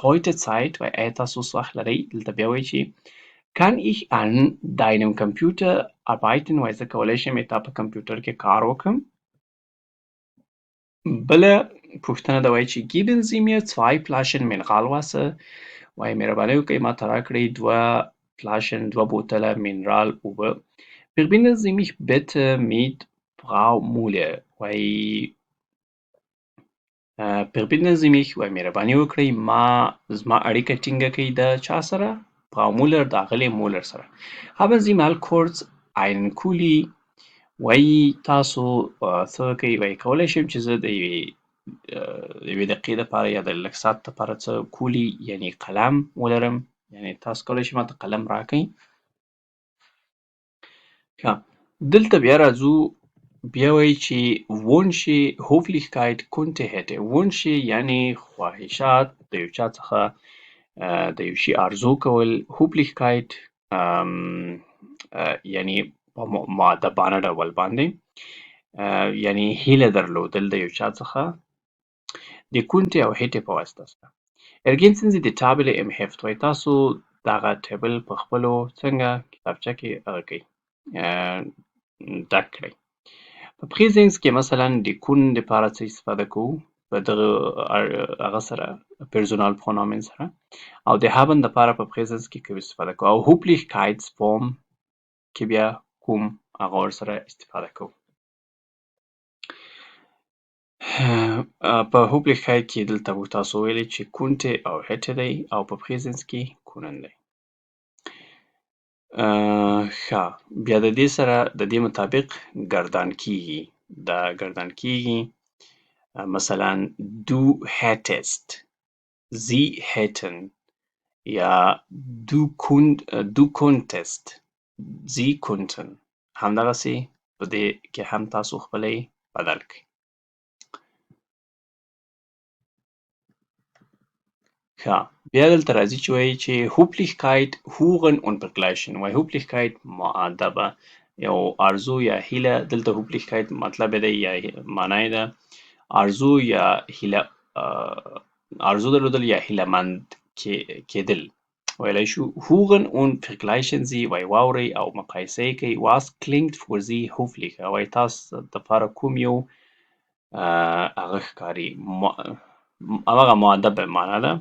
heute Zeit؟ وایي آیا تاسو اوس وخت لرئ؟ دلته بیا وایي چې Kann ich an deinem Computer arbeiten؟ وایي زه کولی شم تا په کمپیوټر کې کار وکړم. بله پوښتنه ده وایي چې geben Sie mir zwei Flaschen Mineralwasser؟ وایي مهرباني وکړئ ما ته راکړئ دوه Flaschen، دوه بوتله مینرال اوبه. Verbinden Sie mich bitte mit Frau Müller؟ وایي verbinden Sie mich، وایي مهرباني وکړئ ما زما اړیکه ټینګه کړئ د چا سره؟ Frau Müller، د اغلې مولر سره. Haben Sie mal kurz einen Kuli؟ وایي تاسو څه وکئ؟ وایي کولی شم چې زه د یوې دقیقې دپاره یا د لږ ساعت دپاره څه Kuli یعنی قلم ولرم، یعنی تاسو کولی شئ ماته قلم راکړئ. ښه، دلته بیا راځو، بیا وایي چې Wünsche Höflichkeit könnte hätte. Wünsche یعنی خواهشات، د یو چا څخه د یو شي ارزو کول. Höflichkeit یعنی په مؤدبانه ډول باندې، یعنی هیله درلودل د یو چا څخه د könnte او hätte په واسطه سره. Ergänzen Sie die Tabelle im Heft. وایي تاسو دغه table په خپلو څنګه کتابچه کې هغه کوي، ډک کړئ. په Präsens کې مثلا د können دپاره څه استفاده کوو په دغه هغه سره، Personalpronomen سره، او د haben دپاره په Präsens کې کوم استفاده کوو، او Höflichkeitsform کې بیا کوم هغه ورسره استفاده کوو. په Höflichkeit کې دلته موږ تاسو ویلي چې könnte او hätte دی، او په Präsens کې können دی. ښه، بیا د دې سره د دې مطابق ګردان کیږي، دا ګردان کیږي. مثلا du hättest، sie hätten، یا du könntest، sie könnten. همدغسې په دې کې هم تاسو خپلې بدل کړئ. ښه، بیا دلته راځي چې وایي چې Höflichkeit hören und vergleichen. وایي Höflichkeit مؤدبه یو آرزو یا هیله. دلته Höflichkeit مطلب یې دی یا معنا یې ده آرزو یا هیله، آرزو درلودل یا هیله مند کېدل ویلی شو. Hören und vergleichen Sie، وایي واورئ او مقایسه یې کوئ. Was klingt für Sie höflich؟ وایي تاسو دپاره کوم یو هغه ښکاري، هغه مؤدب معنا ده،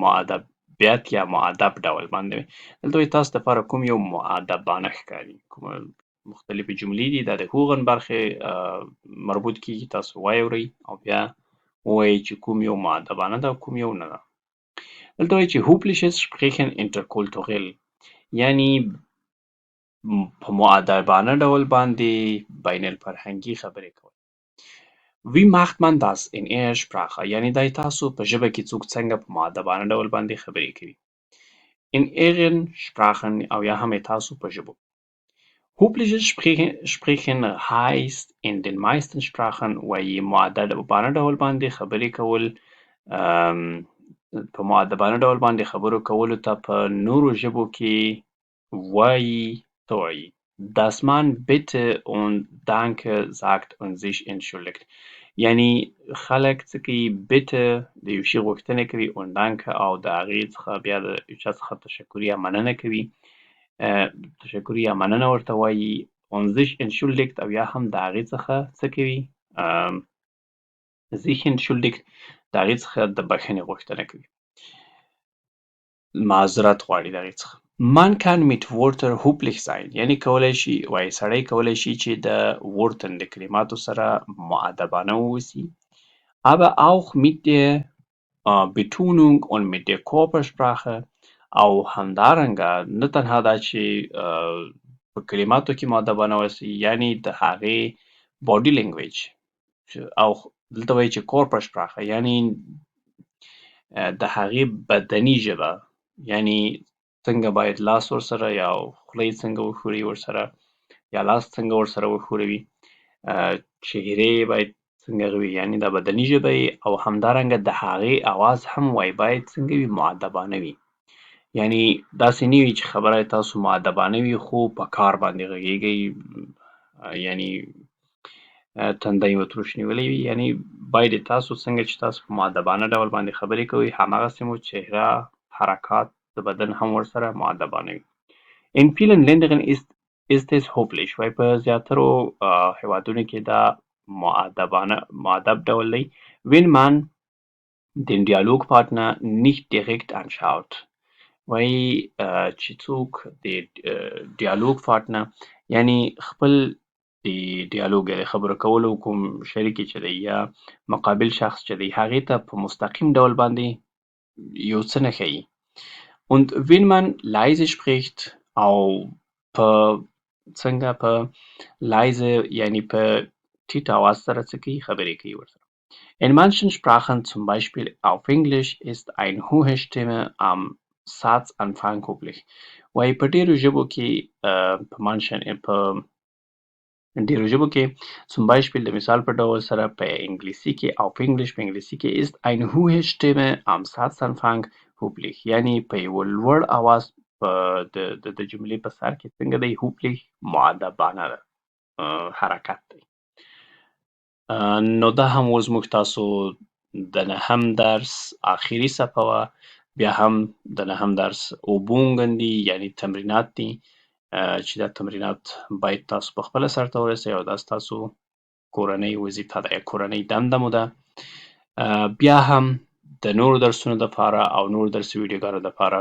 مؤدبیت یا مؤدب ډول باندې. دلته وایي تاسو دپاره کوم یو مؤدبانه ښکاري. کومه مختلفې جملې دي، دا د hören برخې مربوط کیږي، تاسو واورئ او بیا ووایئ چې کوم یو مؤدبانه ده او کوم یو نه ده. دلته وایي چې höfliches Sprechen interkulturell، یعنی په مؤدبانه ډول باندې بین الفرهنګي خبرې کول. Wie macht man das in Ihrer Sprache؟ یعنی دا تاسو په ژبه کې څوک څنګه په مؤدبانه ډول باندې خبرې کوي. In Ihren Sprachen او یا هم تاسو په ژبو. Höfliches Sprechen heißt in den meisten Sprachen، وایي مؤدبانه ډول باندې خبرې کول، په مؤدبانه ډول باندې خبرو کولو ته په نورو ژبو کې وایي څه وایي؟ Dass man bitte und danke sagt und sich entschuldigt. یعنی خلک څه کوي؟ bitte د یو شي غوښتنه کوي، und danke او د هغې څخه بیا د یو چا څخه تشکر یا مننه کوي، تشکر یا مننه ورته وایي، und sich entschuldigt او یا هم د هغې څخه څه کوي؟ sich entschuldigt د هغې څخه د بخښنې غوښتنه کوي، معذرت غواړي د هغې څخه. Man kann mit Wörtern höflich sein، یعنی کولی شي، وایي سړی کولی شي چې د Wörtern د کلماتو سره مؤدبانه واوسي، aber auch mit der Betonung und mit der Körpersprache، او همدارنګه نه تنها دا چې په کلماتو کې مؤدبانه واوسي، یعنی د هغې body language، او دلته وایي چې Körpersprache یعنی د هغې بدني ژبه، یعنی څنګه باید لاس ورسره یا خوله یې څنګه وښوروي ورسره، یا لاس څنګه ورسره وښوروي، چهرې یې باید څنګه وي، یعنی دا بدني ژبه یې، او همدارنګه د هغې اواز هم وایي باید څنګه وي؟ مؤدبانه وي. یعنی داسې نه وي چې خبره تاسو مؤدبانه وي خو په کار باندې غږیږئ، یعنی تندی مو تروش نیولی وي. یعنی باید تاسو څنګه چې تاسو په مؤدبانه ډول باندې خبرې کوئ هماغسې مو چهره، حرکات د بدن هم ورسره مؤدبانه وي. In vielen Ländern ist es höflich، وایي په زیاترو هیوادونو کې دا مؤدبانه مؤدب ډول دی. Wenn man den Dialogpartner nicht direkt anschaut، وایي چې څوک د Dialogpartner یعنی خپل د ډیالوګ یا د خبرو کولو کوم شریک چې دی یا مقابل شخص چې دی هغې ته په مستقیم ډول باندې یو څه نه ښیي. Und wenn man leise spricht، او په څنګه په leise یعنی په ټیټ اواز سره څه کوي؟ خبرې کوي ورسره. In manchen Sprachen, zum Beispiel auf Englisch, ist eine hohe Stimme am Satzanfang üblich. وایي په ډېرو ژبو کې، په manchen، په ډېرو ژبو کې، zum Beispiel د مثال په ډول سره په انګلیسي کې، auf Englisch په انګلیسي کې ist eine hohe Stimme am Satzanfang höflich، یعنی په یوه لوړ اواز په د جملې په سر کې څنګه دی؟ höflich مؤدبانه ده، حرکت دی. نو دا هم اوس موږ تاسو د نهم درس آخري صفحه وه. بیا هم د نهم درس Übungen دي، یعنی تمرینات دي چې دا تمرینات باید تاسو په خپله سرته ورسوئ او دا ستاسو کورنۍ وظیفه ده یا کورنۍ دنده مو ده. بیا هم د نورو درسونو دپاره او نورو درسي ویډیوګانو دپاره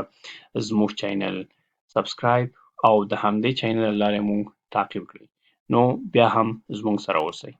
زموږ channel subscribe او د همدې channel له لارې موږ تعقیب کړئ. نو بیا هم زموږ سره اوسئ.